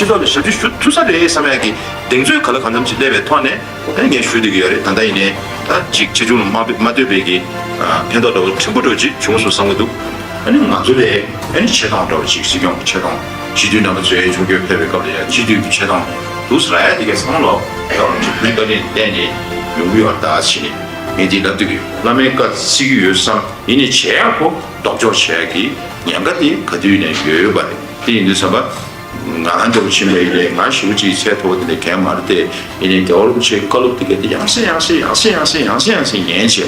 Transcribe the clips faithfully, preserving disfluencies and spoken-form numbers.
སྤྱི་ཚོགས་ལ་ཞབས་ཕྱི་ཞུ་ཐུབ་ས་རེད་བསམ་ཡག་གི་གདེང་ཚོད་ག་ལ་གང་འཚམ་ཅིག་སླེབས་པའི་ཐོག་ནས་ཨ་ནི་ངས་ཞུ་བསྡད་ཀྱི་ཡོད་རེད། ད་ལྟ་ཡིན་ནའི་ད་ཅིག་ཆེ་ཆུང་ལ་མ་མ་ལྟོས་པའི་གི་ཕན་ཐོགས་འདྲ་བོ་ཕྲན་བུ་འདྲ་བོ་ཅིག་བྱུང་སོང་བསམ་གྱི་འདུག་ཨ་ནི་ང་ཚོ་ལས་ཨ་ནི་ཆེ་མཐོང་འདྲ་བོ་ཅིག་སྲིད་སྐྱོང་གི་ཆེ་མཐོང་། སྤྱི་འཐུས་རྣམ་པ་ཚོའི་ཕྱོགས་སྐྱོད་ཕེབས་པའི་སྐབས་ལ་ཡང་སྤྱི་འཐུས་ཀྱི་ཆེ་མཐོང་འདུག་ཟེར་ཡ་དེ་གའི་བསམ་བློ་ཡག་རུ་ཅིག་བུ་རི་ཀ་ནས་བལྟས་ནས་ཡོང་གི་ཡོད་རེད་ད་ཟེར་ནས་ངས་འདི་ལབ་འདོད་ཀྱི་ཡོད། བླ་མའི་བཀའ་བརྩི་གི་ཡོད་བསམ། ཡིན་ནའི་བྱེད་ཡག་པོ་ལྡོག་ཕྱོགས་བྱེད་ཡག་གི་ཉེན་ཁ་དེ་ག་དུས་ནས་ཡོད་ཡོད་པ་རེད། དེ་ཡིན་དུས་ཙམ་པ། ང་འདྲ་བོ་ཕྱིན་པ་ཡིན་ནའི་ང་ཞེ་པོ་ཅིག་ཚད་མཐོ་བོ་དེ་འདྲ་གང་ཡང་མ་རེད་དེ། ཡིན་ནའི་རྒྱལ་བ་རིན་པོ་ཆེའི་བཀའ་སློབ་དེ་ག་དེ་ཡང་སེ་ཡང་སེ་ཡང་སེ་ཡང་སེ་ཡང་སེ་ཉན་བྱས།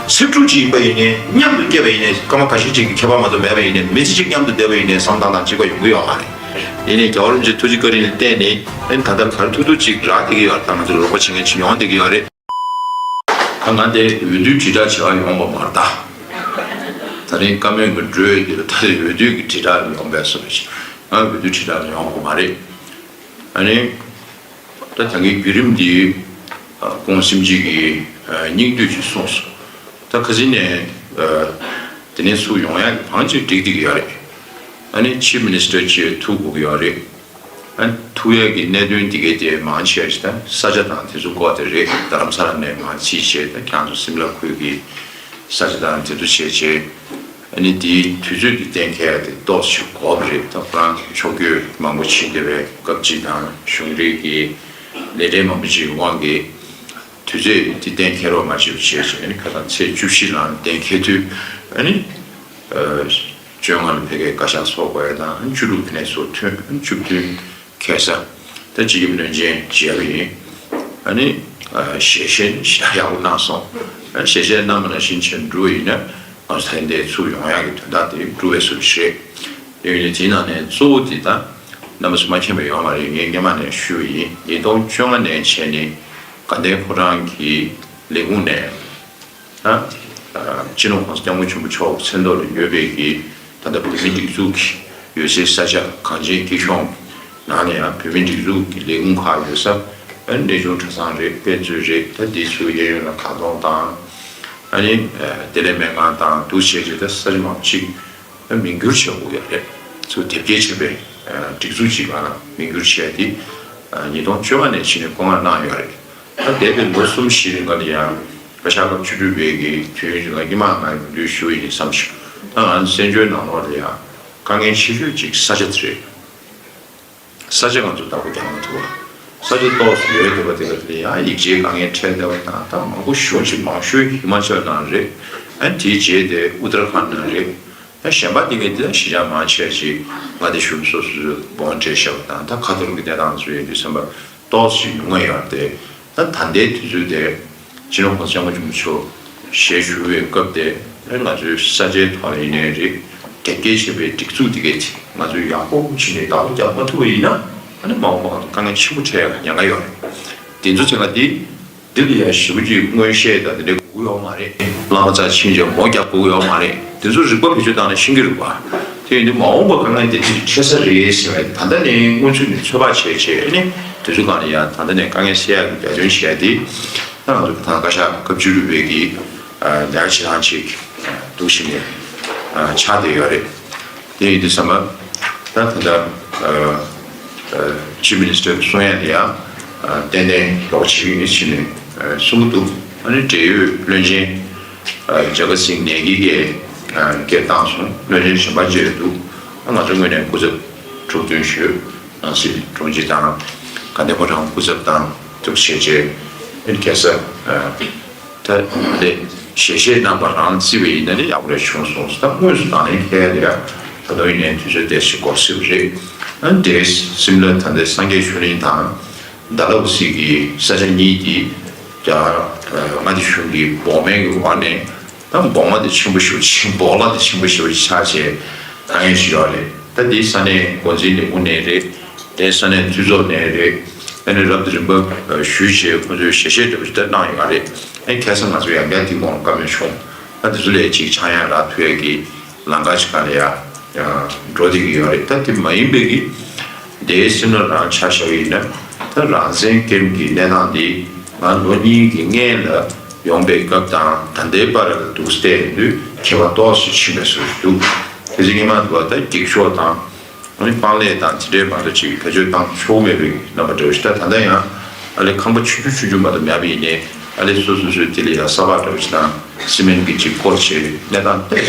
ཚིག་འབྲུ་ཅིག་ཡིན་པ་ཡིན་ནའི་མཉམ་དུ་བསྐྱལ་བ་ཡིན་ནའི་སྐར་མ་ཁ་ཤས་ཅིག་གི་ཁྱད་པར་མ་གཏོགས་མེད་པ་ཡིན་ནའི་མི་ཚེ་གཅིག་མཉམ་དུ་བསྡད་པ་ཡིན་ནའི་བསམ་སྟངས་དང་གཅིག་པ་ཡོང་གི་ཡོད་མ་རེད། ཡིན་ནའི་རྒྱལ་བ་རིན་པོ་ཆེ་ཐུགས་རྗེ་བཀའ་དྲིན་ལ་བརྟེན་ནས་ཨ་ནི་ད་ལྟ་ག་རེ་ཐུབ་ཐུབ་ཅིག་རག་བསྡད་ཀྱི་ཡོད་རེད། ད་ང་ཚོ་རོགས་པ་བྱེད་མཁན་ཅིག་ཡོང་བསྡད་ཀྱི་ཡོད་རེད། ད་ང་དེ་འོས་བསྡུ་དྲིལ་བསྒྲགས་བྱེད་པར་ཡོང་བ་མ་རེད་ད། ད་རིང་བཀའ་མོལ་གྱི་འགྲོས་འདི་ལ་ད་རེས་འོས་བསྡུ་གི་དྲིལ་བསྒྲགས་ལ་ཡོང་བས་སོ་ཞེས། ང་འོས་བསྡུ་དྲིལ་བསྒྲགས་ལ་ཡོང་དགོས་མ་རེད། ཨ་ནི། ད་ད་གིན་བརྒྱུད་རིམ་འདི་ཨ་ཁོང་སེམས་ཅན་གྱི་ཨ་སྙིང་བསྡུས་ཀྱིས་གསུངས་སོང་། ད་ཁ་སང་ནས་ཨ་དེ་ནས་ཚུར་ཡོང་ཡག་གི་བང་ཅིག་བསྒྲིགས་བསྡད་ཀྱི་ཡོད་རེད། ཨ་ནི་ཆིབ་མི་ནི་སི་ཊར་ཅིག་ཐུག་དགོས་ཀྱི་ཡོད་རེད། ཨ་ཐུག་ཡག་གི་གནད་དོན་འདི་གའི་དེ་མང་ཆེ་བ་ཞིག་ད་ས་ཆ་དང་དེ་ཚོ་སྐོར་དེ་རེད། རྡ་རམ་ས་ལ་ནས་མར་རྩིས་བྱས། ད་ཁྱེད་རང་ཚོ་སིམ་ལ་ཁུལ་གྱི་ས་ཆ་དང་དེ་ཚོ་བྱས་བྱས། ཨ་ནི་དེའི་དུས་ཚོད་འདི་གཏན་འཁེལ་ཡག་དེ་ཏོག་ཙམ་དགོས་པ་རེད། ད་ཁོ་རང་ཕྱོགས་བསྐྱོད་མང་པོ་ཕྱིན་བསྡད་པའི་སྐབས་ཅིག་དང་གཞུང་འབྲེལ་གྱི་ལས་འབྲེལ་མང་པོ་ཅིག་གི་དབང་གིས་དུས་ཚོད་འདི་གཏན་འཁེལ་རོགས་མ་བྱེད་པ་བྱས་བྱས། ཨ་ནི་ཁ་སང་ཚེས་བཅུ་བཞི་ལ་གཏན་འཁེལ་དུས་ཨ་ནི་ཨ་བཅོ་ལྔ་ལ་ཕ་གིའི་བཀའ་ཤག་ཚོགས་དགོས་ཡག་དང་། བཅུ་དྲུག་དེ་ནས་ཚུར་ཐོན། བཅུ་བདུན་ཁ་སང་ད་སྤྱི་ཁྱབ་བློན་ཆེན་མཇལ་བ་ཡིན། ཨ་ནི་ཨ་ཞལ་བཞེས་ནི་ཞེ་དྲག་ཡག་པོ་གནང་སོང་། ཨ་ཞལ་བཞེས་གནང་བ་ནང་བཞིན་བྱས་འགྲོ་བ་ཡིན་ན་ང་ཚོ་ད་ལྟའི་ཚུར་ཡོང་ཡག་གི་དོན་དག་དེ་འགྲུབ་པའི་བཟོ་འདྲ་རེད། དེ་ཡིན་དུས་དེའི་ནང་ནས་གཙོ་བོ་དེ་ད་རྣམ་པ་ཚོ་མ་མཁྱེན་པ་ཡོད་མ་རེད། ངས་སྔོན་མ་ནས་ཞུས་པ་ཡིན། ཉིས་སྟོང་བཅོ་ལྔ་ནས་བྱས་ནས་དགའ་ལྡན་ཕོ་བྲང་གི་ལས་ཁུངས་ནས། ད་ཨ་སྤྱི་ནོར་༸གོང་ས་༸སྐྱབས་མགོན་ཆེན་པོ་མཆོག་མཚན་ཐོག་ལ་ཡོད་པའི་གི་ད་ལྟ་བོད་མིའི་སྒྲིག་འཛུགས་ཀྱི་ཡོད་སའི་ས་ཆ་གངས་ཅན་སྐྱིད་གཤོངས་ནང་ནས་ཡང་བོད་མིའི་སྒྲིག་འཛུགས་ཀྱི་ལས་ཁུངས་ཁག་ཡོད་ས། ཨ་གནས་ཆུང་གྲྭ་ཚང་རེད། དཔེ་མཛོད་རེད། ད་འདི་ཚོའི་གཡས་གཡོན་ལ་ཁ་གདོང་དང་། ཨ་ནི་ཨ་བདེ་ལེགས་སྨན་ཁང་དང་འདུག་བྱས་བྱས་ད་ས་ཆ་མང་པོ་ཅིག་ཨ་མིང་བསྒྱུར་བྱེད་དགོས་ཡ་རེད། ཚུར་དེབ་སྐྱེལ་བྱས་པའི་ཨ་སྒྲིག་འཛུགས་ཅིག་ལ་མིང་བསྒྱུར་བྱས་ཏེ་ཨ་ཉིས་སྟོང་བཅོ་ལྔ་ནས་ཕྱི་ནས་བསྐོ་མངགས་གནང་ཡོད་རེད། ད་འདས་པའི་ལོ་གསུམ་བཞི་རིང་ག་ལ་ཡང་བཀའ་ཤག་སྐབས་བཅུ་དྲུག་པའི་གི་དུས་ཡུན་རིང་ལ་སྔོན་མ་ང་ཡོང་དུས་ཞུ་ཡིན་བསམ་བྱུང་། ད་ང་བཙན་བྱོལ་ནང་ལོགས་ལ་ཡང་དཀའ་ངལ་ཆེ་ཤོས་ཅིག་ས་ཆ་དེ་རེད། ས་ཆ་ང་ཚོ་བདག་པོ་རྒྱག་མ་ཐུབ་པ། ས་ཆ་ཏོག་ཙམ་ཡོད་བསྡད་པ་དེ་ག་དེ་ལ་ཡང་ཡིག་ཆའི་དཀའ་ངལ་འཕྲད་བསྡད་པ་དང་། ད་མང་པོ་ཞེ་པོ་ཅིག་མང་ཤོས་ཧི་མ་ཅལ་ནང་རེད། ཨ་དེའི་རྗེས་དེ་ཨུ་ཏར་ཁཱན་ནང་རེད། ད་གཞན་པ་དེ་གའི་དེ་ལ་གཞིས་ཆགས་མང་ཆེ་ཅིག་མངའ་སྡེ་གཞུང་སོ་སོའི་དབང་སྤྲད་བཞག་པ་དང་། ད་ཁ་ཐོར་གྱི་གནས་སྟངས་ཚོ་ཡིན་དུས་ཙམ་པ་ཏོག་ཙམ་ཉུང་ངེ་ཡོད་རེད། ད་ད་ལྟའི་དུས་ཚོད་དེ་སྤྱི་ནོར་༸གོང་ས་༸སྐྱབས་མགོན་ཆེན་པོ་མཆོག་ཞལ་བཞུགས་པའི་སྐབས་དེ་ང་ཚོའི་ས་ཆའི་ཐོག་ལ་ཡིན་ནའི་རེད། དེབ་སྐྱེལ་བྱས་པའི་སྒྲིག་འཛུགས་དེ་གའི་དེ་ང་ཚོས་ཡག་པོ་བྱས་ནས་བདག་པོ་རྒྱག་མ་ཐུབ་པ་ཡིན་ན། ཨ་ནི་མ་འོངས་པ་ང་ཚོ་དཀའ་ངལ་ཆེན་པོ་འཕྲད་ཡག་ཉེན་ཁ་ཡོད་རེད། དེ་ཚོ་ཚང་མ་དེ། འདི་ལ་ཡང་ཞེ་པོ་ཅིག་མངོན་ཤེས་དང་དེ་འདྲ་དགོས་ཀྱི་ཡོད་མ་རེད། བླ་མ་རྩ་ཆེན་ཅིག་མོ་རྒྱག་དགོས་ཀྱི་ཡོད་མ་རེད། དེ་ཚོ་རིག་པ་བེད་སྤྱོད་བཏང་ནས་ཤེས་ཀྱི་རེད་པ། དེ་ཡིན་དུས་མ་འོངས་པ་དཀའ་ངལ་དེ་འདྲ་འཕྲད་ས་རེད་ཟེར་བས། ད་ལྟ་ནས་སྔོན་ཚུད་ནས་ཚོད་དཔག་བྱས་བྱས་ནས་དེ་ཚོ་སྒང་ལ་ཡང་ད་ལྟ་ནས་དཀའ་ངལ་སེལ་ཡག་གི་འབད་བརྩོན་བྱས་ཏེ། ད་ང་ཚོ་ད་བཀའ་ཤག་སྐབས་བཅུ་དྲུག་པའི་གི་ལས་ཀ་བྱེད་སྟངས་ཅིག་འདུག་བྱས་ནས་ཆགས་བསྡད་ཡོད་རེད། དེ་ཡིན་དུས་ཙམ་པ་ད་ད་ལྟ་ཨ་ཨ་ཆིབ་མི་ནི་སི་ཊར་གསུང་ཡ་དེ་ཡང་ཨ་ཏན་ཏན་ལོག་བྱེད་ཀྱི་ཡིན་ཟེར་ནས་ཨ་གསུང་གི་འདུག་ཨ་ནི་འབྲེལ་ཡོད་བློན་ཆེན་ཨ་ཇ་ག་སིང་ནེ་གི་གིས་ཨ་སྐད་བཏང་སོང་། བློན་ཆེན་གཞན་པ་བཅས་འདུག་ཨ་ང་ཚོ་ངོས་ནས་སྐུ་ཚབ་འཁྲུག་འདོན་ཞུས། ནང་སྲིད་དྲུང་ཆེ་དང་དགའ་ལྡན་ཕོ་བྲང་སྐུ་ཚབ་དང་འདུག་བྱས་བྱས་ཨ་ནི་ཁ་སང་ཨ། ད་ལས་ཞལ་བཞེས་གནང་བ་རང་བརྩིས་པ་ཡིན་ན་ནི་ཡག་པོ་རེ་བྱུང་སོང་། ད་དངོས་སུ་དང་ལེན་འཁེལ་ཡ་དེ་ཡང་ད་དུང་ཡིན་ནའི་དུས་ཚོད་ཏོག་ཙམ་འགོར་སྲིད་པ་རེད། ཨ་ནི་དེ་སིམ་ལ་ད་ལྟའི་སངས་རྒྱས་ཆོས་གླིང་དང་ཌལ་ཧོ་སི་གི་ས་ཆ་གཉིས་དེ་རྒྱ་མངའ་སྡེ་གཞུང་གི་འབོགས་མེད་ཀྱི་འོག་ནས་ད་འབོགས་མ་དེ་ཆེན་པོ་ཞེ་པོ་ཅིག་འབོགས་གླ་དེ་ཆེན་པོ་ཞེ་པོ་ཅིག་ཆགས་བྱས་དཀའ་ངལ་ཞིག་ཡོད་རེད། ད་དེ་ས་གནས་འགོ་འཛིན་ལས་ཁུངས་ནས་རེད། དེ་ས་གནས་འཐུས་ཚོགས་ནས་རེད། ཨ་ནི་རབ་དང་རིམ་པ་ཞུས་བྱས་ཁོང་ཚོས་ཞལ་བཞེས་འདྲ་པོ་ཞིག་ད་གནང་ཡོད་རེད། ཨ་ནི་ཁ་སང་ང་ཚོ་ཡང་བསྐྱར་དེའི་སྐོར་བཀའ་མོལ་བྱུང་། ཨ་དེ་ཚོ་ལས་ཅིག་ཆག་ཡང་རག་ཐུབ་ཡས་ཀྱི་ལམ་ཁ་ཞིག་ག་ལ་ཡ་འགྲོ་བསྡད་ཀྱི་ཡོད་རེད། ད་དེ་མ་ཡིན་པའི་གི་དེའི་སེམས་ནང་རང་ཆ་བཞག་ཡིན་ན། ད་རང་བཙན་སྐྱོན་གྱི་གནས་སྟངས་འདི་ང་ལོ་གཉིས་ཀྱི་སྔན་ལ་ཡོང་པའི་སྐབས་དང་ད་ལྟའི་བར་ལ་འདུག་བལྟས་དུས་ཁྱད་པར་ཏོག་ཙམ་ཕྱིན་པའི་བཟོ་ཞིག་འདུག་དེ་ཚོ་སྔོན་མ་འདུག་བ། ད་འགྱིག་ཤོག་དང་། ཨ་ནི་པང་ལས་དང་དེ་འདྲའི་བར་དུ་ཅིག་བེད་སྤྱོད་བཏང་ཆོག་མེད་པའི་རྣམ་པ་འདྲ་བོ་ཞིག་ད་ད་ལྟ་ཡང་ཨ་ལས་ཁང་པ་ཆུང་ཆུང་ཆུང་ཆུང་མ་གཏོགས་མེད་པ་ཡིན་ནའི་ཨ་ལས་སོ་སོ་སོའི་དེ་ལ་ཡང་ས་ཕག་འདྲ་བོ་ཞིག་དང་སི་མེན་གྱི་ཅིག་སྐོར་བྱས་གནས་སྟངས་ཏོག་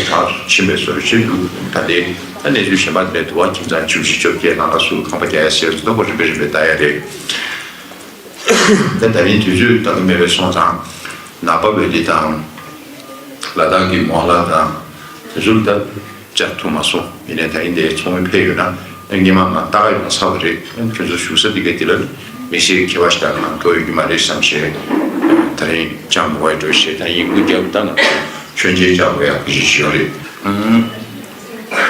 ཙམ་ཕྱིན་པའི་བཟོ་འདྲ་ཞིག་འདུག་ད་ལྟའི་ད་གནས་ཚུལ་གཞན་པ་དེ་འདྲ་འདུག་བ། ཁྱིམ་ཚང་བཅུ་བཞི་བཅོ་བརྒྱད་ནང་ལ་སུ་ཁང་པ་རྒྱག་ཡ་ཟེར་ཚོ་ལྟ་བུ་རིམ་པས་རིམ་པས་ལྟ་ཡ་རེད། ད་ད་རིང་དུས་ཚོད་ད་ག་མེད་པའི་སོང་ཙང་ནག་པ་བེ་ལི་དང་ལ་དྭགས་ཀྱི་མོ་ལ་དང་དེ་ཚོ་ལ་ད་བཅར་ཐུབ་མ་སོང་། ཡིན་ནའི་ད་རིང་དེ་ཚོགས་མི་ཕེབས་ཡོད་ན་སྔོན་མ་ང་ལྟ་ག་ཡོང་ཚར་བ་རེད། ཁྱོད་ཚོ་བཞུགས་ས་དེ་ག་དེ་ལ་མི་སེར་མཁས་པ་ཞིག་དང་ང་འགྲོ་ཡོད་ཀྱི་མ་རེད་བསམ་བྱས་ད་རིང་ཅང་མི་བའི་འགྲོ་བྱས་ད་ཡིན་ཀུ་རྒྱབ་ད་ང་ཚོ་མཆོད་མཇལ་བཅར་དགོས་ཡག་གི་གཞི་ཞིག་ཡོད་རེད།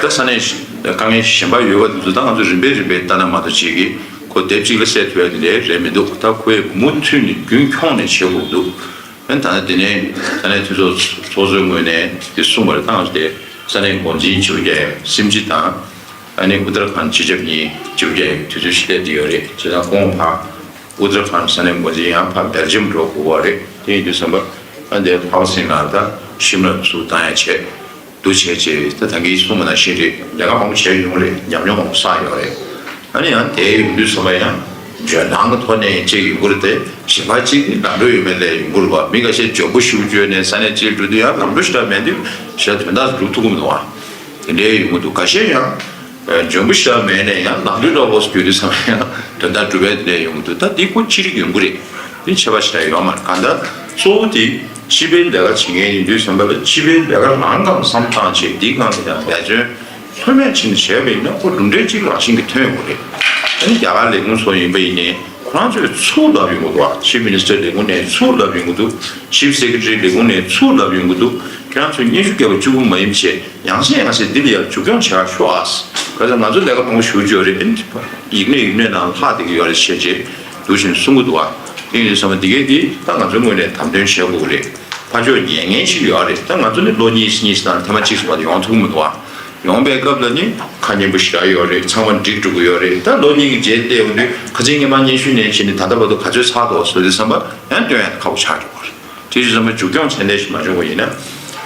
ད་ས་གནས་དཀའ་ངལ་གཞན་པ་ཡོད་པ་དེ་ཚོ་ད་ང་ཚོ་རིམ་པས་རིམ་པས་ལྟ་ན་མ་གཏོགས་བྱེད་ཀྱི་ཁོ་དེབ་གཅིག་ལ་སེལ་ཐུབ་ཡ་དེ་འདྲའི་རེད་མི་འདུག་ད་ཁོས་མུ་མཐུད་ནས་རྒྱུན་འཁྱོངས་ནས་བྱེད་དགོས་འདུག་ཨ་ནི་ད་ནི་དེ་ནས་ས་གནས་འཐུས་ཚོགས་ཚོགས་གཙོའི་ངོས་ནས་དེ་གསུངས་པ་རེད། ད་ང་ཚོ་དེ་ས་གནས་འགོ་འཛིན་བྱེད་རྒྱུ་སེམས་ཅན་དང་ཨ་ནི་ཨུ་ཏར་ཁཱན་སྤྱི་ཁྱབ་གཉིས་བྱེད་རྒྱུ་དུས་ཚོད་ཞིག་སླེབས་བསྡད་ཡོད་རེད། བྱས་ཙང་ཁོང་ཕར་ཨུ་ཏར་ཁཱན་ས་གནས་འགོ་འཛིན་ཡང་ཕར་སྦེལ་ཇམ་འགྲོ་དགོས་པ་རེད། དེ་ཡིན་དུས་ཙམ་པ་ཨ་འདི་ཧ་བ་སིང་ལ་ད་ཤིམ་ལ་ཚུར་བཏང་ཡ་བྱས། འདུ་བྱས་རྗེས་ད་ད་གིན་གསུངས་པ་ནང་བཞིན་རེད། ལས་ཀ་མང་པོ་བྱས་ཡོང་རེད། ཉམས་མྱོང་མང་པོ་བསགས་ཡོང་རེད། ཨ་ནི་ཡང་དེ་ཡོང་དུས་ཙམ་པ་ཡང་འཇོན་ཐང་གི་ཐོག་ནས་ཅིག་ཡོང་གི་རེད་དེ། གཞན་པ་ཅིག་ནི་ལམ་འགྲོ་ཡོད་མེད་ལས་ཡོང་གི་རེད་བ། མི་ཁ་ཤས་འཇོན་པོ་ཞེ་པོ་བྱས་ནས་ས་གནས་གཅིག་འགྲོ་དུས་ཡང་ལམ་འགྲོ་ཞེ་དྲག་མེད་དུས་ཞེ་དྲག་དོན་དག་འགྲུབ་ཐུབ་ཀྱི་མི་འདུག་བ། དེ་འདྲའི་ཡོང་གི་འདུག་ཁ་ཤས་ཡང་འཇོན་པོ་ཞེ་དྲག་མེད་ནས་ཡང་ལམ་འགྲོ་འདྲ་བོ་ཞིག་གྱུར་དུས་ཙམ་པ་ཡང་དོན་དག་འགྲུབ་པའི་དེ་འདྲའི་ཡོང་གི་འདུག་ད་འདི་ཁོ་ཅི་རིགས་ཡོང་གི་རེད། དེ་ཁྱད་པར་ཞེ་དྲག་ཡོད་མ་རེད། གང་ལྟར་གཙོ་བོ་དེ་སྤྱི་པའི་ལས་ཀ་བྱེད་མཁན་ཡིན་དུས་ཙམ་པ་ལ་སྤྱི་པའི་ལས་ཀ་རང་གང་བསམ་བཏང་བྱས་འདིའི་སྒང་ལ་ཡང་འབད་བརྩོན་ལྷོད་མེད་བྱས་ནས་བྱས་པ་ཡིན་ན་ཁོ་གྲུབ་འབྲས་གཅིག་རང་བཞིན་གྱིས་ཐོན་ཡོང་གི་རེད། ཨ་ནི་རྒྱ་གར་ལས་ཁུངས་ཚོ་ཡིན་པ་ཡིན་ནའི་ཁོ་རང་ཚོས་ཚུར་ལབ་ཡོང་གི་འདུག་ཨ་ཆིབ་མི་ནི་སི་ཊར་ལས་ཁུངས་ནས་ཚུར་ལབ་ཡོང་གི་འདུག་ཆིབ་སེ་ཀེ་ཊ་རི་ལས་ཁུངས་ནས་ཚུར་ལབ་ཡོང་གི་འདུག་ཁྱེད་རང་ཚོས་སྙན་ཞུ་བརྒྱབ་པ་གཅིག་པུ་མ་ཡིན་པ་བྱས་ཡང་སེ་ཡང་སེ་འདི་ལ་ཡང་མཇུག་སྐྱོང་བྱེད་ཤོག་ཨ། ག་ཚོད་ང་ཚོ་ལས་ཀ་མང་པོ་ཞུ་རྒྱུ་ཡོད་རེད། ཨ་ནི་ཡིག་སྣོད་ཡིག་སྣོད་ནང་ལྷག་བསྡད་ཀྱི་ཡོད་རེད་བྱས་རྗེས་འདུག་བཞིན་གསུང་གི་འདུག་ཨ། དེ་ཡིན་དུས་ཙམ་པ་འདི་གས་འདི་ད་ང་ཚོའི་ངོས་ནས་དམ་དོན་བྱེད་དགོས་ཀྱི་རེད། ཕར་ཕྱོགས་ཉན་མཁན་ཞིག་ཡོད་རེད། ད་ང་ཚོ་ནི་ལོ་གཉིས་གཉིས་ཙམ་ཐེངས་མ་གཅིག་ཙམ་མ་གཏོགས་ཡོང་ཐུབ་ཀྱི་མི་འདུག་ཨ། ཡོང་པའི་སྐབས་ལ་ནི་ཁ་སྙན་པོ་ཞེ་དྲག་ཡོད་རེད། ཚང་མ་འགྲིག་འགྲོ་གི་ཡོད་རེད། ད་ལོ་གཉིས་ཀྱི་རྗེས་བལྟས་ཡོང་དུས་ཁ་སང་སྔོན་མ་སྙན་ཞུ་ནས་བྱས་ནས་ད་ལྟ་བར་དུ་ག་ཚོད་ཚར་འདུག་ཟེར་དུས་ཙམ་པ་ཡང་སྟོན་ཡ་ཁག་པོ་ཆགས་འགྲོ་གི་རེད། དེ་དུས་ཙམ་པ་མཇུག་སྐྱོང་ཏན་ཏན་ཞིག་མ་བྱུང་བ་ཡིན་ན་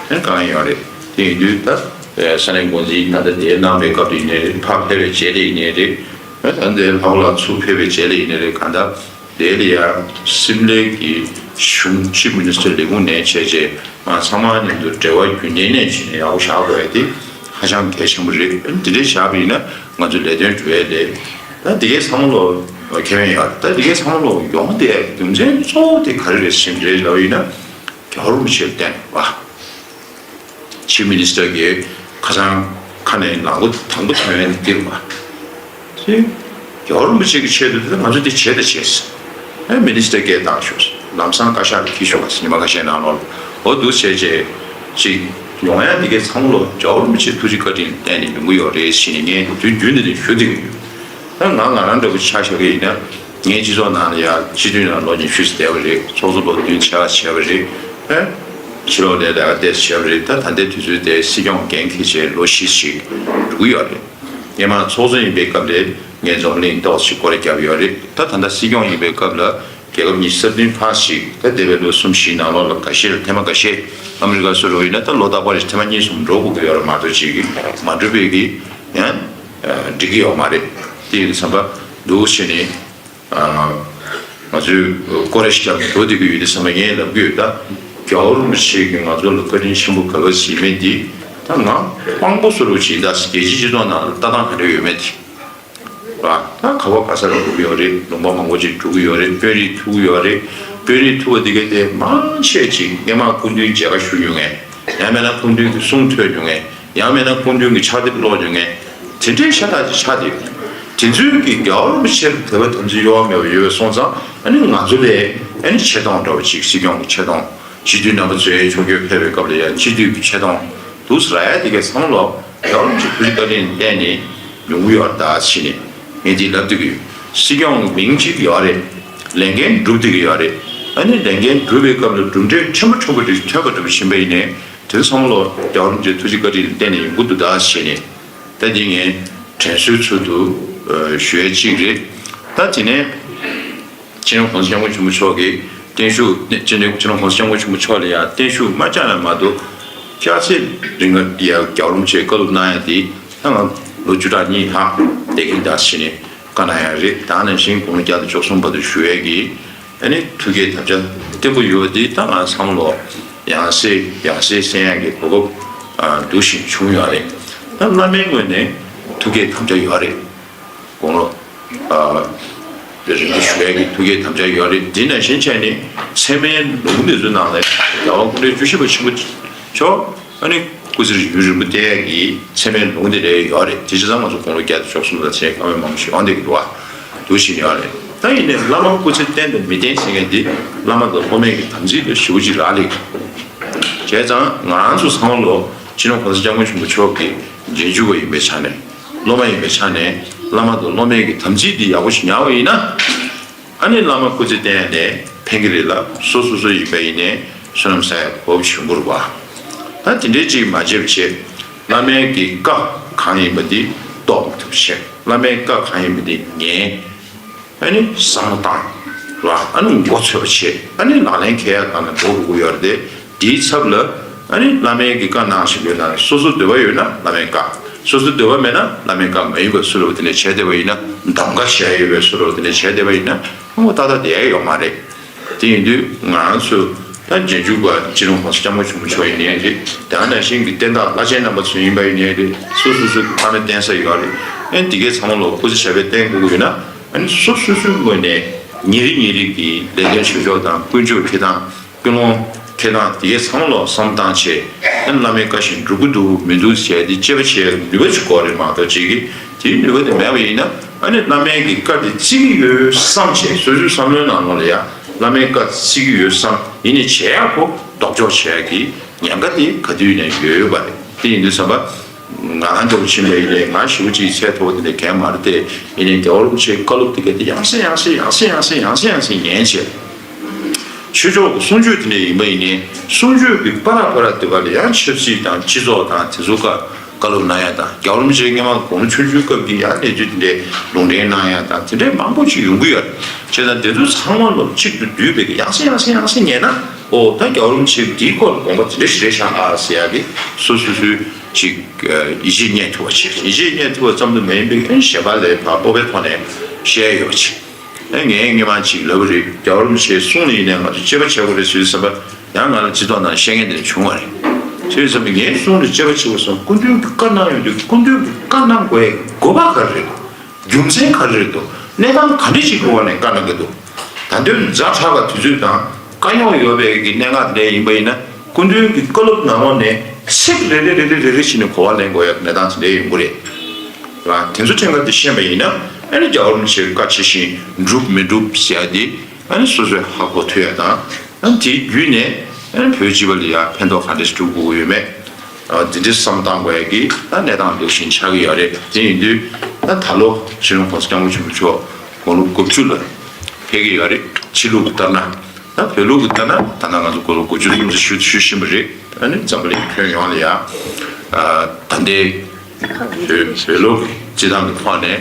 ཡང་དཀའ་ངལ་ཡོད་རེད། དེ་ཡིན་དུས་ད་ས་གནས་འགོ་འཛིན་ད་ལྟ་དེ་གནང་བའི་སྐབས་དེ་ཡིན་ནའི་རེད། ཕར་ཕེབས་པའི་རྗེས་ལ་ཡིན་ནའི་རེད། ད་ལྟའི་ལྷག་ལ་ཚུར་ཕེབས་པའི་རྗེས་ལ་ཡིན་ནའི་རེད། གང་ལྟར། དེ་ལ་ཡང་སིམ་ལའི་གི་གཞུང་ཆིབ་མི་ནི་སི་ཊར་ལས་ཁུངས་ནས་བྱས་རྗེས་ང་ཚང་མ་མཉམ་དུ་འབྲེལ་བ་རྒྱུན་ལྡན་ནས་བྱས་ནས་ཡག་པོ་བཞག་དགོས་ཡ་དེ་ཧ་ཅང་གལ་ཆེན་པོ་རེད། དེ་འདྲས་བཞག་པ་ཡིན་ན་ང་ཚོ་ལས་དོན་འགྲུབ་ཡ་ལས་ད་འདི་གའི་ཚང་མ་ལོ་ཁེ་ཕན་ཡོད་རེད། ད་འདི་གའི་ཚང་མ་ལོ་ཡོང་བསྡད་རྒྱུ་མཚན་གཙོ་བོ་དེ་ག་རེ་རེད་ཟེར་ན་རེད་ལབ་པ་ཡིན་ན་རྒྱལ་བ་རིན་པོ་ཆེར་བརྟེན་པ། ཆིབ་མི་ནི་སི་ཊར་གྱིས་ཁ་སང་ཁ་ནས་ལངས་པ་དང་པོ་ཐོན་ཡ་འདི་རེད་པ། དེ་རྒྱལ་བ་རིན་པོ་ཆེ་གི་ཆེད་དུ་དེ་ང་ཚོ་དེ་བྱས་དང་བྱས། ཨེ་མི་ནི་སི་ཊར་སྐད་བཏང་ཤོག་ལམ་སང་བཀའ་ཤག་ལ་འཁྱེར་ཤོག་ཉི་མ་ཁ་ཤས་ནང་ལོགས་ལ་འོ་འདུག་བྱས་རྗེས་ཅིག་ཡོང་ཡ་འདི་གའི་ཚང་མ་ལོ་རྒྱལ་བ་རིན་པོ་ཆེ་ཐུགས་རྗེ་བཀའ་དྲིན་བརྟེན་ནས་ཡོང་གི་ཡོད་རེད་ཟེར་ནས་ངས་དུས་རྒྱུན་དུ་ནས་ཞུ་བསྡད་ཀྱི་ཡོད། ད་ང་ང་རང་འདྲ་བོ་ཆ་བཞག་གི་ཡིན་ན། ངའི་སྤྱི་ཚོགས་ནང་ལ་ཡང་སྤྱི་འཐུས་ནང་ལོ་ཉི་ཤུ་ཙམ་བསྡད་པ་རེད། ཚོགས་གཙོ་ལོ་བདུན་ཕྱེད་ཀ་བྱས་པ་རེད། ཨེ། ཕྱི་ལོགས་ལ་ལས་ཀ་ཏོག་ཙམ་བྱས་པ་རེད། ད་ད་ལྟའི་དུས་ཚོད་དེ་སྲིད་སྐྱོང་འགན་འཁྱེར་བྱས་ལོ་བཞི་ཞིག་འགྲོ་གི་ཡོད་རེད། སྔོན་མ་ཚོགས་གཙོ་ཡིན་པའི་སྐབས་ལ་ངས་འཛམ་གླིང་ཏོག་ཙམ་ཞིག་སྐོར་ར་བརྒྱབ་ཡོད་རེད། ད་ད་ལྟ་སྲིད་སྐྱོང་ཡིན་པའི་སྐབས་ལ་རྒྱལ་ཁབ་ཉི་ཤུ་རྩ་བདུན་ཕར་ཞིག་ད་འདས་པའི་ལོ་གསུམ་བཞིའི་ནང་ལོགས་ལ་འགའ་ཤས་ལ་ཐེངས་མ་འགའ་ཤས་ཨ་མི་རི་ཀ་སུ་རུ་ཡིན་ན་ད་ལོ་རྟག་པར་རེ་ཐེངས་མ་གཉིས་གསུམ་འགྲོ་དགོས་ཀྱི་ཡོད་རེད་མ་གཏོགས་ཅིག་མ་འགྲོ་བའི་གི་ཡང་འགྲིག་གི་ཡོད་མ་རེད། དེ་ཡིན་དུས་ཙམ་པ་འདུག་བྱས་ནས། ང་ཚོས་སྐོར་ར་ཞིག་རྒྱབ་ནས་འགྲོ་བསྡད་ཀྱི་ཡོད་དུས་ཙམ་པ་ངས་ལབ་ཀྱི་ཡོད། ད་རྒྱལ་བ་རིན་པོ་ཆེ་གིས་ང་ཚོ་ལ་བཀའ་དྲིན་ཆེན་པོ་ག་པར་བྱེད་མེད་འདི་ད་ང་དཔང་པོ་བཟོ་འདྲ་བྱེད་ད་རྒྱལ་སྤྱིའི་སྤྱི་ཚོགས་ནང་ལ་ལྟ་སྟངས་ག་འདྲ་ཡོད་མེད་དེ་ར། ད་ག་བ་ག་ས་ལ་འགྲོ་གི་ཡོད་རེད། ལུང་པ་མང་པོ་ཅིག་འགྲོ་གི་ཡོད་རེད། དཔོན་རིགས་ཐུག་གི་ཡོད་རེད། དཔོན་རིགས་ཐུག་པ་འདི་ག་དེ་མང་ཆེ་ཅིག་སྔོན་མ་སྐུ་མདུན་མཇལ་ཁ་ཞུ་མྱོང་ངས། ཡང་མིན་ན་སྐུ་མདུན་གྱི་གསུང་ཐོས་མྱོང་ངས། ཡང་མིན་ན་སྐུ་མདུན་གྱི་ཕྱག་དེབ་ཀློག་མྱོང་ངས། དེ་འདྲའི་ཤ་སྟག་ཅིག་ཆགས་བསྡད་ཡོད། དེ་ཚོའི་གི་རྒྱལ་བ་རིན་པོ་ཆེར་དད་པ་དམ་ཚིག་གཡོ་བ་མེད་པ་ཡོད་པ་སོང་ཙང་ཨ་ནི་ང་ཚོ་ལས་ཨ་ནི་ཆེ་མཐོང་འདྲ་བོ་ཅིག་སྲིད་སྐྱོང་གི་ཆེ་མཐོང་། སྤྱི་འཐུས་རྣམ་པ་ཚོའི་ཕྱོགས་བསྐྱོད་ཕེབས་པའི་སྐབས་ལ་ཡང་སྤྱི་འཐུས་ཀྱི་ཆེ་མཐོང་འདུག་ཟེར་ཡ་དེ་ག་ཚང་མ་ལོ་རྒྱལ་བ་རིན་པོ་ཆེ་ཐུགས་རྗེ་བཀའ་དྲིན་བརྟེན་ནས་ཡོང་གི་ཡོད་རེད་ད་ཟེར་ནས་ངས་འདི་ལབ་བསྡད་ཀྱི་ཡོད། སྲིད་སྐྱོང་མིང་གཅིག་ཡོད་རེད། ལས་འགན་སྒྲུབ་བསྡད་ཀྱི་ཡོད་རེད། ཨ་ནི་ལས་འགན་སྒྲུབ་པའི་སྐབས་ལ་གྲུབ་འབྲས་ཕྲན་བུ་ཕྲན་བུ་རེ་ཐོན་པ་འདྲ་བོ་ཕྱིན་པ་ཡིན་ནའི། དེ་ཚང་མ་ལོ་རྒྱལ་བ་རིན་པོ་ཆེའི་ཐུགས་རྗེ་བཀའ་དྲིན་ལ་བརྟེན་ནས་ཡོང་གི་འདུག་ད་ཟེར་ནས། ད་འདི་ངས་དྲན་གསོའི་ཚུལ་དུ་ཞུ་ཡས་གཅིག་རེད། ད་དེ་ནས་སྤྱི་ནོར་གོང་ས་སྐྱབས་མགོན་ཆེན་པོ་མཆོག་གིས་བརྟན་བཞུགས། སྤྱི་ནོར་སྤྱི་ནོར་གོང་ས་སྐྱབས་མགོན་ཆེན་པོ་མཆོག་ལ་ཡང་བརྟན་བཞུགས་མ་བཅར་ན་མ་གཏོགས་སྐྱ་སེར་རིང་ལ་ཡ་རྒྱལ་བ་རིན་པོ་ཆེས་བཀའ་སློབ་གནང་ཡ་དེ་ད་ང་ ལོ་བཅུ་ཕྲག་གཉིས་ལྷག་བསྡད་མཁན་དང་ཕྱིན་ནས་བཀའ་གནང་ཡ་རེད། ད་ནང་བཞིན་དགུང་ལོ་བརྒྱ་དང་བཅུ་གསུམ་བར་དུ་བཞུགས་ཡས་ཀྱི་ཨ་ནི་ཐུགས་བསྐྱེད་དམ་བཅའ་བརྟན་པོ་ཡོད་པ་འདི་ད་ང་བསམ་བློ་ཡང་སེ་ཡང་སེ་གསན་ཡ་གི་གོ་སྐབས་འདུག་བཞིན་བྱུང་ཡོད་རེད། ད་བླ་མའི་ངོས་ནས་ཐུགས་བསྐྱེད་དམ་བཅའ་ཡོད་རེད། དགུང་ལོ་རིང་པོ་བཞུགས་ཡ་གི་ཐུགས་བསྐྱེད་དམ་བཅའ་ཡོད་རེད། འདི་ནང་བཞིན་བྱས་ནས་ཚད་མའི་ལུང་འདི་ཚོའི་ནང་ལ་རྒྱལ་བ་སྐུ་ཕྲེང་བཅུ་བཞི་པ་ཆེན་པོ་མཆོག་ཨ་ནི་སྐུ་ཚེ་ཡུན་རིང་པོ་བསྟན་ཡ་གི་ཚད་མའི་ལུང་འདི་རེ་ཡོད་རེད། དེ་བྱས་ཙང་ང་ཚོ་དགུང་ལོ་བརྒྱ་དང་བཅུ་གསུམ་ལ་ཚེ་བཀའ་མོལ་མང་པོ་ཞིག་ཡོང་བསྡད་ཀྱི་འདུག་བ། འདུག་བཞིན་ཡོད་རེད། ད་ཡིན་ནའི་བླ་མ་སྐུ་ཚེ་བརྟན་དང་མི་བརྟན་ཟེར་མཁན་འདི་བླ་མ་དང་སློབ་མའི་གི་དམ་ཚིག་ལ་ཞེ་པོ་ཅིག་རག་ལས། བྱས་ཙང་ང་རང་ཚོ་བསམ་བློ་སྤྱི་ནོར་གོང་ས་སྐྱབས་མགོན་ཆེན་པོ་མཆོག་གི་རྗེས་འཇུག་པ་ཡིན་པའི་ཆ་ནས་སློབ་མ་ཡིན་པའི་ཆ་ནས་བླ་མ་དང་སློབ་མའི་གི་དམ་ཚིག་འདི་ཡག་པོ་ཞིག་ཉར་བ་ཡིན་ན། ཨ་ནི་བླ་མ་སྐུ་ཚེ་བརྟན་ནས་ཕན་གྱི་རེད་ལ། སོ་སོ་སོ་ཡིན་པ་ཡིན་ནའི་བསོད་ནམས་བསགས་ཡ་གོ་བྱུང་དགོས་རེད་བ། ད་དེ་འདྲའི་ཅིག་མ་བྱས་པ་བྱས། བླ་མའི་གི་བཀའ་གང་ཡིན་པ་འདི་རྟོགས་མ་ཐུབ་བྱས། བླ་མའི་བཀའ་གང་ཡིན་པ་འདི་ཉན། ཨ་ནི་བསམ་བློ་བཏང་ལ། ཨ་ནི་མགོ་ཚོད་པ་བྱས། ཨ་ནི་ལག་ལེན་འཁེལ་ཡ་གང་ལ་འགྲོ་དགོས་ཀྱི་ཡོད་རེད་དེ། དེའི་ཚབ་ལ་ཨ་ནི་བླ་མའི་གི་བཀའ་གནང་བཞིན་ཡོད་ན། སོ་སོ་འདོད་པ་ཡོད་ན་བླ་མའི་བཀའ། སོ་སོ་འདོད་པ་མེད་ན་བླ་མའི་བཀའ་མ་ཡིན་པ་སུ་ལ་བ་དེ་ནས་བྱས་བསྡད་པ་ཡིན་ན། གདམ་ག་བྱས་ཡོད་པའི་སུ་ལ་བ་དེ་ནས་བྱས་བསྡད་པ་ཡིན་ན། ཨོ་ཏག་ཏག་བསྡད་ཡ་ཡོད་མ་རེད། དེ་ཡིན་དུས་ང་རང་ཚོ་ད་རྗེས་འཇུག་པ་སྤྱི་ནོར་གོང་ས་སྐྱབས་མགོན་ཆེན་པོ་མཆོག་ཡིན་ནའི་རེད། དེ་ནང་བཞིན་གྱི་བསྟན་བདག་བླ་ཆེན་རྣམ་པ་ཚོ་ཡིན་པ་ཡིན་ནའི་རེད། སོ་སོ་སོའི་བཀའ་མ་བསྟན་ས་ཡོད་རེད། ཨ་ནི་དེ་གའི་ཚང་མ་ལོ་སྐུ་ཚེ་ཞབས་པད་བརྟན་དགོས་ཀྱི་ཡོད་ན། ཨ་ནི་སོ་སོ་སོའི་ངོས་ནས་ཉིན་རེ་ཉིན་རེ་གི་ལས་དོན་བྱེད་ཕྱོགས་དང་ཀུན་སྤྱོད་འཁྱེར་སྟངས། ཀུན་སློང་འཁྱེར་སྟངས་དེ་གའི་ཚང་མ་ལོ་བསམ་བཏང་བྱས། ཨ་ནི་བླ་མའི་བཀའ་བཞིན་འགྲུབ་ཀྱི་འདུག་མི་འདུག་ཟེར་ཏེ་དཔྱད་པ་བྱེད་ཡག་ནུས་པ་ཅིག་དགོས་རེད་མ་གཏོགས། ཅིག་གིས་དེའི་ནུས་པ་དེ་མེད་པ་ཡིན་ན། ཨ་ནི་བླ་མའི་གི་བཀའ་དེ་བརྩི་གི་ཡོད་བསམ་བྱས། སོ་སོའི་བསམ་བློའི་ནང་ལོགས་ལ་ཡ་བླ་མའི་བཀའ་བརྩི་གི་ཡོད་བསམ། ཡིན་ནའི་བྱེད་ཡག་པོ་ལྡོག་ཕྱོགས་བྱེད་ཡག་གི་ཉེན་ཁ་དེ་ག་དུས་ནས་ཡོད་ཡོད་པ་རེད། དེ་ཡིན་དུས་ཙམ་པ། ང་འདྲ་པོ་ཕྱིན་པ་ཡིན་ནའི་ང་ཞེ་པོ་ཅིག་ཚད་མཐོ་པོ་དེ་འདྲ་གང་མ་རེད་དེ། ཡིན་ནའི་རྒྱལ་བ་རིན་པོ་ཆེའི་བཀའ་སློབ་དེ་ག་དེ་ཡང་སེ་ཡང་སེ་ཡང་སེ་ཡང་སེ་ཡང་སེ་ཡང་སེ་ཉན་བྱས། ཆོས་ཕྱོགས་ཀྱི་གསུང་ཆོས་དེ་འདྲ་ཡིན་པ་ཡིན་ནའི་གསུང་ཆོས་ཀྱི་བར་བར་དེ་ག་ལ་ཡང་ཆབ་སྲིད་དང་སྤྱི་ཚོགས་དང་དེ་ཚོ་བཀའ་བཀའ་སློབ་གནང་ཡ་དང་། རྒྱལ་བ་རིན་པོ་ཆེ་སྔོན་མ་དགུང་ལོ་ཆུང་ཆུང་སྐབས་ཀྱི་ཡང་གནས་ཚུལ་དེ་འདྲའི་ལུང་འདྲེན་གནང་ཡ་དང་དེ་འདྲའི་མང་པོ་ཅིག་ཡོང་གི་ཡོད་རེད། བྱས་ཙང་དེ་ཚོ་ཚང་མ་ལོ་གཅིག་ཏུ་བསྡུས་པའི་གི་ཡང་སེ་ཡང་སེ་ཡང་སེ་ཉན་ན། ཨོ་ད་རྒྱལ་བ་རིན་པོ་ཆེ་འདིའི་སྐོར་དགོངས་པ་དེ་འདྲ་ཞིག་རེད་ཤག་ཨ་ཟེར་ཡ་གི་སོ་སོ་སོའི་ཅིག་ཡིད་ཆེས་རྙེད་ཐུབ་པ་བྱེད། ཡིད་ཆེས་རྙེད་ཐུབ་པ་ཙམ་དུ་མ་ཡིན་པའི་གཞན་པ་ལ་ཕར་སྤོབས་པའི་ཐོག་ནས་བཤད་ཡོད་པ་བྱེད། ཨེ་ངས་སྔོན་མ་ཅིག་ལབ་པ་རེད། རྒྱལ་བ་རིན་པོ་ཆེའི་གསུང་ལ་ཡིན་ནའི་ང་ཚོ་དཔྱད་པ་བྱེད་དགོས་རེད་ཟེར་དུས་ཙམ་པ། ཡང་ང་ལ་སྤྱི་ཚོགས་ནང་བཤད་མཁན་དེ་འདྲ་བྱུང་བ་རེད། དེ་ཡིན་ཙང་ངའི་གསུང་ལ་དཔྱད་པ་བྱེད་དགོས་སོང་། སྐུ་མདུན་གྱིས་བཀའ་གནང་ཡོང་དུས་སྐུ་མདུན་གྱིས་བཀའ་གནང་དགོས་ཡག་དགོས་པ་ག་རེ་རེད་འདུག་རྒྱུ་མཚན་ག་རེ་རེད་འདུག་གནས་སྟངས་ག་འདྲ་ཞིག་གི་འོག་ནས་བཀའ་གནང་གི་འདུག་ད་དུང་ཛ་དྲག་ག་དུས་ཚོད་དང་དཀའ་རྙོག་ཡོད་པའི་གི་གནད་འགག་དེ་འདྲ་ཡིན་པ་ཡིན་ན། སྐུ་མདུན་གྱི་བཀའ་སློབ་ནང་ལོགས་ནས་ཚིག་རེ་རེ་རེ་རེ་རེ་རེ་བྱས་ནས་གོ་བ་ལེན་དགོས་ཡག་གནས་སྟངས་དེ་འདྲ་ཡོང་གི་རེད། རང་དེ་ཚོ་ཕྲན་ག་དེ་ཤེས་པ་ཡིན་ན། ཨ་ནི་རྒྱལ་བ་རིན་པོ་ཆེའི་བཀའ་ཇི་བཞིན་འགྲུབ་མི་འགྲུབ་ཟེར་ཡ་དེ་ཨ་ནི་སོ་སོས་ཧ་གོ་ཐུབ་ཡ་དང་། ཨ་ནི་དེའི་བརྒྱུད་ནས་ཨ་ནི་བོད་སྤྱི་པ་ལ་ཡ་ཕན་ཐོགས་ག་འདྲ་ཞིག་འགྲུབ་དགོས་ཀྱི་ཡོད་མེད། ཨ་འདི་འདྲའི་བསམ་བཏང་དགོས་ཡ་གི་ད་གནས་སྟངས་འདུག་བཞིན་ཆགས་ཀྱི་ཡོད་རེད། དེ་ཡིན་དུས་ད་ད་ལོ་སྤྱི་ནོར་༸གོང་ས་༸སྐྱབས་མགོན་ཆེན་པོ་མཆོག་དགུང་ལོ་དགུ་བཅུ་ལ་ཕེབས་ཀྱི་ཡོད་རེད། ཕྱི་ལུགས་ཀྱི་ལྟར་ན། ད་བོད་ལུགས་ཀྱི་ལྟར་ན་ད་ལྟ་ང་ཚོ་དགུང་ལོ་དགུ་བཅུ་སོང་ཙང་ཞུ་ཞུ་བཞིན་པ་རེད། ཨ་ནི་འཛམ་བུ་གླིང་ཁྱོན་ཡོངས་ལ་ཡ། ཨ་ད་ལྟའི་བོད་བོད་ལུགས་ཀྱི་སྤྱི་བཏང་གི་ཐོག་ནས་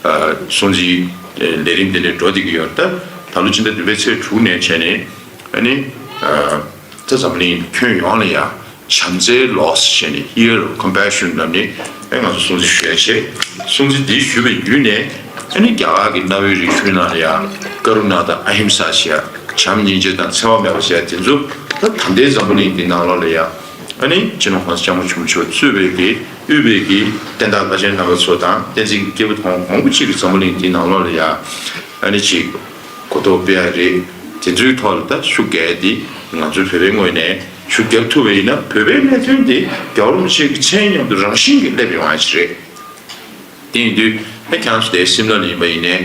ཨ་སྲུང་བརྩིའི་ལས་རིམ་དེ་འདྲ་འགྲོ་བསྡད་ཀྱི་ཡོད་རེད། ད་ད་ལོ་ཕྱི་ཟླ་བདུན་པའི་ཚེས་དྲུག་ནས་བྱས་ནས་ཨ་ནི་ཨ་ད་འཛམ་བུ་གླིང་ཁྱོན་ཡོངས་ལ་ཡ། བྱམས་བརྩེའི་ལོ་ཟེར་ནས་Year of Compassion ལབ་ནས་ཨེ་ང་ཚོ་སྲུང་བརྩི་ཞུ་ཡ་བྱས། སྲུང་བརྩི་འདི་ཞུས་པའི་བརྒྱུད་ནས་ཨ་ནི་རྒྱ་གར་གྱི་གནའ་བོའི་རིག་གཞུང་ནང་ལ་ཡང་ཀ་རུ་ཎ་དང་ཨ་ཧིམ་ས་ཟེར་ཡ། བྱམས་སྙིང་རྗེ་དང་འཚེ་བ་མེད་པ་ཟེར་ཡ་དེ་ཚོ་ད་ད་ལྟའི་འཛམ་བུ་གླིང་འདི་ནང་ལོགས་ལ་ཡང་ཨ་ནི་སྤྱི་ནོར་༸གོང་ས་༸སྐྱབས་མགོན་ཆེན་པོ་མཆོག་གཙོས་པའི་གི་དབུས་པའི་གི་བསྟན་བདག་བླ་ཆེན་རྣམ་པ་ཚོ་དང་བསྟན་འཛིན་སྐྱེས་བུ་དང་མང་པོ་ཅིག་གིས་འཛམ་བུ་གླིང་འདི་ནང་ལོགས་ལ་ཡང་ཨ་ནི་ཅིག་གོ་རྟོགས་སྤེལ་ཡ་རེད། དེ་ཚོའི་ཐོག་ལ་ད་ཤུགས་རྒྱག་ཡ་འདི་ང་ཚོའི་བོད་པའི་ངོས་ནས་ཤུགས་རྒྱག་ཐུབ་པ་ཡིན་ན་བོད་པའི་གནད་དོན་འདི་རྒྱལ་བ་རིན་པོ་ཆེ་གི་མཚན་མཉམ་དུ་རང་བཞིན་གྱིས་སླེབས་ཡོང་ཡ་ཞིག་རེད། དེ་ཡིན་དུས་ད་ཁྱེད་རང་ཚོ་དེ་སིམ་ལ་ལ་ཡིན་པ་ཡིན་ནའི་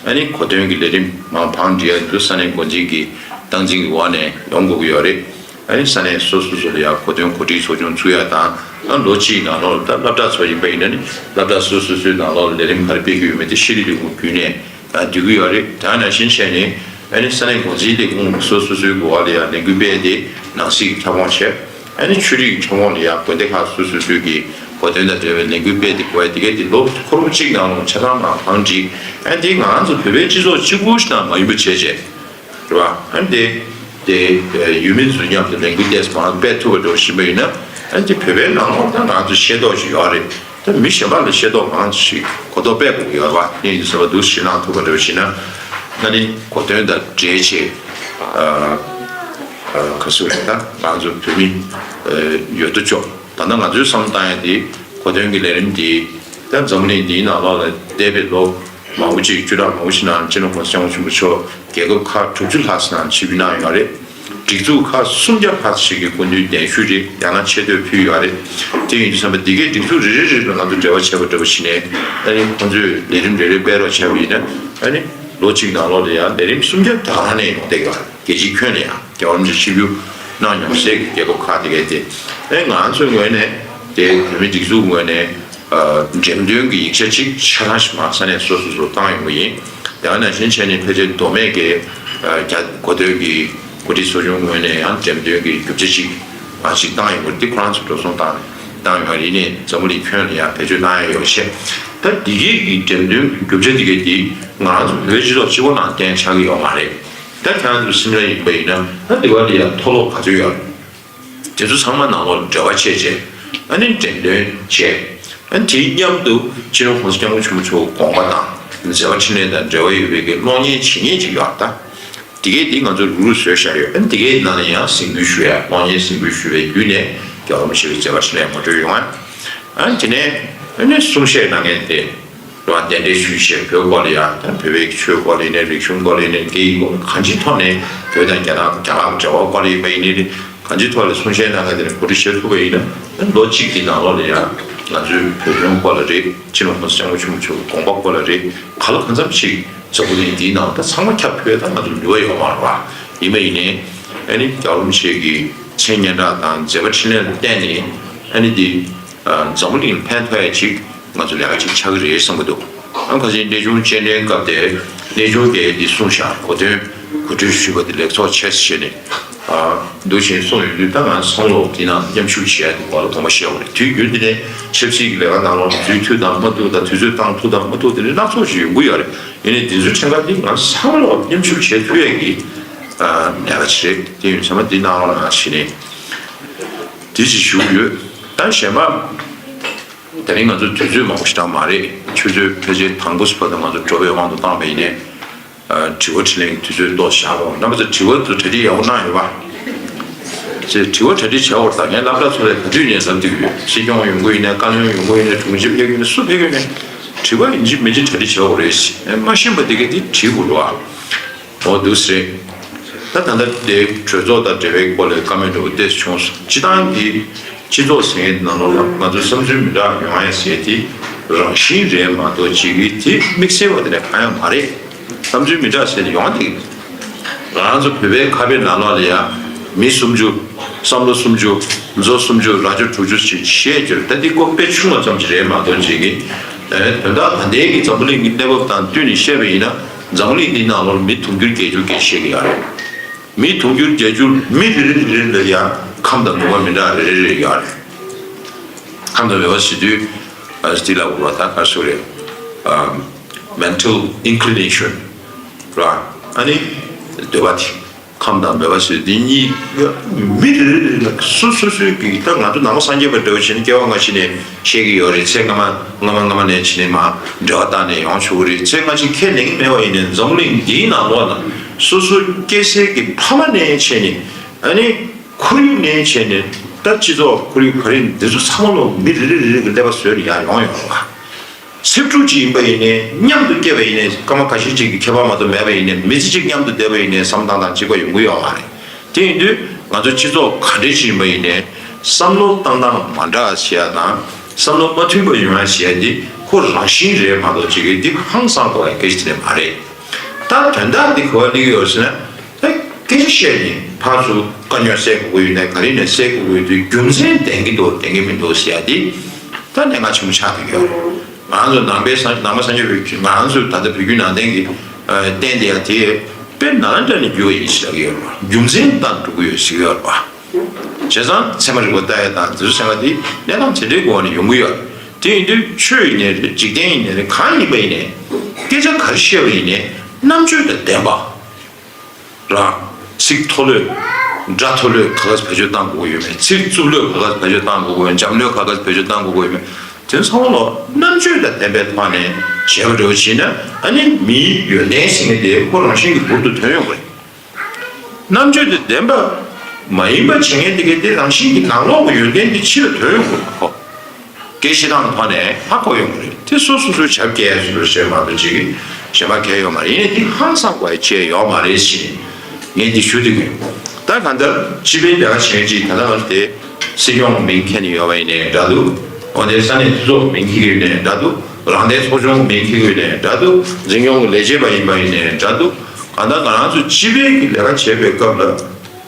ཨ་ནི་གོ་སྟོན་གྱི་ལས་རིམ་མང་བང་སྒྲིག་ཡ་འདུག་ས་གནས་འགོ་འཛིན་གྱི་སྟངས་འཛིན་གྱི་འོག་ནས་ཡོང་དགོས་ཀྱི་ཡོད་རེད། ཨ་ནི་ས་གནས་སོ་སོ་སོ་ལ་ཡ་གོ་སྟོན་གོ་སྒྲིག་ཚོགས་ཆུང་བཙུགས་ཡ་དང་། ཨ་ལོ་གཅིག་ནང་ལོགས་ལ་ད་སློབ་གྲྭ་ཚོ་ཡིན་པ་ཡིན་ན་ནི་སློབ་གྲྭ་སོ་སོ་སོའི་ནང་ལོགས་ལ་ལས་རིམ་ག་རེ་སྤེལ་གྱི་ཡོད་མེད་དེ་ཤེས་རིག་ལས་ཁུངས་བརྒྱུད་ནས་ཨ་བསྡུ་གི་ཡོད་རེད། དེ་ནང་བཞིན་བྱས་ནས་ཨ་ནི་ས་གནས་འགོ་འཛིན་ལས་ཁུངས་སོ་སོ་སོའི་འགོ་བ་ལ་ཡ་ལས་འགུལ་སྤེལ་ཏེ་ནང་སྲིད་ཀྱི་ཁྱབ་ཁོངས་བྱས། ཨ་ནི་ཆོས་རིག་ཁྱབ་ཁོངས་ལ་ཡང་དགོན་སྡེ་ཁག་སོ་སོ་སོའི་གི་གོ་སྟོན་དང་འབྲེལ་བའི་ལས་འགུལ་སྤེལ་ཏེ་དགོས་ཡ་དེ་གའི་དེ་ལོ་འཁོར་གཅིག་ནང་ལ་ཆ་ཚང་མ་བང་སྒྲིག་ཨ་ནི་དེ་ང་རང་ཚོ་བོད་པའི་སྤྱི་ཚོགས་གཅིག་པུ་ཞིག་དང་མ་ཡིན་པ་བྱས་བྱས་རེད་བ། ཨ་ནི་དེ་དེ་ཡུལ་མི་ཚོ་མཉམ་དུ་ལས་འགུལ་ཏོག་ཙམ་མང་སྤེལ་ཐུབ་པ་འགྲོ་བཞིན་པ་ཡིན་ན། ཨ་ནི་དེ་བོད་པའི་ནང་ལོགས་ད་ང་ཚོ་ཤེས་རྟོགས་ཤིག་ཡོད་རེད། མི་གཞན་པ་ལ་ཤེས་རྟོགས་གང་ཞིག་གོ་རྟོགས་སྤེལ་དགོས་ཀྱི་ཡོད་པ་ཡིན་ཟེར་བ་འདུག་ཞེ་ནང་ཐུག་པ་འདྲ་བ་ཞིག་ན། ཨ་ནི་གོ་དོན་དང་འབྲེལ་ཆེད་ག་སུ་རེད་ད་ང་ཚོ་བོད་མི་ཡོད་དོ་ཅོག་ད་ལྟ་ང་ཚོའི་བསམ་བློ་བཏང་ཡ་དེ་གོ་དོན་གྱི་ལས་རིམ་འདི་ད་འཛམ་བུ་གླིང་འདིའི་ནང་ལོགས་ལ་འདས་པའི་ལོ་མང་པོ་ཅིག་བཅུ་ཕྲག་མང་པོ་ཞིག་ནང་སྤྱི་ནོར་༸གོང་ས་༸སྐྱབས་མགོན་ཆེན་པོ་མཆོག་རྒྱལ་ཁབ་ཁག་དྲུག་ཅུ་ལྷག་ཙམ་ནང་ཆིབས་བསྒྱུར་གནང་ཡོད་རེད། སྒྲིག་འཛུགས་ཁག་སུམ་བརྒྱ་ལྷག་ཙམ་ཞིག་གི་སྐུ་མདུན་གདན་ཞུ་རེད་ཡང་ན་ཆེ་བསྟོད་ཕུལ་ཡོད་རེད། དེ་ཡིན་དུས་ཙམ་པ་འདི་གའི་སྒྲིག་འཛུགས་རེ་རེ་རེ་ལ་ང་ཚོ་འབྲེལ་བ་བྱས་པ་འདྲ་པོ་ཞིག་ནས་ཨ་ནི་ཁོང་ཚོས་ལས་རིམ་རེ་རེ་སྤེལ་རོགས་བྱས་པ་ཡིན་ན་ཨ་ནི་ལོ་གཅིག་ནང་ལོགས་ལ་ཡང་ལས་རིམ་སུམ་བརྒྱ་ད་ག་རང་ནས་ཡོང་བསྡད་ཡོད་རེད། རྒྱལ་སྤྱིའི་ཁྱོན་ལ་ཡང་རྒྱལ་བ་རིན་པོ་ཆེ་ཆིབས་བསྒྱུར་གནང་མྱོང་སའི་རྒྱལ་ཁབ་ཁག་དེ་གའི་དེ་ཨ་ནི་ང་ཚོའི་ངོས་ནས་དེ་བོད་མི་སྒྲིག་འཛུགས་ངོས་ནས། འགྲེམས་སྟོན་གྱི་ཡིག་ཆ་གཅིག་ཆ་ཚང་ཞིག་མར་ས་གནས་སོ་སོ་སོ་བཏང་ཡོང་གི་ཡིན། དེ་ནང་བཞིན་བྱས་ནས་ཕལ་ཆེར་མདོ་སྨད་ཀྱི་རྒྱ་གོ་ཐོས་ཀྱི་འགོ་ཁྲིད་ཚོ་ཆུང་ངོས་ནས་ཡང་འགྲེམས་སྟོན་གྱི་རྒྱུ་ཆ་གཅིག་མར་ཞིག་བཏང་ཡོང་གི་འདི་ཁོ་རང་ཚོ་འགྲོ་སོང་བཏང་བཏང་ཡོང་ཡིན་ནའི་འཛམ་བུ་གླིང་ཁྱོན་ལ་ཡང་བེད་སྤྱོད་བཏང་ཡ་ཡོད་ཆེ། ད་འདི་གའི་གི་འགྲེམས་སྟོན་གྱི་རྒྱུ་ཆ་འདི་གའི་འདི་ང་རང་ཚོ་བོད་སྤྱི་ཚོགས་སྤྱི་བོ་ནང་བསྟན་ཆགས་ཀྱི་ཡོད་མ་རེད། ད་ཁྱེད་རང་ཚོ་སིམ་ལ་ཡིན་པ་ཡིན་ན་ད་འདི་བ་འདི་ཡང་མཐོ་སློབ་ག་ཚོད་ཡོད་རེད། དེ་ཚོ་ཚང་མ་ནང་ལོགས་འབྲེལ་བ་བྱས་རྗེས་ཨ་ནི་འགྲེམས་སྟོན་བྱས། ཨ་ནི་དེའི་མཉམ་དུ་སྤྱི་ནོར་༸གོང་ས་༸སྐྱབས་མགོན་ཆེན་པོ་མཆོག་དགོངས་པ་དང་མཛད་པ་འཕྲིན་ལས་དང་འབྲེལ་བ་ཡོད་པའི་གི་གློག་བརྙན་བྱེད་མཁན་ཅིག་ཡོད་ད། དེ་གས་དེ་ང་ཚོ་རུག་རུག་བཟོས་བཞག་ཡོད། ཨ་ནི་དེ་གས་ནང་ལ་ཡང་གཟིགས་འབུལ་ཞུ་ཡ་གློག་བརྙན་གཟིགས་འབུལ་ཞུ་བའི་བརྒྱུད་ནས་རྒྱལ་བ་རིན་པོ་ཆེའི་མཛད་པ་འཕྲིན་ལས་ངོ་སྤྲོད་ཡོང་ཡ། ཨ་ནི་དེ་ནས་ཨ་ནི་གསུང་བཤད་གནང་མཁན་དེ། རེད་བ། གདན་འདྲེན་ཞུས་བྱས་བོད་སྐོར་ལ་ཡང་ད་བོད་པའི་ཆོས་སྐོར་ལ་ཡིན་ནའི་རིག་གཞུང་སྐོར་ལ་ཡིན་ནའི་སྐད་ཡིག་སྐོར་གང་ཅིའི་ཐོག་ནས་བོད་དང་རྒྱ་ནག་རྒྱ་གར་འབྲེལ་བ་སྐོར་ལ་ཡིན་པ་ཡིན་ནའི་རེད། གང་ཅིའི་ཐོག་ལ་གསུང་བཤད་གནང་མཁན་དེ་ནས་གོ་སྒྲིག་བྱེད་ཐུབ་པ་ཡིན་ན་ལོ་གཅིག་གི་ནང་ལོགས་ལ་ཡང་ང་ཚོའི་བོད་དོན་སྐོར་ལ་རེད། སྤྱི་ནོར་༸གོང་ས་༸སྐྱབས་མགོན་ཆེན་པོ་མཆོག་གི་དགོངས་པ་སྐོར་ལ་རེད། ག་ལ་གང་འཚམ་ཞིག་འཛམ་བུ་གླིང་འདིའི་ནང་ད་ཚང་མ་ཁྱབ་ཐུབ་ཡ་ད་ང་ཚོ་ནུས་པ་ཡོད་མ་རེད་བ། ཡིན་པ་ཡིན་ནའི་ཨ་ནི་རྒྱལ་བ་རིན་པོ་ཆེ་གི་མཚན་སྙན་གྲགས་དང་མཛད་པ་འཕྲིན་ལས་ལ་བརྟེན་ནས་ཨ་ནི་འདི་འཛམ་བུ་གླིང་ལ་ཕན་ཐོགས་ཡ་ཅིག་ང་ཚོ་ལས་ཀ་ཅིག་ཆགས་ཀྱི་རེད་བསམ་གྱི་འདུག་ཨ་ཁ་སང་གནས་ཆུང་སྤྱན་འདྲེན་སྐབས་དེ་གནས་ཆུང་གིས་འདི་གསུངས་ཤག་གོ་དོན་གོ་སྒྲིག་ཞུས་པ་དེ་ལེགས་ཚོགས་ཆེ་ཟེར་ནས་འདུག་བཞིན་གསུངས་ཡོང་དུས་ད་ང་ཚོ་ཚང་མ་ལོག་འདི་ནང་མཉམ་ཞུགས་བྱེད་ཡ་དེ་སྐོར་ལ་དགོངས་པ་བཞེས་དགོས་རེད། དུས་རྒྱུན་འདི་ནས་ཆབ་སྲིད་ཀྱི་ལས་ཀ་ནང་ལོགས་འཛུལ་ཐུབ་དང་མ་ཐུབ་དང་དུས་ཚོད་བཏང་ཐུབ་དང་མ་ཐུབ་དེ་འདྲའི་སྣ་ཚོགས་ཤིག་ཡོང་གི་ཡོད་རེད། ཡིན་ནའི་འདི་ཚོའི་ཕྲན་ཁ་འདི་ང་ཚོ་ཚང་མ་ལོག་མཉམ་ཞུགས་བྱེད་ཐུབ་ཡ་གི་ལས་ཀ་ཞིག་རེད། དེ་ཡིན་ཚང་མ་འདི་གནང་རོགས་གནང་ཞེས་ནས་འདི་ཞིག་ཞུ་གི་ཡོད། ད་གཞན་པ། དེ་རིང་ང་ཚོ་དུས་ཚོད་མང་པོ་ཞིག་བཏང་མ་རེད། ཆུ་ཚོད་ཕལ་ཆེར་དང་པོ་སུ་བར་དུ་ང་ཚོ་འགྲོ་བའི་དབང་དུ་བཏང་བ་ཡིན་ནའི། དྲི་བ་དྲིས་ལན་གྱི་དུས་ཚོད་ཏོག་བཞག་རོགས། རྣམ་པ་ཚོ་དྲི་བ་ཚོ་གྲ་སྒྲིག་ཡག་པོ་གནང་ཡོད་པ། ཅེས་དྲི་བ་གྲ་སྒྲིག་བྱ་བར་ད་ངས་སློབ་གྲྭ་ཚོ་ལ་ག་དུས་ནས་ལབ་བསྡད་ཀྱི་ཡོད། སྲིད་སྐྱོང་ཡོང་གི་ཡིན་ནའི་བཀའ་བློན་ཡོང་གི་ཡིན་ནའི་དྲུང་ཆེ་ཕེབས་ཀྱི་ཡིན་ནའི་སུ་ཕེབས་ཀྱི་ཡིན་ནའི་དྲི་བ་ཡིན་གཅིག་མིན་གཅིག་གྲ་སྒྲིག་བྱ་དགོས་རེད་ཟེར། མ་ཤེས་པ་དེ་གས་དེ་དྲིས་དགོས་རེད་བ། འོ་འདུག་སེ་རེད། ད་ད་ལྟ་དེ་གྲོས་ཚོགས་དང་འབྲེལ་བའི་སྐོར་ལ་བཀའ་མོལ་འདྲ་བོ་ཏོག་ཙམ་བྱུང་སོང་། སྤྱི་བཏང་གི་སྤྱི་ཚོགས་ཟེར་མཁན་ནང་ལོགས་ལ་ང་ཚོའི་བསམ་ཚུལ་མི་འདྲ་ཡོང་ཡ་ཟེར་དེ་རང་བཞིན་རེད་མ་གཏོགས་གཅིག་གིས་དེ་དམིགས་བསལ་བ་དེ་ནས་གང་ཡང་མ་རེད། བསམ་ཚུལ་མི་འདྲ་ཟེར་ནས་ཡོང་བ་དེ་ང་རང་ཚོ་བོད་པའི་ཁ་དཔེ་ནང་ལོགས་ལ་ཡ་མི་སུམ་ཅུ་བསམ་བློ་སུམ་ཅུ་མཛོ་སུམ་ཅུ་རྭ་ཅོ་དྲུག་ཅུ་ཞེས་བཤད་རྒྱུར་ད་འདི་ཀོ་དཔེ་ཆུང་བ་ཙམ་ཞིག་རེད་མ་གཏོགས་གཅིག་གིས་དོན་དག་ད་ལྟའི་གི་འཛམ་བུ་གླིང་གི་གནས་བབ་དང་བསྟུན་ནས་བཤད་པ་ཡིན་ན། འཛམ་གླིང་འདི་ནང་ལོགས་མི་དུང་ཕྱུར་བརྒྱད་ཅུ་སྐད་བཤད་ཀྱི་ཡོད་རེད། མི་དུང་ཕྱུར་བརྒྱད་ཅུ་མི་རེ་རེ་རེ་རེ་ལ་ཡང་ཁམས་དང་ནུས་པ་མི་འདྲ་རེ་རེ་རེ་ཡོད་རེད། ཁམས་དང་ནུས་པ་ཟེར་དུས་ཨ་སྟི་ལ་འུར་བ་དང་ག་སུ་རེད། ཨ་mental inclination ར་ཨ་ནི་འདོད་པ་དེ། ཁམས་དང་འདོད་པ་ཟེར་འདི་གཉིས་མི་རེ་རེ་རེ་ལ་སོ་སོ་སོའི་གི་ད་ང་ཚོ་ནང་པ་སངས་རྒྱས་པ་འདྲ་བོ་བྱས་ནས་སྐྱེ་བ་སྔ་ཕྱི་ནས་བཤད་ཀྱི་ཡོད་རེད། ཚེ་སྔ་མ་སྔ་མ་སྔ་མ་ནས་བྱས་ནས་མར་འབྲེལ་བ་བཏགས་ནས་ཡོང་ཆོག་གི་རེད། ཚེ་སྔ་ཕྱི་ཁས་ལེན་གྱི་མེད་པ་ཡིན་ནའི་འཛམ་གླིང་འདིའི་ནང་ལོགས་ལ་སོ་སོ་སྐྱེ་སའི་གི་ཕ་མ་ནས་བྱས་ནས་ཨ་ནི་ཁོར་ཡུག་ནས་བྱས་ནས་ད་སྤྱི་ཚོགས་ཁོར་ཡུག་ག་རེ་འདི་ཚོ་ཚང་མ་ལོ་མི་རེ་རེ་རེ་རེ་གི་ཀླད་པ་བཟོས་ནས་ཡར་ཡོང་ཡོང་བ། ཚེ་ཕྲུག་ཅིག་ཡིན་པ་ཡིན་ནའི་མཉམ་དུ་སྐྱེས་པ་ཡིན་ནའི་སྐར་མ་ཁ་ཤས་ཅིག་གི་ཁྱད་པར་མ་གཏོགས་མེད་པ་ཡིན་ནའི་མི་ཚེ་གཅིག་མཉམ་དུ་བསྡད་པ་ཡིན་ནའི་བསམ་སྟངས་དང་གཅིག་པ་ཡོང་གི་ཡོད་མ་རེད། དེ་ཡིན་དུས་ང་ཚོ་སྤྱི་ཚོགས་ག་འདྲ་ཞིག་ཡིན་པ་ཡིན་ནའི་བསམ་བློ་བཏང་སྟངས་མ་འདྲ་བ་བྱེད་ཡ་དང་བསམ་བློ་མ་མཐུན་པ་ཡོང་ཡ་བྱེད་ཡ་འདི་ཁོ་རང་བཞིན་རེད་མ་གཏོགས་གཅིག་གི་འདི་ཧང་སང་དགོས་ཡ་སྐད་ཆ་དེ་མ་རེད། ད་དོན་དག་འདི་ག་པར་སླེབས་ཡོད་ཟེར་ན། ད་སྐད་ཆ་བཤད་ནས་ཕར་ཚུར་དཀའ་རྙོག་སེལ་དགོས་ཀྱི་ཡོད་ནའི་ག་རེ་ནས་སེལ་དགོས་ཀྱི་ཡོད་དུས་རྒྱུ་མཚན་ལྡན་གྱི་འདུག་ལྡན་གྱི་མི་འདུག་ཟེར་ཡ་འདི་ད་གནད་འགག་ཆེན་པོ་ཆགས་བསྡད་ཀྱི་ཡོད་རེད། ང་ཚོ་ནང་པའི་ས་ནང་པ་སངས་རྒྱས་པའི་ང་ཚོས་ད་ལྟ་བོད་བརྒྱུད་ནང་བསྟན་གྱི་ཨ་བསྟན་བསྡད་ཡ་དེ་དཔེ་ནང་འདྲ་ནས་འགྱུར་བ་ཡིན་ཞེས་ལབ་ཀྱི་ཡོད་རེད་བ། རྒྱུ་མཚན་དང་འགྲོ་གི་ཡོད་ཟེར་གྱི་ཡོད་རེད་བ། བྱས་ཙང་ཚད་མ་རིག་པ་ལྟ་ཡ་དང་དེ་ཚོ་ཚད་མ་དེ་གནས་སྟངས་དེ་འདྲའི་སྒོ་ནས་ཡོང་གི་ཡོད་རེད། དེ་ཡིན་དུས་ཆོས་ཡིན་ནའི་རེད། འཇིག་རྟེན་ཡིན་ནའི་རེད། གང་ཡིན་པ་ཡིན་ནའི་སྐད་ཆ་ག་རེ་བཤད་པ་ཡིན་ནའི་རྣམ་དཔྱོད་དང་ལྡན་པ། རང་ཚིག་མཐོ་ལོས་སྒྲ་མཐོ་ལོས་ག་ག་བེད་སྤྱོད་བཏང་དགོས་ཀྱི་ཡོད་མེད། ཚིག་རྩུབ་ལོས་ག་ག་བེད་སྤྱོད་བཏང་དགོས་ཀྱི་ཡོད་མེད། འཇམ་ལོས་ག་ག་བེད་སྤྱོད་བཏང་དགོས་ཀྱི་ཡོད་མེད། དེ་ཚང་མ་ལོ་རྣམ་དཔྱོད་དང་ལྡན་པའི་ཐོག་ནས་བྱས་པ་འདྲ་བོ་བྱས་ན། ཨ་ནི་མིའི་ཡོན་ཏན་ཟེར་མཁན་དེ་ཁོ་རང་བཞིན་གྱིས་འབུར་དུ་ཐོན་ཡོང་གི་རེད། རྣམ་དཔྱོད་དང་ལྡན་པ་མ་ཡིན་པ་བྱེད་མཁན་དེ་གའི་དེ་རང་བཞིན་གྱིས་ནང་ལོགས་ཀྱི་ཡོན་ཏན་དེ་ཕྱི་ལ་ཐོན་ཡོང་གི་རེད། ཁོ་སྐད་བཤད་སྟངས་ཐོག་ནས་ཧ་གོ་ཡོང་གི་རེད། དེ་སོ་སོ་སོའི་བྱ་བ་སྐྱེལ་སོ་སོ་བྱེད་མ་གཏོགས་ཅིག་གཞན་པ་གལ་ཡོད་མ་རེད། ཡིན་ནའི་དེ་ཧང་སང་དགོས་ཡ་ཅིག་ཡོད་མ་རེད་ཟེར་ངས་འདི་ཞུ་འདོད་ཀྱི་ཡོད། ད་གང་ལྟར་སྤྱི་པའི་ལས་ཀ་བྱེད་མཁན་ཅིག་ད་ལྟ་བར་དེ་སྲིད་སྐྱོང་གི་མིང་འཁྱེར་ནས་ཡོད་པ་ཡིན་ནའི་འདྲ་འདུག་འོན་ཏེ་ས་གནས་འཐུས་ཚོགས་མིང་འཁྱེར་གྱི་ཡོད་ནའི་འདྲ་འདུག་རང་བདེན་ཚོགས་ཆུང་མིང་འཁྱེར་གྱི་ཡོད་ནའི་འདྲ་འདུག་འཛིན་སྐྱོང་གི་ལས་བྱེད་པ་ཡིན་པ་ཡིན་ནའི་འདྲ་འདུག་གང་ལྟར་ང་རང་ཚོ་སྤྱི་པའི་གི་ལས་ཀ་བྱེད་པའི་སྐབས་ལ་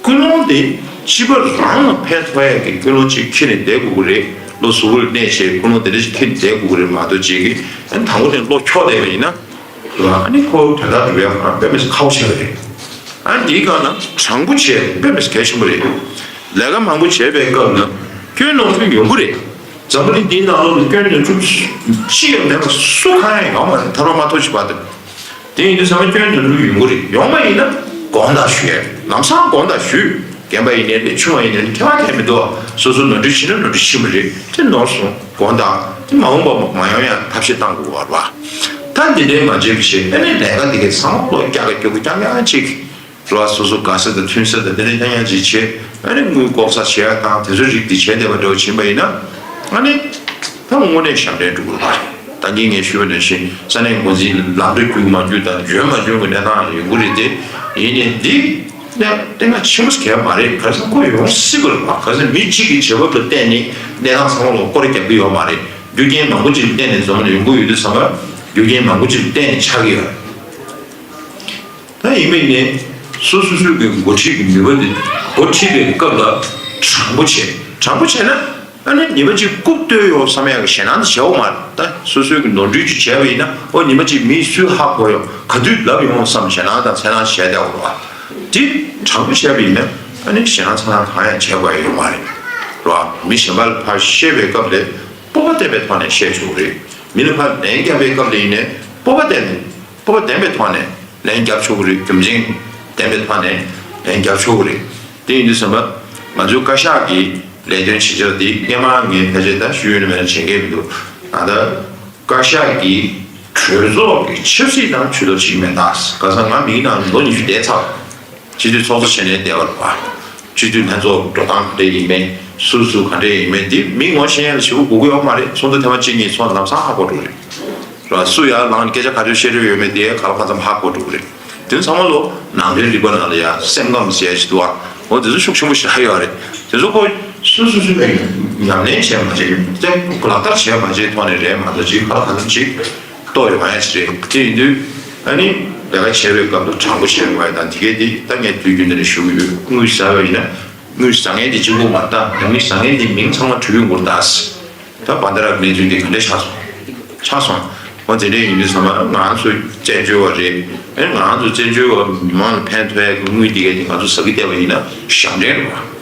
ཀུན་སློང་དེ་སྤྱི་པ་རང་ལ་ཕན་ཐོགས་ཡ་གི་ཀུན་སློང་ཅིག་འཁྱེར་ནས་བསྡད་དགོས་ཀྱི་རེད། བློ་གཟུ་བོར་གནས་བྱས་ཀུན་སློང་དེ་འདྲ་ཞིག་འཁྱེར་ནས་བསྡད་དགོས་ཀྱི་རེད་མ་གཏོགས་ཅིག་གི་ཨ་ནི་དང་པོ་དེ་བློ་འཁྱོག་བསྡད་པ་ཡིན་ན། ཨ་ནི་ཁོ་དོན་དག་སྒྲུབ་ཡ་ང་དཔེ་མི་སྲིད་ཁག་པོ་ཆགས་ཀྱི་རེད། ཨ་ནི་དེའི་སྒང་ལ་དྲང་པོ་བྱས་དཔེ་མི་སྲིད་གལ་ཆེན་པོ་རེད། ལས་ཀ་མང་པོ་བྱས་པའི་སྐབས་ན་སྐྱོན་ནོར་འཁྲུལ་ཡོང་གི་རེད། འཛམ་བུ་གླིང་འདིའི་ནང་ལོགས་ལ་སྐྱོན་ནོར་འཁྲུལ་ཅི་ཡང་མེད་པ་སུ་གང་ཡང་ཡོད་མ་རེད། ཐར་པ་མ་ཐོབ་ཅིག་བར་དུ། དེ་ཡིན་དུས་ཚང་མ་སྐྱོན་ནོར་འཁྲུལ་ཡོང་གི་རེད། ཡོང་བ་ཡིན་ན་དགོངས་དག་ཞུ་ཡ་རེད། ལམ་སང་དགོངས་དག་ཞུས། རྒན་པ་ཡིན་ནའི་རེད། ཆུང་བ་ཡིན་ནའི་རེད། ཁྱད་པར་གང་ཡང་མི་འདུག་སོ་སོ་ནོར་འཁྲུལ་ཕྱིན་ན་ནོར་འཁྲུལ་ཕྱིན་པ་རེད། དེ་ནོར་སོང་དགོངས་དག་དེ་མ་འོངས་པ་མ་ཡོང་ཡ་ཐབས་ཤེས་གཏང་དགོས་པ་རེད་བ། ད་འདི་འདྲའི་མ་བྱས་པ་བྱས་ཨ་ནི་ལས་ཀ་འདི་གའི་ཚང་མ་ལོ་རྒྱག་གི་རྒྱུག་གི་རྐྱང་རྐྱང་ཅིག་རོ། སོ་སོ་དགའ་ས་དང་མཐུན་ས་དང་དེ་འདྲ་རྐྱང་རྐྱང་ཅིག་བྱས། ཨ་ནི་དངུལ་ལྐོག་ཟ་བྱེད་ཡ་དང་དེ་ཚོའི་རིགས་འདི་བྱས་བསྡད་པ་འདྲ་བོ་ཕྱིན་པ་ཡིན་ན། ཨ་ནི་ད་དངོས་གནས་ཞབས་འདྲེན་འགྲོ་དགོས་པ་རེད། ད་གིན་ངས་ཞུས་པ་ནང་བཞིན་ས་གནས་འགོ་འཛིན་ལམ་འགྲོ་རྒྱུག་མ་རྒྱུག་དང་འཇོན་མ་འཇོན་གྱི་གནས་སྟངས་ཡོང་གི་རེད་དེ། ཡིན་ནའི་འདི་གནས་གནད་འགག་ཆེན་པོ་གལ་མ་རེད། ག་རེ་ཟེར་ན་ཁོ་ཡོང་སྲིད་པ་རེད་པ། ག་རེ་ཟེར་ན་མི་གཅིག་གི་བྱེད་བབ་ལ་བརྟེན་ནས་གནས་སྟངས་ཚང་མ་ལ་སྐོར་ར་རྒྱག་གི་ཡོད་མ་རེད། རྒྱུ་རྐྱེན་མང་པོ་ཅིག་ལ་བརྟེན་ནས་འཛོམས་ནས་ཡོང་གི་ཡོད་དུས་ཙམ་པ་རྒྱུ་རྐྱེན་མང་པོ་ཅིག་ལ་བརྟེན་ནས་ཆགས་ཀྱི་ཡོད་རེད། ད་ཡིན་པ་ཡིན་ནའི་སོ་སོ་སོའི་གི་འགོ་ཁྲིད་ཀྱི་ནུས་པ་འདི་འགོ་ཁྲིད་པའི་སྐབས་ལ་དྲང་པོ་བྱས། དྲང་པོ་བྱས་ན་ཨ་ནི་ཉི་མ་གཅིག་རྐུབ་བཏོད་ཡོང་བསམ་ཡག་གི་ཞེད་སྣང་དེ་བྱེད་དགོས་མ་རེད། ད་སོ་སོའི་གི་ནོར་འཁྲུལ་ཅིག་བྱས་པ་ཡིན་ན་ཨོ་ཉི་མ་གཅིག་མིས་སུས་ཧ་གོ་ཡོང་ག་དུས་ལབ་ཡོང་བསམ་ཞེད་སྣང་དང་འཚེར་སྣང་བྱས་བསྡད་དགོས་རེད་བ། དེ་དྲང་པོ་བྱས་པ་ཡིན་ན་ཨ་ནི་ཞེད་སྣང་འཚེར་སྣང་གང་ཡང་བྱེད་དགོས་ཡ་ཡོད་མ་རེད། རེད་བ། མི་གཞན་པ་ལ་ཕར་བཤད་པའི་སྐབས་ལ་སྤོབས་པ་བསྟན་པའི་ཐོག་ནས་བཤད་ཆོག་གི་རེད། མི་ལ་ཕར་ལན་བརྒྱབ་པའི་སྐབས་ལ་ཡིན་ནའི་སྤོབས་པ་བསྟན་ནས་སྤོབས་པ་ལྡན་པའི་ཐོག་ནས་ལན་རྒྱབ་ཆོག་གི་རེད། རྒྱུ་མཚན་ལྡན་པའི་ཐོག་ནས་ལན་རྒྱབ་ཆོག་གི་རེད། དེ་ཡིན་དུས་ཙམ་པ་ང་ཚོའི་བཀའ་ཤག་གི་ལས་དོན་བྱེད་འཆར་འདི་སྔས་མ་ངས་ཕལ་ཆེར་ད་ཞུ་ཡོད་ན་མེད་ན་བྱེད་མཁན་མི་འདུག་ད་ལྟ་བཀའ་ཤག་གི་གྲོས་ཚོགས་ཀྱི་ཆབ་སྲིད་ནང་ཇུས་གཏོགས་བྱེད་ཀྱི་མེད་ད། ག་ས་ང་མིའི་ནང་ལོ་ཉི་ཤུ་བསྡད་ཚར། སྤྱི་འཐུས་ཚོགས་གཙོ་བྱས་ནས་བསྡད་པ་རེད་པ། སྤྱི་འཐུས་ལྷན་ཚོགས་འགྲོ་སྟངས་ག་འདྲས་ཡིན་མིན། སུ་སུ་ག་འདྲས་ཡིན་མིན་འདི་མི་ངོ་ཤེས་ཡ་ལ་ཞེ་པོ་དགོས་ཀྱི་ཡོད་མ་རེད། ཚོགས་འདུ་ཐེངས་མ་གཅིག་གཉིས་ཚོགས་ན་ལམ་སང་ཧ་གོ་འགྲོ་གི་རེད། རེད་བ། སུ་ཡར་ལངས་ནས་སྐད་ཆ་ག་ཚོད་བཤད་འདོད་ཡོད་མེད་དེ་ག་ལ་གང་འཚམ་ཧ་གོ་འགྲོ་གི་རེད། དེ་ཚང་མ་ལོ་ནང་དོན་རིག་པ་ནང་ལ་ཡ་སེམས་ཁམས་ཟེར་ཡ་ཞིག་འདུག་ཨ། འོ་དེ་ཚོ་ཤུགས་ཆེན་པོ་ཞིག་ཧ་ཡོད་རེད། དེ་ཚོ་ཁོ་སུ་སུ་སུ་ནས་ཉམས་ལེན་བྱས་མ་བྱས་ཏེ་ལག་བསྟར་བྱས་མ་བྱས་ཐོག་ནས་རེད་མ་གཏོགས་ཅིག་ག་ལ་གང་འཚམ་ཅིག་རྟོགས་ཡོང་ཡ་ཞིག་རེད། དེ་ཡིན་དུས་ཨ་ནི་ལས་ཀ་བྱེད་པའི་སྐབས་དུ་དྲང་པོ་བྱེད་དགོས་ཡ་དང་དེ་གས་དེ་ད་ངས་དུས་རྒྱུན་དུ་ནས་ཞུ་གི་ཡོད། དངུལ་ཟ་བ་ཡིན་ན་དངུལ་ཟ་མཁན་དེ་གཅིག་པུ་མ་རེད། ད་དངུལ་ཟ་མཁན་དེ་མིང་ཚང་མ་བྲིས་ཡོང་དགོས་རེད་ད། ད་བ་ད་ར་གི་གནས་ཚུལ་འདི་ག་འདྲས་ཆགས་སོང་། ཆགས་སོང་། འོ་དེ་འདྲས་ཡིན་དུས་ཙམ་པ་ང་ཚོ་བཙན་བྱོལ་བ་རེད། ཨེ་ང་ཚོ་བཙན་བྱོལ་བ་མི་མང་ལ་ཕན་ཐོགས་ཡག་གི་དངུལ་འདི་གས་འདི་ང་ཚོ་ཟ་གི་བསྡད་པ་ཡིན་ན་ཞབས་འདྲེན་རེད་བ།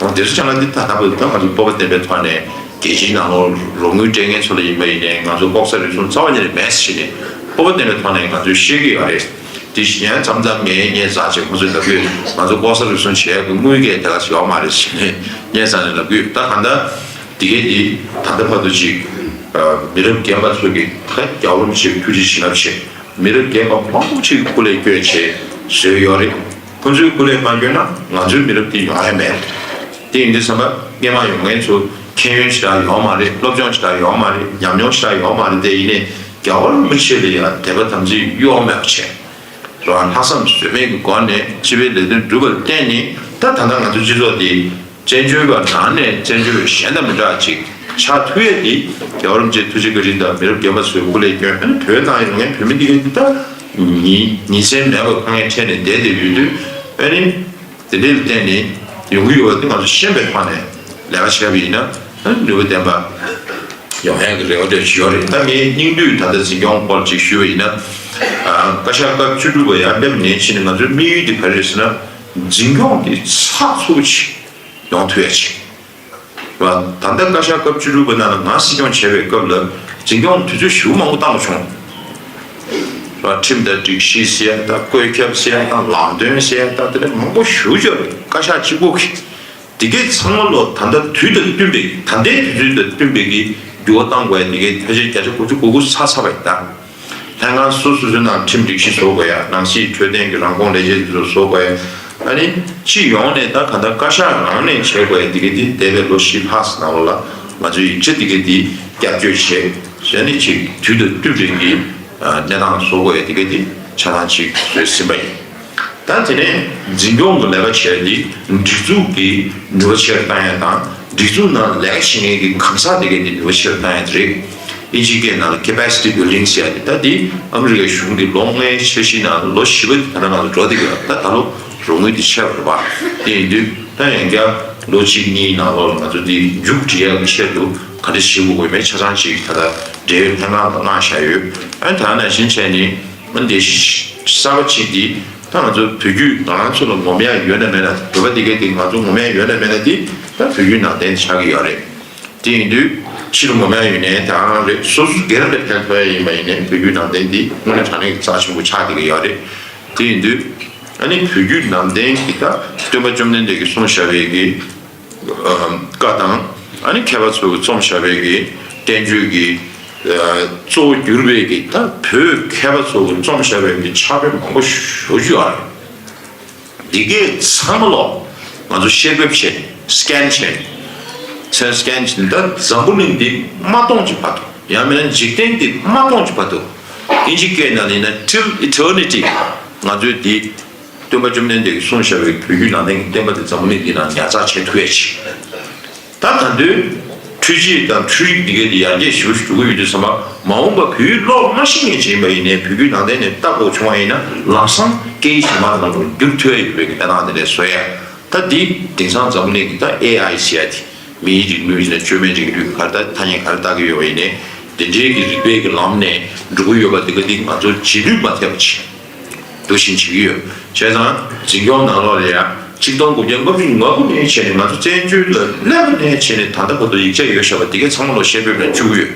འོ་དེ་ཚོ་ཅང་ལ་འདི་ད་ལྟ་བུ་ད་ང་ཚོ་སྤོབས་པ་ལྡན་པའི་ཐོག་ནས་རྒྱལ་སྤྱིའི་ནང་ལོགས་རོགས་དངུལ་སྤྲད་མཁན་ཚོ་ལ་ཡིན་པ་ཡིན་ནའི་ང་ཚོ་ལྐོག་ཟ་རུལ་སུངས་རྩ་བ་ཉིད་ནས་མེད་ཟེར་ནས་སྤོབས་པ་ལྡན་པའི་ཐོག་ནས་ང་ཚོས་བཤད་ཀྱི་ཡོད་རེད། དེ་བཞིན་མཚམས་མཚམས་ངས་སྙན་སེང་བྱེད་ཁོང་ཚོས་ལབ་ཀྱི་ཡོད། ང་ཚོ་ལྐོག་ཟ་རུལ་སུངས་བྱེད་ཡག་གི་དངུལ་གས་དེ་ག་ཚོད་ཡོད་མ་རེད་ཟེར་ནས་སྙན་སེང་ནས་ལབ་ཀྱི་ཡོད། ད་གང་ལྟར། དེ་གས་དེ་ད་ལྟ་བར་དུ་ཅིག་མི་རབས་རྒན་པ་ཚོ་གིས་ད་རྒྱལ་བ་རིན་པོ་ཆེའི་ཐུགས་རྗེ་བྱིན་རླབས་ཆེ། མི་རབས་རྒན་པ་མང་པོ་ཅིག་སྐུ་ལས་བསྐྱོན་བྱས་བཟོས་ཡོད་རེད། ཁོང་ཚོའི་སྐུ་ལས་མ་བསྐྱོན་ན་ང་ཚོའི་མི་རབས་དེ་ཡོང་ཡ་མེད། དེ་ཡིན་དུས་ཙམ་པ་སྔས་མ་ཡོང་མཁན་ཚོ་མཁྱེན་ཡོན་ཞེ་དྲག་ཡོད་མ་རེད། སློབ་སྦྱོང་ཞེ་དྲག་ཡོད་མ་རེད། ཉམས་མྱོང་ཞེ་དྲག་ཡོད་མ་རེད། དེ་ཡིན་ནའི་རྒྱལ་བ་རིན་པོ་ཆེ་ལ་ཡང་དད་པ་དམ་ཚིག་གཡོ་བ་མེད་པ་བྱས། རང་ལྷག་བསམ་ཟོལ་མེད་ཀྱི་སྒོ་ནས་སྤྱི་པའི་ལས་དོན་སྒྲུབ་པར་བརྟེན་ནས་ད་ད་ལྟ་ང་ཚོ་སྤྱི་ཚོགས་འདི་བཙན་བྱོལ་བ་ནང་ནས་བཙན་བྱོལ་བ་གཞན་དང་མི་འདྲ་ཅིག་ཆགས་ཐུབ་ཡས་འདི་རྒྱལ་བ་རིན་པོ་ཆེའི་ཐུགས་རྗེ་བཀའ་དྲིན་དང་མི་རབས་རྒན་པ་ཚོའི་སྐུ་ལས་བསྐྱོན། ཨ་ནི་བོད་ནང་ཡོད་མཁན་བོད་མི་འདི་གའི་འདི་ད་ཉིན་ཉིན་མཚན་མེད་པར་དཀའ་ངལ་འཕྲད་ནས་བསྡད་བསྡད་ཡོད་དུས། ཨ་ནི་དེ་འདྲའི་ལ་བརྟེན་ནས་ཡོང་གི་ཡོད་པ་འདི་ང་ཚོ་ཤེས་པའི་ཐོག་ནས་ལས་ཀ་བྱས་པ་ཡིན་ན་ཨ་ནི་ནུས་པ་ལྡན་པ། ཡོང་ཡག་གི་རེ་བ་འདྲ་ཞིག་ཡོད་རེད། ད་ངས་སྙིང་བསྡུས་ད་ལྟ་འཛིན་སྐྱོང་སྐོར་ཅིག་ཞུས་པ་ཡིན་ན། ཨ། བཀའ་ཤག་སྐབས་བཅུ་དྲུག་པ་ཡར་སླེབས་ནས་ཕྱིན་ནས་ང་ཚོའི་དམིགས་ཡུལ་དེ་ག་རེ་རེད་ཟེར་ན། འཛིན་སྐྱོང་དེ་ཚགས་ཚུད་པོ་ཅིག་ཡོང་ཐུབ་ཡག་ཅིག་རེད་བ། ད་ལྟ་བཀའ་ཤག་སྐབས་བཅུ་དྲུག་པ་ནང་ལ་ང་སྲིད་སྐྱོང་བྱས་པའི་སྐབས་ལ་འཛིན་སྐྱོང་དུས་ཚོད་ཞེ་པོ་མང་པོ་བཏང་བ་བྱུང་། རེད་བ། ཁྲིམས་དང་སྒྲིག་གཞི་ཟེར་ཡག་དང་བཀོད་ཁྱབ་ཟེར་ཡག་དང་ལམ་སྟོན་ཟེར་ཡག་དང་དེ་འདྲ་མང་པོ་ཞེ་པོ་ཅིག་ཡོད་རེད། བཀའ་ཤག་གཅིག་པོ་གིས། དེ་གའི་ཚང་མ་ལོ་ད་ལྟ་དུས་དང་བསྟུན་པའི་ད་ལྟའི་དུས་ཚོད་དང་བསྟུན་པའི་གི་ འགྱུར་བ་གཏང་དགོས་ཡ་དེ་གའི་ཕལ་ཆེར་བརྒྱ་ཆ་དགུ་བཅུ་གོ་དགུ་ཚར་ཚར་བ་ཡིན་ད། ལྷན་ཁང་སོ་སོ་སོའི་ནང་ཁྲིམས་སྒྲིག་གཞི་བཟོ་དགོས་ཡ། ནང་སྲིད་འཕྲོད་བསྟེན་གྱི་རང་ཁོངས་ལས་བྱེད་དེ་ཚོ་བཟོ་དགོས་ཡ། ཨ་ནི་སྤྱི་ཡོངས་ནས་ད་གང་ལྟར་བཀའ་ཤག་ནང་ནས་བྱེད་དགོས་ཡ་དེ་གའི་དེ་འདས་པའི་ལོ་བཞི་ལྷག་ཙམ་ནང་ལོགས་ལ་ང་ཚོའི་ཡིག་ཆ་དེ་གའི་དེ་བསྐྱར་བཅོས་བྱས། ཨ་ནི་ཅིག་དུས་དང་བསྟུན་པའི་གི་གནས་སྟངས་བཟོ་དགོས་ཡ་དེ་གའི་དེ་ཆ་ཚང་ཅིག་བཟོས་ཟིན་པ་ཡིན། ད་དེ་ནས་འཛིན་སྐྱོང་གི་ལས་ཀ་བྱས་ཏེ་སྒྲིག་འཛུགས་ཀྱི་ནུས་པ་ཆེ་རུ་བཏང་ཡ་དང་། སྒྲིག་འཛུགས་ནང་ལས་ཀ་བྱེད་མཁན་གྱི་གང་ཟག་དེ་གའི་དེ་ནུས་པ་ཆེ་རུ་བཏང་ཡ་དེ་རེད། ཨིན་ཇིའི་སྐད་ནང་ལ་capacity building ཟེར་ཡ་དེ། ད་དེ་ཨ་མི་རི་ཀའི་གཞུང་གི་ལོ་ལྔའི་འཆར་གཞི་ནང་ལོ་བཞི་པ་དེ་ད་ལྟ་ང་ཚོ་འགྲོ་བསྡད་ཀྱི་ཡོད། ད་ད་ལོ་རོགས་དངུལ་དེ་ཆད་པ་རེད་པ། དེ་ཡིན་དུས་ད་ཡང་བསྐྱར་ལོ་གཅིག་གཉིས་ནང་ལོགས་ལ་ང་ཚོ་དེ་མཇུག་སྒྲིལ་ཡ་གི་ཆེད་དུ་ག་འདྲ་བྱེད་དགོས་ཀྱི་ཡོད་མེད་ཆ་ཚང་ཅིག་ད་ལྟ་འབྲེལ་ཡོད་ལྷན་ཁང་ལ་གནང་བཞག་ཡོད། ཨ་ནི་ད་ནང་བཞིན་བྱས་ནས་ཨ་ནི་དེ་གསར་པ་ཅིག་དེ། ད་ང་ཚོ་བོད་བརྒྱུད་ང་རང་ཚོ་ལ་ངོམ་ཡ་ཡོད་ན་མེད་ན། བོད་པ་དེ་གའི་དེ་ང་ཚོ་ངོམ་ཡ་ཡོད་ན་མེད་ན་དེ་ད་བོད་བརྒྱུད་ནང་བསྟན་ཆགས་ཀྱི་ཡོད་རེད། དེ་ཡིན་དུས་ཕྱི་ལ་ངོམ་ཡ་ཡོད་ནའི་དེ་རང་རེད། སོ་སོ་སྒེར་ལ་ཕན་ཐོགས་ཡ་ཡིན་པ་ཡིན་ནའི་བོད་བརྒྱུད་ནང་བསྟན་དེ་དངོས་གནས་དྲང་གནས་ཀྱི་རྩ་ཆེན་པོ་ཆགས་བསྡད་ཀྱི་ཡོད་རེད། དེ་ཡིན་དུས་ཨ་ནི་བོད་བརྒྱུད་ནང་བསྟན་གྱི་ད་སྟོན་པ་བཅོམ་ལྡན་འདས་ཀྱིས་གསུངས་བཞག་པའི་གི་བཀའ་དང་། ཨ་ནི་མཁས་པ་ཚོ་གིས་རྩོམ་བཞག་པའི་གི་བསྟན་བཅོས་ཀྱི་གཙོ་བོ་གྱུར་པའི་གི་ད་བོད་མཁས་པ་ཚོ་གིས་རྩོམ་བཞག་པའི་གི་ཕྱག་དཔེ་མང་པོ་ཞེ་པོ་ཅིག་ཡོད་རེད། འདི་གས་ཚང་མ་ལོ་ང་ཚོ་བཤེར་འབེབས་བྱས། སི་ཀེན་བྱས། མཚན་སི་ཀེན་བྱས། ད་འཛམ་བུ་གླིང་འདི་མ་སྟོངས་ཀྱི་བར་དུ། ཡང་མིན་ན་འཇིག་རྟེན་འདི་མ་སྟོངས་ཀྱི་བར་དུ། ཨིན་ཇི་སྐད་ནང་ལ་ཡིན་ན་till eternity ང་ཚོས་འདི་སྟོན་པ་བཅོམ་ལྡན་འདས་ཀྱིས་གསུངས་བཞག་པའི་བོད་བརྒྱུད་ནང་བསྟན་གྱི་བསྟན་པ་འདི་འཛམ་བུ་གླིང་འདི་ནང་ཉར་ཚགས་བྱེད་ཐུབ་ཡ་ཆེད། ད་ད་དུང་འཕྲུལ་ཆས་དང་འཕྲུལ་རིག་འདི་གའི་འདི་ཡར་རྒྱས་ཞེ་པོ་ཞིག་འགྲོ་གི་ཡོད་དུས་ཙམ་པ། མ་འོངས་པ་བོད་ཡིག་ཀློག་མ་ཤེས་མཁན་ཅིག་ཡིན་པ་ཡིན་ནའི་བོད་བརྒྱུད་ནང་བསྟན་ནས་ལྟ་དགོས་བྱུང་བ་ཡིན་ན་ལམ་སང་སྐད་ཡིག་གཞན་པ་ནང་ལ་བསྒྱུར་ཐུབ་ཡ་ཡོད་པའི་གནས་སྟངས་དེ་འདྲ་བཟོ་ཡ། ད་འདི་དེང་སང་འཛམ་བུ་གླིང་གི་ད་ཨེ་ཨའི་ཟེར་ཡ་དེ། མིའི་རིག་ནུས་ཡིན་ན་བཅོས་མའི་རིག་ནུས་ག་རེ་ད་ཐ་སྙད་ག་རེ་བཏགས་ཀྱི་ཡོད་པ་ཡིན་ནའི། དེ་འདྲའི་གི་རིག་པའི་གི་ལམ་ནས་འགྲོ་གི་ཡོད་པ་འདི་ག་འདི་ང་ཚོ་རྗེས་ལུས་མ་ཐེབས་པ་བྱེད། འདུག་བཞིན་བྱེད་ཀྱི་ཡོད། བྱས་ཙང་འཛིན་སྐྱོང་ནང་ལོགས་ལ་ཡང་ཆིག་སྟོང་དགུ་བརྒྱ་ལྔ་བཅུ་ང་དགུ་ནས་བྱས་ནས་ང་ཚོ་བཙན་བྱོལ་ལ་སླེབས་པ་ནས་བྱས་ནས་ད་ལྟ་བར་དུ་ཡིག་ཆ་ཡོད་བཞག་པ་འདི་གའི་ཚང་མ་ལོ་བཤེར་འབེབས་ལ་བཅུག་གི་ཡོད།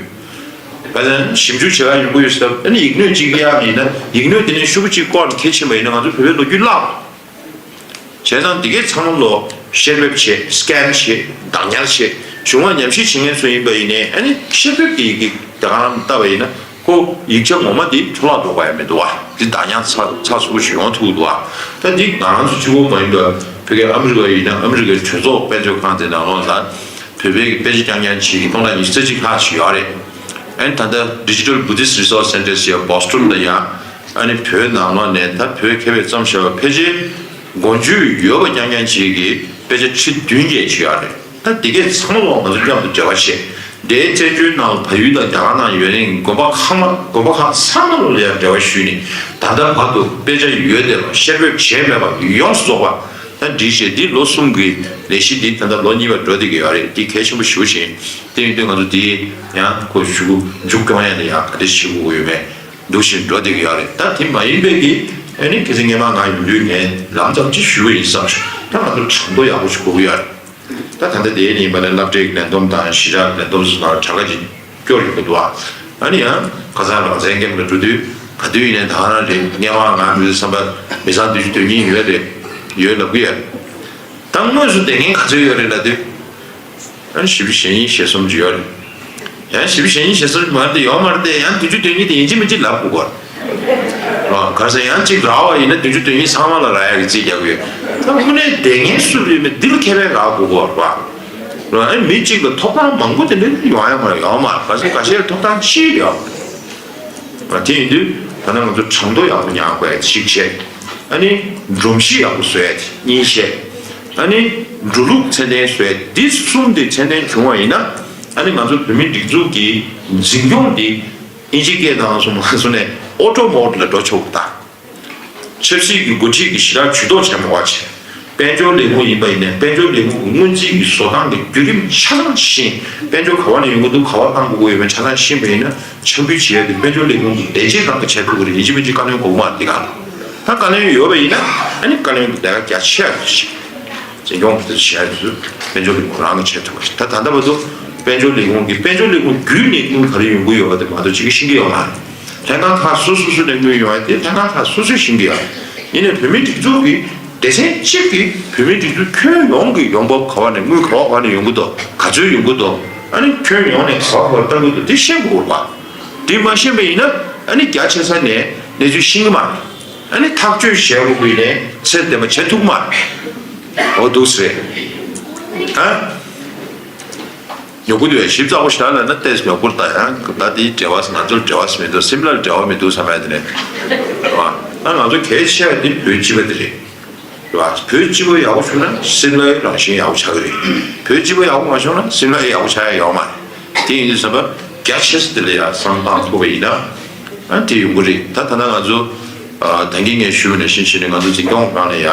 བྱས་ཙང་ཞིབ་འཇུག་བྱེད་ག་ཡོང་གི་ཡོད་ཟེར་སྟབས། ཨ་ནི་ཡིག་སྣོད་གཅིག་གཡར་བ་ཡིན་ན་ཡིག་སྣོད་དེ་ནས་ཤོག་གུ་གཅིག་བཀོག་ནས་འཁྱེར་ཕྱིན་པ་ཡིན་ན་ང་ཚོ་བོད་པའི་ལོ་རྒྱུས་བརླག་འགྲོ། བྱས་ཙང་འདི་གའི་ཚང་མ་ལོ་བཤེར་འབེབས་བྱེད། སི་ཀེན་བྱེད། བདག་ཉར་བྱེད། གཞུང་ལ་ཉམས་ཞིབ་བྱེད་མཁན་ཚོ་ཡིན་པ་ཡིན་ནའི་ཨ་ནི་བཤེར་འབེབས་ཀྱི་ཡི་གེ་དེ་ག་རང་བལྟས་པ་ཡིན་ན། ཁོ་ཡིག་ཆ་ངོ་མ་དེ་འཕྲོ་བརླག་འགྲོ་གི་ཡ་མི་འདུག་བ། འདི་བདག་ཉར་ཚགས་ཚགས་ཚུད་པོ་ཞིག་ཡོང་ཐུབ་ཀྱི་འདུག་བ། ད་འདི་ང་རང་ཚོ་གཅིག་པོ་མ་ཡིན་པར་བོད་སྐད་ཨ་མི་རི་ཀ་ཡིན་ན་ཨ་མི་རི་ཀའི་གྲོས་ཚོགས་དཔེ་མཛོད་ཁང་དེ་ནང་ལོགས་ལ་བོད་པའི་དཔེ་ཆ་རྐྱང་རྐྱང་བྱེད་ཀྱི་སྟོང་ཕྲག་ཉི་ཤུ་རྩ་གཅིག་ལྷག་ཅིག་ཡོད་རེད། ཨ་ནི་ད་ལྟ་Digital Buddhist Resource Center ཟེར་བ་བོ་སི་ཊོན་ལ་ཡང་ཨ་ནི་བོད་ནང་ལོགས་ནས་ད་བོད་མཁས་པས་བརྩམས་བཞག་པ་ཕལ་ཆེར་མགོ་མཇུག་ཡོད་པ་རྐྱང་རྐྱང་ཅིག་གི་དཔེ་ཆ་ཁྲི་བདུན་བརྒྱད་ཅིག་ཡོད་རེད། ད་འདི་གས་ཚང་མ་ལོག་ང་ཚོ་མཉམ་དུ་འབྲེལ་བ་བྱས། འདིའི་བཙན་བྱོལ་ནང་བལ་ཡུལ་དང་རྒྱ་གར་ནང་ཡོད་མཁན་དགོན་པ་ཁག་མ་དགོན་པ་ཁག་ཚང་མ་ལོག་ལ་ཡང་འབྲེལ་བ་ཞུས་ནས། ད་ལྟ་བར་དུ་དཔེ་ཆ་ཡོད་བསྡད་པ། བཤེར་འབེབས་བྱས་མེད་པ་ཡོངས་སུ་རྫོགས་པ་ད་འདི་བྱས། འདི་ལོ་གསུམ་གྱི་ལས་གཞི་འདི་ད་ལྟ་ལོ་གཉིས་པ་འགྲོ་བསྡད་ཀྱི་ཡོད་རེད། འདི་གལ་ཆེན་པོ་ཞེ་པོ་ཞིག་ཡིན། དེ་ཡིན་དུས་ང་ཚོ་འདི་ཡང་ཁོ་ཞུ་མཇུག་སྐྱོང་ཡ་ལ་ཡང་ག་འདྲ་བྱེད་དགོས་ཀྱི་ཡོད་མེད། འདུག་བཞིན་འགྲོ་བསྡད་ཀྱི་ཡོད་རེད། ད་དེ་མ་ཡིན་པའི་གི་ཨ་ནི་ཁ་སང་སྔོན་མ་ང་ཡོང་དུས་ངས་ལམ་ཙམ་ཅིག་ཞུས་པ་ཡིན་བསམ་བྱུང་། ད་ང་ཚོ་གྲངས་ཐོ་ཡག་པོ་ཞིག་དགོས་ཀྱི་ཡོད་རེད། ད་ད་ལྟ་དེ་ཡིན་པ་ནི་སློབ་གྲྭའི་ལས་བསྡོམས་དང་གཞི་རག་ལས་བསྡོམས་སོགས་ནང་ལ་གྲངས་ཀ་ཅིག་སྐྱོར་ཡོང་གི་འདུག་ཨ། ཨ་ནི་ཡང་ཁ་སང་རང་བཙན་ཁེམ་ལ་འགྲོ་དུས་ག་དུས་ཡིན་ནའི་ད་ག་རང་རེད། སྔོན་མ་ང་མི་བསམ་པ་མི་ཚང་བདུན་ཅུ་དོན་གཉིས་ཡོད་རེད། ཡོད་ལབ་ཀྱི་ཡོད། ད་དངོས་སུ་བསྡད་མཁན་ག་ཚོད་ཡོད་རེད་ལབ་དུས། ཨ་ནི་བཞི་བཅུ་ཞེ་གཉིས་ཞེ་གསུམ་ཅིག་ཡོད་རེད། ཡང་བཞི་བཅུ་ཞེ་གཉིས་ཞེ་གསུམ་མ་རེད་དེ། ཡོད་མ་རེད་དེ། ཡང་བདུན་ཅུ་དོན་གཉིས་དེ་ཡིན་གཅིག་མིན་གཅིག་ལབ་དགོས་ཀྱི་རེད། ག་རེ་ཟེར། ཡང་གཅིག་རག་པ་ཡིན་ན་བདུན་ཅུ་དོན་གཉིས་ཚང་མ་ལ་རག་ཡ་གི་རྩིས་རྒྱག་གི་ཡོད། ད་དངོས་གནས་བསྡད་མཁན་སུ་རེད་མེད་འདི་ལ་ཁེ་ཕན་རག་དགོས་ཀྱི་རེད་པ། ཨ་ནི་མི་གཅིག་ལ་ཐོབ་ཐང་མང་པོ་དེ་འདྲ་ཡོང་ཡ་མ་རེད། ཡོད་མ་རེད། ག་རེ་ཟེར། ཁ་ཤས་ལ་ཐོབ་ཐང་གཅིག་ཡོད། དེ་ཡིན་དུས་ད་ནང་ང་ཚོ་གྲངས་ཐོ་ཡག་པོ་ཉར་དགོས་ཡ་གཅིག་བྱས། ཨ་ནི་སྒྲོམ་གཞི་ཡག་པོ་བཟོ་ཡ་དེ་གཉིས་བྱས། ཨ་ནི་འགྲོ་ལུགས་ཚད་ལྡན་བཟོ་ཡ་འདི་གསུམ་དེ་ཚད་ལྡན་བྱུང་བ་ཡིན་ན། ཨ་ནི་ང་ཚོ་བོད་མིའི་སྒྲིག་འཛུགས་ཀྱི་འཛིན་སྐྱོང་འདི་ཨིན་ཇིའི་སྐད་ནང་སོང་མ་སོང་ནས་ཨོ་ཊོ་མོཌ་ལ་འགྲོ་ཆོག་གི་ད། ཆབ་སྲིད་ཀྱི་འགོ་ཁྲིད་ཀྱི་ཞེ་དྲག་ཇུས་གཏོགས་བྱེད་མ་དགོས་པ་བྱས། དཔལ་འབྱོར་ལས་ཁུངས་ཡིན་པ་ཡིན་ནའི་དཔལ་འབྱོར་ལས་ཁུངས་ཀྱི་སྔོན་རྩིས་ཀྱི་བཟོ་སྟངས་ཀྱི་བརྒྱུད་རིམ་ཆ་ཚང་ཤེས། དཔལ་འབྱོར་ག་བ་ནས་ཡོང་གི་འདུག་ག་བ་བཏང་དགོས་ཀྱི་ཡོད་མེད་ཆ་ཚང་ཤེས་པ་ཡིན་ན། འཆར་འབུལ་བྱེད་ཡ་དེ་དཔལ་འབྱོར་ལས་ཁུངས་ཀྱི་ལས་བྱེད་རྣམ་པས་བྱེད་ཐུབ་ཀྱི་རེད། ཡིན་གཅིག་མིན་གཅིག་བཀའ་བློན་དགོས་ཀྱི་མ་རེད། དེ་ག་ལ་ད་བཀའ་བློན་ཡོད་པ་ཡིན་ན་ཨ་ནི་བཀའ་བློན་གྱི་ལས་ཀ་རྒྱ་ཆེ་བ་ཞིག་འཛིན་སྐྱོང་དེ་ཚོ་བྱེད་ཡ་དེ་ཚོ་དཔལ་འབྱོར་ལས་ཁུངས་རང་གིས་བྱེད་ཐུབ་པ་ཞིག་ད་ད་ལྟ་བར་དུ་དཔལ་འབྱོར་ལས་ཁུངས་ཀྱིས་དཔལ་འབྱོར་ལས་ཁུངས་བརྒྱུད་ནས་དངུལ་ག་རེ་ཡོང་གི་ཡོད་པ་དེ་མ་གཏོགས་ཅིག་གིས་ཤེས་ཀྱི་ཡོད་མ་རེད། ལྷན་ཁང་ཁག་སོ་སོ་སོ་ནས་དངུལ་ཡོང་ཡ་དེ་ལྷན་ཁང་ཁག་སོ་སོས་ཤེས་ཀྱི་ཡོད་རེད། ཡིན་ནའི་བོད་མིའི་སྒྲིག་འཛུགས་ཀྱི་སྡེ་ཚན་གཅིག་གིས་བོད་མིའི་སྒྲིག་འཛུགས་ཁྱོན་ཡོངས་ཀྱི་ཡོང་འབབ་ག་བ་ནས་དངུལ་ག་བ་ག་བ་ནས་ཡོང་གི་འདུག་ག་ཚོད་ཡོང་གི་འདུག་ཨ་ནི་ཁྱོན་ཡོངས་ནས་ག་བར་བཏང་གི་འདུག་དེ་ཤེས་དགོས་པ། དེ་མ་ཤེས་པ་ཡིན་ན་ཨ་ནི་རྒྱ་ཆེ་ས་ནས་གནས་ཚུལ་ཤེས་ཀྱི་མ་རེད། ཨ་ནི་ཐག་གཅོད་བྱེད་དགོས་པ་ཡིན་ནའི་ཚད་ལྡན་པ་བྱེད་ཐུབ་ཀྱི་མ་རེད། འོ་འདུག་སེ་རེད། ཨ། ཉོ་གི་འདུག་ཡ། ཞིབ་ཚགས་པོ་ཞིག་ལ་ན་ཏེས་ཉོ་གུར་ལྟ་ཡང་ད་དེའི་འབྲེལ་བ་ང་ཚོར་འབྲེལ་བ་མི་འདུག་སིམ་ལར་འབྲེལ་བ་མི་འདུག་བསམ་ཡ་དེ་རེད། རེད་བ། ད་ང་ཚོ་གལ་ཆེ་བ་དེ་བོད་སྤྱི་པ་དེ་རེད། རེད་བ། བོད་སྤྱི་པ་ཡག་པོ་བྱུང་ན་སིམ་ལའི་རང་བཞིན་ཡག་པོ་ཆགས་ཀྱི་རེད། བོད་སྤྱི་པ་ཡག་པོ་མ་བྱུང་ན་སིམ་ལ་ཡག་པོ་ཆགས་ཡ་ཡོད་མ་རེད། དེ་ཡིན་དུས་ཙམ་པ་རྒྱ་ཆེ་ས་དེ་ལ་ཡ་བསམ་བཏང་ཐུབ་པ་ཡིན་ན་ཨ་དེ་ཡོང་གི་རེད། ད་ད་ལྟ་ང་ཚོ་ད་གིན་ངས་ཞུས་པ་ནང་བཞིན་བྱས་ནས་ང་ཚོ་འཛིན་སྐྱོང་སྒང་ལ་ཡ་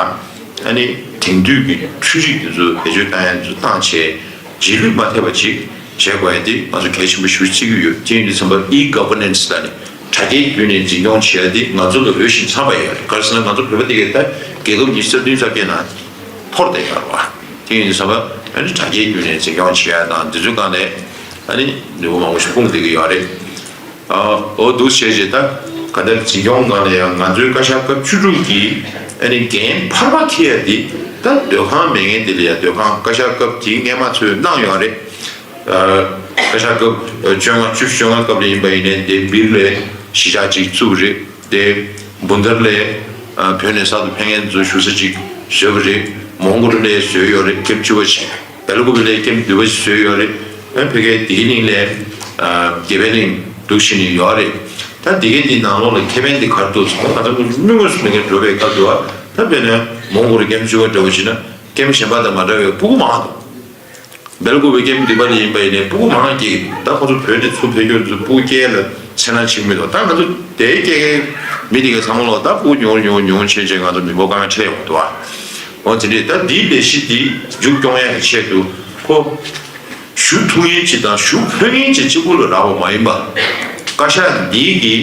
ཨ་ནི་དེང་དུས་ཀྱི་འཕྲུལ་རིག་དེ་ཚོ་བེད་སྤྱོད་བཏང་ཡ་ཚོ་བཏང་བྱས། རྗེས་ལུས་མ་ཐེབས་པ་ཅིག་བྱེད་དགོས་ཡ་དེ་ང་ཚོ་གལ་ཆེན་པོ་ཞེ་པོ་བརྩི་གི་ཡོད། དེ་ཡིན་དུས་ཙམ་པ་e-governance ལ་ནི་དྲ་རྒྱའི་བརྒྱུད་ནས་འཛིན་སྐྱོང་བྱེད་ཡ་དེ་ང་ཚོ་ལ་འོས་ཤིང་འཚམ་པ་ཡོད་རེད། ག་རེ་ཟེར་ན་ང་ཚོ་བོད་པ་དེ་གའི་ད་རྒྱལ་ཁབ་ཉི་ཤུ་རྩ་བདུན་རྩ་བརྒྱད་ནང་འཁོར་བསྡད་ཡོད་རེད་བ། དེ་ཡིན་དུས་ཙམ་པ་ཨ་ནི་དྲ་རྒྱའི་བརྒྱུད་ནས་འཛིན་སྐྱོང་བྱེད་ཡ་དང་འདི་ཚོའི་སྒང་ནས་ཨ་ནི་ནུས་པ་མང་པོ་ཞིག་སྤུངས་བསྡད་ཀྱི་ཡོད་རེད། ཨ། འོ་འདུག་བྱས་རྗེས་ད་ག་ད་འཛིན་སྐྱོང་སྒང་ལ་ཡང་ང་ཚོའི་བཀའ་ཤག་སྐབས་བཅུ་དྲུག་གི་ཨ་ནི་འགན་འཕར་མ་འཁྱེར་ཡ་འདི་ད་སྡོད་ཁང་མེད་མཁན་འདི་ལ་ཡ་སྡོད་ཁང་བཀའ་ཤག་སྐབས་དེའི་སྔས་མ་ཚོས་གནང་ཡོད་རེད། ཨ། བཀའ་ཤག་སྐབས་བཅོ་ལྔ་བཅུ་བཅོ་ལྔ་སྐབས་ལ་ཡིན་པ་ཡིན་ནའི་དེ་སྦིར་ལའི་གཞིས་ཆགས་ཅིག་བཙུགས་པ་རེད། དེ་འབུན་ཐར་ལའི་བོད་ནས་གསར་དུ་ཕེབས་མཁན་ཚོ་བཞུགས་ས་ཅིག་བཟོས་པ་རེད། མོན་གྷོ་ལའི་བཟོས་ཡོད་རེད། ཀེམ་བཅུ་པ་ཅིག་བལ་ཀོ་བི་ལའི་ཀེམ་བདུན་པ་ཅིག་བཟོས་ཡོད་རེད། ཨ། ཕ་གིའི་བདེ་སྐྱིད་གླིང་ལའི་དགེ་འཕེལ་གླིང་འདུག་བྱས་ནས་ཡོད་རེད། ད་དེ་གའི་དེའི་ནང་ལོགས་ལ་ཁེ་ཕན་དེ་ག་རེ་འདུག་ཟེར་ན་ད་ལྟ་དངུལ་དངུལ་དངོས་སུ་མེད་མཁན་འགྲོ་བའི་སྐབས་དུ་བ་ད་དཔེར་ན་མོན་གྷོ་ལ་ཀེམ་བཅུ་པ་འདྲ་བོ་བྱས་ན་ཀེམ་གཞན་པ་དང་མ་འདྲ་བའི་སྤུ་གུ་མང་འདུག་བལ་ཀོ་བི་ཀེམ་འདི་པ་ལ་ཡིན་པ་ཡིན་ནའི་སྤུ་གུ་མང་སྐྱེས་ཀྱི་འདུག་ད་ཁོ་ཚོ་བོད་ནས་ཚུར་ཕེབས་རྒྱུ་ཚོ་སྤུ་གུ་སྐྱེ་ཡ་ལ་ཚེར་སྣང་ཆེན་པོ་མི་འདུག་ད་ང་ཚོ་དེའི་སྐྱེ་མཁན་མི་དེ་གའི་ཚང་མ་ལོག་ད་སྤུ་གུ་ཉུང་ཉུང་ཉུང་ཆེན་ཆེན་ང་ཚོ་མི་འབོར་དཀའ་ངལ་འཕྲད་ཡོང་གི་འདུག་ཨ། འོ་དེ་འདྲས་ད་འདིའི་ལས་གཞི་འདི་མཇུག་སྐྱོང་ཡ་གི་ཆེད་དུ་ཁོ་ཞུ་ཐུབ་མཁན་ཅིག་དང་ཞུ་ཕོད་མཁན་ཅིག་གཅིག་པུ་ལ་རག་པ་མ་ཡིན་པ། བཀའ་ཤག་འདིའི་གི་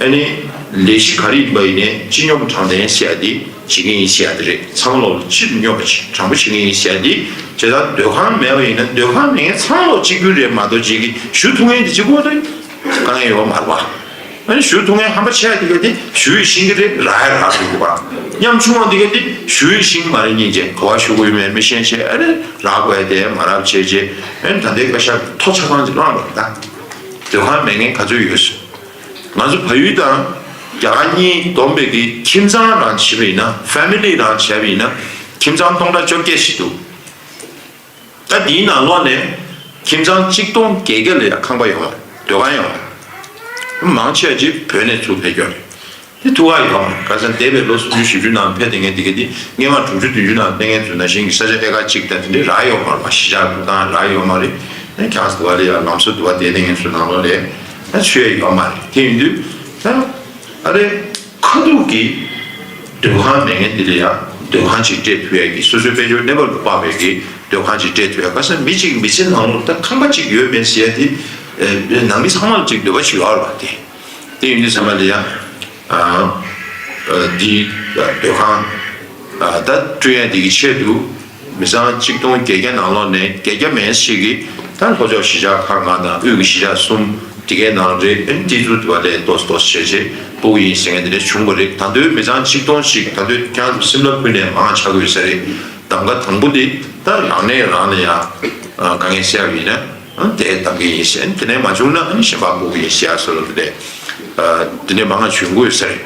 ཨ་ནི་ལས་གཞི་ག་རེ་ཡིན་པ་ཡིན་ནའི་སྤྱི་སྙོམས་དྲང་བདེན་ཟེར་ཡ་དེ་བྱེད་ཀྱི་ཡིན་ཟེར་ཡ་དེ་རེད། ཚང་མ་ལོག་ལ་སྤྱི་སྙོམས་པ་ཅིག་དྲང་པོ་བྱེད་ཀྱི་ཡིན་ཟེར་ཡ་དེ་བྱས་ཙང་སྡོད་ཁང་མེད་པ་ཡིན་ན་སྡོད་ཁང་མེད་མཁན་ཚང་མ་ལོག་གཅིག་གྱུར་རེད་མ་གཏོགས་བྱེད་ཀྱི་ཞུ་ཐུབ་མཁན་དེ་གཅིག་པོ་དེ་དཀའ་ངལ་ཡོད་མ་རེད་པ། ཨ་ནི་ཞུ་ཐུབ་མཁན་ཧམ་པ་ཆེ་ཡ་དེ་ག་དེ་ཞུ་ཡི་ཤེས་ཀྱི་རེད། རག་ཡ་རག་ཐུབ་ཀྱི་པ། ཉམ་ཆུང་བ་དེ་ག་དེ་ཞུ་ཡི་ཤེས་ཀྱི་མ་རེད་སྙིང་རྗེ། ག་བ་ཞུ་དགོས་ཡོད་མེད་མི་ཤེས་བྱས་ཨ་ནི་རག་དགོས་ཡ་དེ་མ་རག་བྱས་རྗེས་ཨ་ནི་ད་ལྟའི་བཀའ་ཤག་མཐོ་ཆ་ཚང་ཅིག་བླངས་པ་རེད་ད། སྡོད་ཁང་མེད་མཁན་ག་ཚོད་ཡོད་ཟེར། ང་ཚོ་བལ་ཡུལ་དང་རྒྱ་གར་གཉིས་བསྡོམས་པའི་གི་ཁྱིམ་ཚང་རང་བྱས་པ་ཡིན་ན་ཕེ་མི་ལི་རང་བྱས་པ་ཡིན་ན་ཁྱིམ་ཚང་སྟོང་ཕྲག་བཅོ་བརྒྱད་ཞིག་འདུག་ད་འདིའི་ནང་ལོགས་ནས་ཁྱིམ་ཚང་གཅིག་སྟོང་བརྒྱད་བརྒྱ་ལ་ཡང་ཁང་པ་ཡོད་མ་རེད། སྡོད་ཁང་ཡོད་མ་རེད། མང་ཆེ་བ་ཅིག་བོད་ནས་ཚུར་ཕེབས་ཀྱི་ཡོད་རེད། དེ་ཐུགས་ཁག་ཡོད་མ་རེད། ཁ་སང་འདས་པའི་ལོ་སུམ་ཅུ་བཞི་བཅུ་ནང་ཕེབས་བསྡད་མཁན་དེ་ག་དེ་སྔས་མ་དྲུག་ཅུ་བདུན་ཅུ་ནང་ཕེབས་མཁན་ཚོ་ནང་བཞིན་གྱི་ས་ཆ་ཨེ་ཀར་གཅིག་དང་དེ་འདྲས་རག་ཡོད་མ་རེད་པ། གཞིས་ཆགས་འདུག་སྟངས་རག་ཡོད་མ་རེད། ཨ་ཁྱང་སྡུག་པ་ལས་ཡང་ལམ་སང་སྡུག་པ་བསྡད་མཁན་ཚོའི་ནང་ལོགས་ལ་ཨ་ཆོས་ཡོད་མ་རེད། དེ་ཡིན་དུས་ཨ་ཨ་རེ་ཁ་ཐུག་གི་སྡོད་ཁང་མེད་མཁན་དེ་ལ་ཡང་སྡོད་ཁང་ཅིག་སྤྲད་ཐུབ་ཡ་གི་སོ་སོའི་དཔལ་འབྱོར་གནས་བབ་ལ་དཔག་པའི་གི་སྡོད་ཁང་ཅིག་སྤྲད་ཐུབ་ཡ། ཁ་སང་མི་གཅིག་མི་ཚེ་ནང་ལོགས་ད་ཁང་པ་གཅིག་ཡོད་མེད་ཟེར་ཡ་དེ་ཨ་ནང་མི་ཚང་མ་ལ་གཅིག་འདོད་པ་ཅིག་ཡོད་རེད་པ། དེ་དེ་ཡིན་དུས་ཚང་མ་ལ་ཡང་ཨ་ཨ་འདི་སྡོད་ཁང་ཨ་ད་བསྐྲུན་ཡ་འདི་གི་ཆེད་དུ་མི་ཚང་གཅིག་སྟོང་བརྒྱད་བརྒྱ་ནང་ལོགས་ནས་བརྒྱད་བརྒྱ་མན་ཞིག་གིས་ད་ལྷོ་ཕྱོགས་གཞིས་ཆགས་ཁག་ལྔ་དང་དབུས་ཀྱི་གཞིས་ཆགས་གསུམ་དེ་གའི་ནང་རེད། ཨ་ནི་དེ་ཚོ་དུ་བ་ལས་ཏོག་ཙམ་ཏོག་ཙམ་བྱས་བྱས་སྤུ་གུ་ཡིན་ཟེར་མཁན་དེ་འདྲ་བྱུང་བ་རེད། ད་དུང་མི་ཚང་གཅིག་སྟོང་ཞིག་ད་དུང་ཁྱེད་རང་ཚོ་སིམ་ལ་ཁུལ་ནས་མང་ཆགས་ཀྱི་ཡོད་ས་རེད། གདམ་ག་དང་པོ་དེ་ད་རང་ནས་རང་ལ་ཡང་དཀའ་ངལ་སེལ་བ་ཡིན་ན། ཨ་དེ་གདམ་གྱི་ཡིན་ཟེར། དེ་ནས་མ་བྱུང་ན་ཨ་ནི་གཞན་པ་སྤོ་གི་ཡིན་ཟེར་ཡ་བཟོ་འདྲ་དེ་འདྲས། ཨ་དེ་འདྲས་མང་ང་བྱུང་དགོས་ཟེར།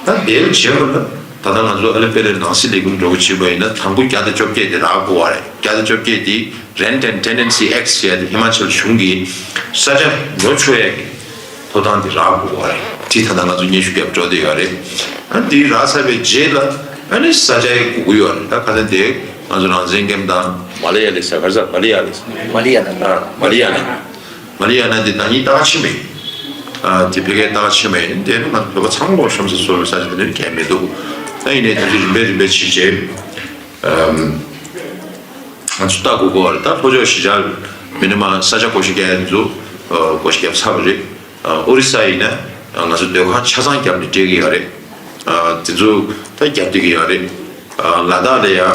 ད་དེའི་རྗེས་ལ་ད་ལྟ་ང་ཚོ་ཨ་ལེ་པེ་རེ་ནང་སྲིད་ལས་ཁུངས་འགྲོ་གི་བྱེད་པ་ཡིན་ན་དང་པོ་བརྒྱ་དང་བཅོ་བརྒྱད་དེ་རག་དགོས་པ་རེད། བརྒྱ་དང་བཅོ་བརྒྱད་དེ་Rent and Tenancy Act ཟེར་ཡ་དེ་ཧི་མ་ཅལ་གཞུང་གིས་ས་ཆ་ཉོ་ཆོག་ཡ་གི་ཐོབ་ཐང་དེ་རག་དགོས་པ་རེད། དེ་ད་ལྟ་ང་ཚོ་སྙན་ཞུ་རྒྱབ་འགྲོ་བསྡད་ཡོད་རེད། ཨ་དེ་རག་ཚར་བའི་རྗེས་ལ་ཨ་ནི་ས་ཆ་ཡི་དགོས་ཀྱི་ཡོད་རེད། ད་ཁ་སང་དེ་ང་ཚོ་རང་བཙན་ཁེམ་དང་མ་ལ་ཡ་ལི་ས་ག་རེ་ཟ་མ་ལ་ཡ་ལི་ས་མ་ལ་ཡ་ན་ཨ་མ་ལ་ཡ་ན། མ་ལ་ཡ་ན་འདི་ད་ཉིད་ཏག་ཆེ་མེད། ཨ་དེ་བོད་སྐད་ཏག་ཆེ་མེད། དེ་ནི་ང་ཚོ་བོད་པ་ཚང་མ་ལོག་གཤམ་ས་སོ་བའི་ས་ཆ་དེ་ནི་གལ་མི་འདུག་ད་ཡིན་ནའི་དེ་ཚོ་རིམ་པས་རིམ་པས་ཕྱིན་རྗེས་ཨམ་ང་ཚོ་ལྟ་དགོས་ཀྱི་ཡོད་རེད། ད་ལྷོ་ཕྱོགས་གཞིས་ཆགས་མི་ནི་མ་ས་ཆ་བགོ་བཤའ་རྒྱག་ཡ་དེ་ཚོ་ཨ་བགོ་བཤའ་བརྒྱབ་ཚར་བ་རེད། ཨ་ཨོ་རི་ས་ཡིན་ན་ང་ཚོ་སྡོད་ཁང་ཆ་ཚང་བརྒྱབ་ནས་སྤྲད་ཀྱི་ཡོད་རེད། ཨ་དེ་ཚོ་ད་བརྒྱབ་བསྡད་ཀྱི་ཡོད་རེད། ཨ་ལ་དྭགས་ལ་ཡ་ཨ་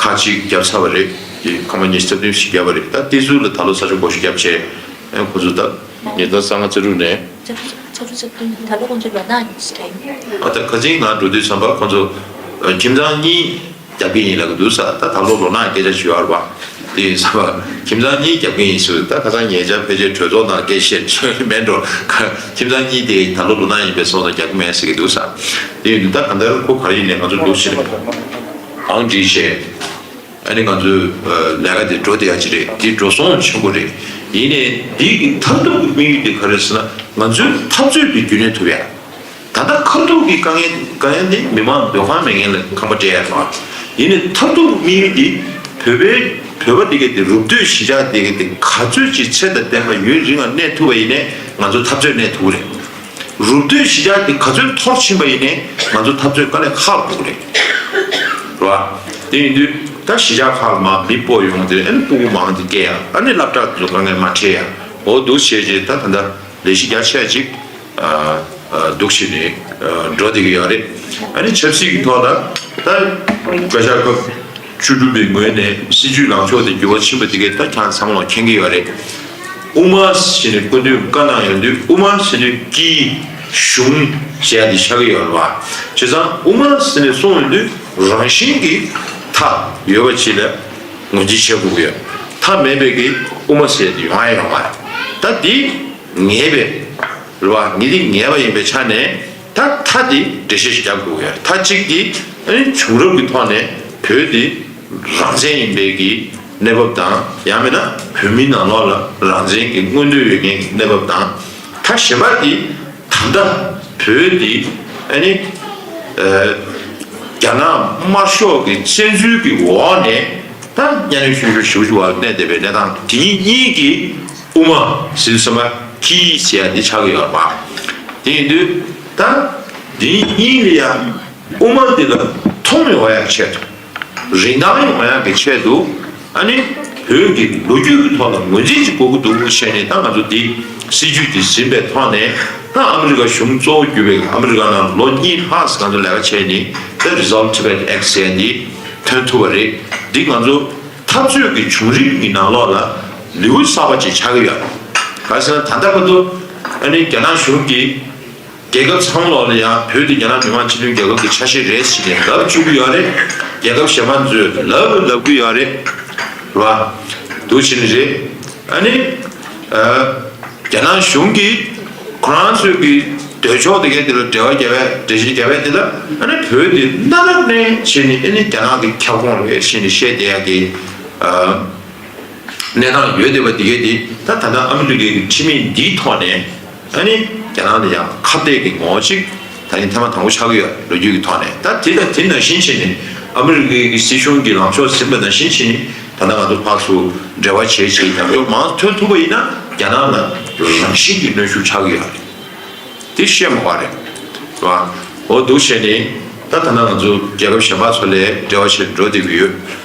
ཁག་ཅིག་བརྒྱབ་ཚར་བ་རེད། དེ་ཁང་པ་ཉི་ཤུ་རྩ་བདུན་ཞིག་བརྒྱབ་པ་རེད། ད་དེ་ཚོ་ལ་ད་ལོ་ས་ཆ་བགོ་བཤའ་བརྒྱབ་བྱས་ཨ་ཁོ་ཚོ་ད་ཉིས་སྟོང་ལྔ་ཙམ་རུ་ནས་ཆ་རུ་ཆ་རུ་ཆ་རུ་ད་ལོ་ཁོང་ཚོ་ལོ་ན་ཡིན་ཞིག་ཨ་ད་ཁ་སང་ང་འགྲོ་དུས་ཙམ་པ་ཁོང་ཚོ་ཨ་ཁྱིམ་ཚང་གཉིས་རྒྱབ་ཀྱི་ཡིན་ལབ་ཀྱི་འདུག་ས། ད་ད་ལོ་ལོ་ན་སྐད་ཆ་ཞུ་ཡ་རེད་པ། དེ་ཡིན་ས་བ། ཁྱིམ་ཚང་གཉིས་རྒྱབ་ཀྱི་ཡིན་ཟེར། ད་ཁ་སང་ཉེ་ཆར་ཕལ་ཆེར་གྲོས་ཚོགས་ནང་སྐད་བཤད་ཆོད་མེད་འགྲོ། ཁ་ཁྱིམ་ཚང་གཉིས་དེ་ད་ལོ་ལོ་ན་ཡིན་པའི་སོང་ན་རྒྱབ་ཀྱི་མེད་ཟེར་གྱི་འདུག་ས། དེ་ཡིན་དུས་ད་ག་འདར་ཁོ་ག་རེ་ཡིན་ནས་ང་ཚོ་འདུག་ཕྱིར་ཨང་བྲིས་བྱས། ཨ་ནི་ང་ཚོའི་ལས་ཀ་དེ་འགྲོ་བསྡད་ཡ་ཅིག་རེད། དེ་འགྲོ་སོང་ཆེན་པོ་རེད། ཡིན་ནའི་འདི་གི་མཐར་ཐུག་གི་དམིགས་ཡུལ་དེ་ག་རེ་ཟེར་ན། ང་ཚོའི་འཐབ་རྩོད་དེ་རྒྱུན་གནས་ཐུབ་ཡ། ད་ལྟ་ཁ་ཐུག་གི་དཀའ་ངལ་དཀའ་ངལ་ནི་མི་མང་སྡོད་ཁང་མེད་མཁན་ལ་ཁང་པ་སྤྲད་ཡ་དང་། ཡིན་ནའི་མཐར་ཐུག་དམིགས་ཡུལ་འདི་བོད་པའི་བོད་པ་འདི་ག་དེ་རུབ་སྟོད་གཞིས་ཆགས་འདི་ག་དེ་ག་ཚོད་ཅིག་ཚད་དང་ལྡན་པ་ཡུན་རིང་ང་གནས་ཐུབ་པ་ཡིན་ནའི་ང་ཚོ་འཐབ་རྩོད་གནས་ཐུབ་ཀྱི་རེད། རུབ་སྟོད་གཞིས་ཆགས་འདི་ག་ཚོད་མཐོར་ཕྱིན་པ་ཡིན་ནའི་ང་ཚོ་འཐབ་རྩོད་དཀའ་ལས་ཁག་འདུག་རེད། རེད་བ། དེ་ཡིན་དུས་ད་གཞིས་ཆགས་ཁག་ལ་མ་མི་སྤོ་ཡོང་དེ་ཨ་ནི་སྤུ་གུ་མང་དེ་སྐྱེ་ཡ། ཨ་ནི་སློབ་གྲྭ་དེ་ཚོ་དཀའ་ངལ་མ་འཕྲད་ཡ། འོ་འདུག་བྱས་རྗེས་ད་ད་ལྟ་ལས་གཞི་རྒྱ་ཆེ་ཅིག་འདུག་བྱས་ནས་འགྲོ་བསྡད་ཀྱི་ཡོད་རེད། ཨ་ནི་ཆབ་སྲིད་ཀྱི་ཐོག་ལ་ད་བཀའ་ཤག་སྐབས་བཅུ་དྲུག་པའི་ངོས་ནས་སྲིད་ཇུས་ལངས་ཕྱོགས་དེ་འགྱུར་བ་ཕྱིན་པ་དེ་གས་ད་ཁྱེད་ཚང་མ་མཁྱེན་གྱི་ཡོད་རེད། དབུ་མ་ཟེར་ནས་སྐུ་མདུན་བཀའ་གནང་ཡོང་དུས་དབུ་མ་ཟེར་དུས་དཀྱིལ་གཞུང་ཟེར་ཡ་དེ་ཆགས་ཀྱི་ཡོད་རེད་བ། བྱས་ཙང་དབུ་མ་ཟེར་ནས་གསུངས་ཡོང་དུས་རང་བཞིན་གྱིས་མཐའ་ཡོད་པ་ཅིག་ལ་ངོས་འཛིན་བྱེད་དགོས་ཀྱི་ཡོད། མཐའ་མེད་པའི་གི་དབུ་མ་ཟེར་ཡ་དེ་ཡོང་ཡ་ཡོད་མ་རེད། ད་འདི་ངེས་པའི་རེད་བ། ངེས་འདི་ངེས་པ་ཡིན་པའི་ཆ་ནས་ད་མཐའ་འདི་འགྲེལ་བཤད་ཞིག་རྒྱབ་དགོས་ཀྱི་ཡོད། མཐའ་གཅིག་འདི་ཨ་ནི་བྱུང་རབས་ཀྱི་ཐོག་ནས་བོད་འདི་རང་བཙན་ཡིན་པའི་གི་གནས་བབ་དང་། ཡང་མིན་ན་བོད་མིའི་ནང་ལོགས་ལ་རང་བཙན་གྱི་མངོན་འདོད་ཡོད་མཁན་གྱི་གནས་བབ་དང་། མཐའ་གཞན་པ་འདི་ད་ལྟ་བོད་འདི་ཨ་ནི་ཨ་རྒྱ་ནག་དམར་ཤོག་གི་བཙན་འཛུལ་གྱི་འོག་ནས་ད་གཉའ་གནོན་གཤོག་ཤོག་ཞེ་པོ་ཅིག་འོག་ལ་གནས་བསྡད་པའི་གནས་སྟངས་དེ་གཉིས་གཉིས་ཀྱི་དབུ་མ་ཟེར་དུས་ཙམ་པ་དཀྱིལ་ཟེར་ཡ་འདི་ཆགས་ཀྱི་ཡོད་རེད་པ། དེ་ཡིན་དུས་ད་འདི་གཉིས་ལ་ཡང་དབུ་མ་འདི་ལ་མཐོང་ཡོང་ཡག་ཆེད་དུ། རིན་ཐང་ཡོང་ཡག་གི་ཆེད་དུ། ཨ་ནི་བོད་ཀྱི་ལོ་རྒྱུས་ཀྱི་ཐོག་ལ་ངོས་འཛིན་ཅིག་དགོས་ཀྱི་འདུག་བྱས་ནས་ད་ང་ཚོ་འདི་སྲིད་ཇུས་འདི་ཟིན་པའི་ཐོག་ནས། ད་ཨ་མི་རི་ཀ་གཞུང་གཙོ་བོ་གྱུར་པའི་ཨ་མི་རི་ཀ་ནང་ལོ་གཉིས་ལྷག་ཙམ་ང་ཚོ་ལས་ཀ་བྱས་ནས་ད་Resolve Tibet Act ཟེར་ཡ་འདི་ཐོན་ཐུབ་པ་རེད། འདི་ང་ཚོ་འཐབ་རྩོད་ཀྱི་བྱུང་རིམ་གྱི་ནང་ལོགས་ལ་ལེའུ་གསར་པ་ཅིག་ཆགས་ཀྱི་ཡོད། ག་རེ་ཟེར་ན་ད་ལྟ་བར་དུ་ཨ་ནི་རྒྱ་ནག་གཞུང་གིས་རྒྱལ་ཁབ་ཚང་མ་ལོག་ལ་ཡང་བོད་དེ་རྒྱ་ནག་མི་དམངས་སྤྱི་མཐུན་རྒྱལ་ཁབ་ཀྱི་ཆ་ཤས་རེད་ཟེར་ནས་ལབ་བཅུག་གི་ཡོད་རེད། རྒྱལ་ཁབ་གཞན་པ་ཚོས་ལབ་ལབ་གི་ཡོད་རེད། རེད་བ། འདུག་བྱས་ནས་རེད། ཨ་ནི་ཨ་རྒྱ་ནག་གཞུང་གིས་ཁོ་རང་ཚོའི་གི་འདོད་ཕྱོགས་དེ་གའི་དེ་ལ་འབྲེལ་བ་རྒྱབ་པའི་འགྲེལ་བཤད་རྒྱབ་པའི་དེ་ལ། ཨ་ནི་བོད་དེ་གནའ་རབས་ནས་བྱས་ནས་ཨ་ནི་རྒྱ་ནག་གི་ཁྱབ་ཁོངས་རེད་ཟེར་ནས་བཤད་བསྡད་ཡག་གི་ཨ། གནས་སྟངས་ཡོད་བསྡད་པ་འདི་གས་དེ་ད་ད་ལྟ་ཨ་མི་རི་ཀའི་ཁྲིམས་ཡིག་འདིའི་ཐོག་ནས་ཨ་ནི་རྒྱ་ནག་ལ་ཡང་ཁ་གཏད་ཀྱི་ངོ་བོ་ཅིག་ད་ནི་ཐེངས་མ་དང་པོ་ཆགས་ཀྱི་ཡོད། ལོ་རྒྱུས་ཀྱི་ཐོག་ནས། ད་དེ་དང་དེ་ནང་བཞིན་བྱས་ནས་ཨ་མི་རི་ཀའི་སྲིད་གཞུང་གི་ལངས་ཕྱོགས་ཟིན་པ་ནང་བཞིན་བྱས་ནས་ད་ལྟ་ང་ཚོ་ཕར་ཚུར་འབྲེལ་བ་བྱེད་བྱེད་རྒྱབ་སྐྱོར་མང་ཐོན་ཐུབ་པ་ཡིན་ན་རྒྱ་ནག་ལ་རང་བཞིན་གྱི་གནོན་ཤུགས་ཆགས་ཀྱི་ཡོད་རེད། དེ་བཤད་མ་དགོས་རེད། རེད་བ། འོ་འདུག་བྱས་ནས་ད་ད་ལྟ་ང་ཚོ་རྒྱལ་ཁབ་གཞན་པ་ཚོ་ལས་འབྲེལ་བ་བྱས་འགྲོ་བསྡད་ཀྱི་ཡོད།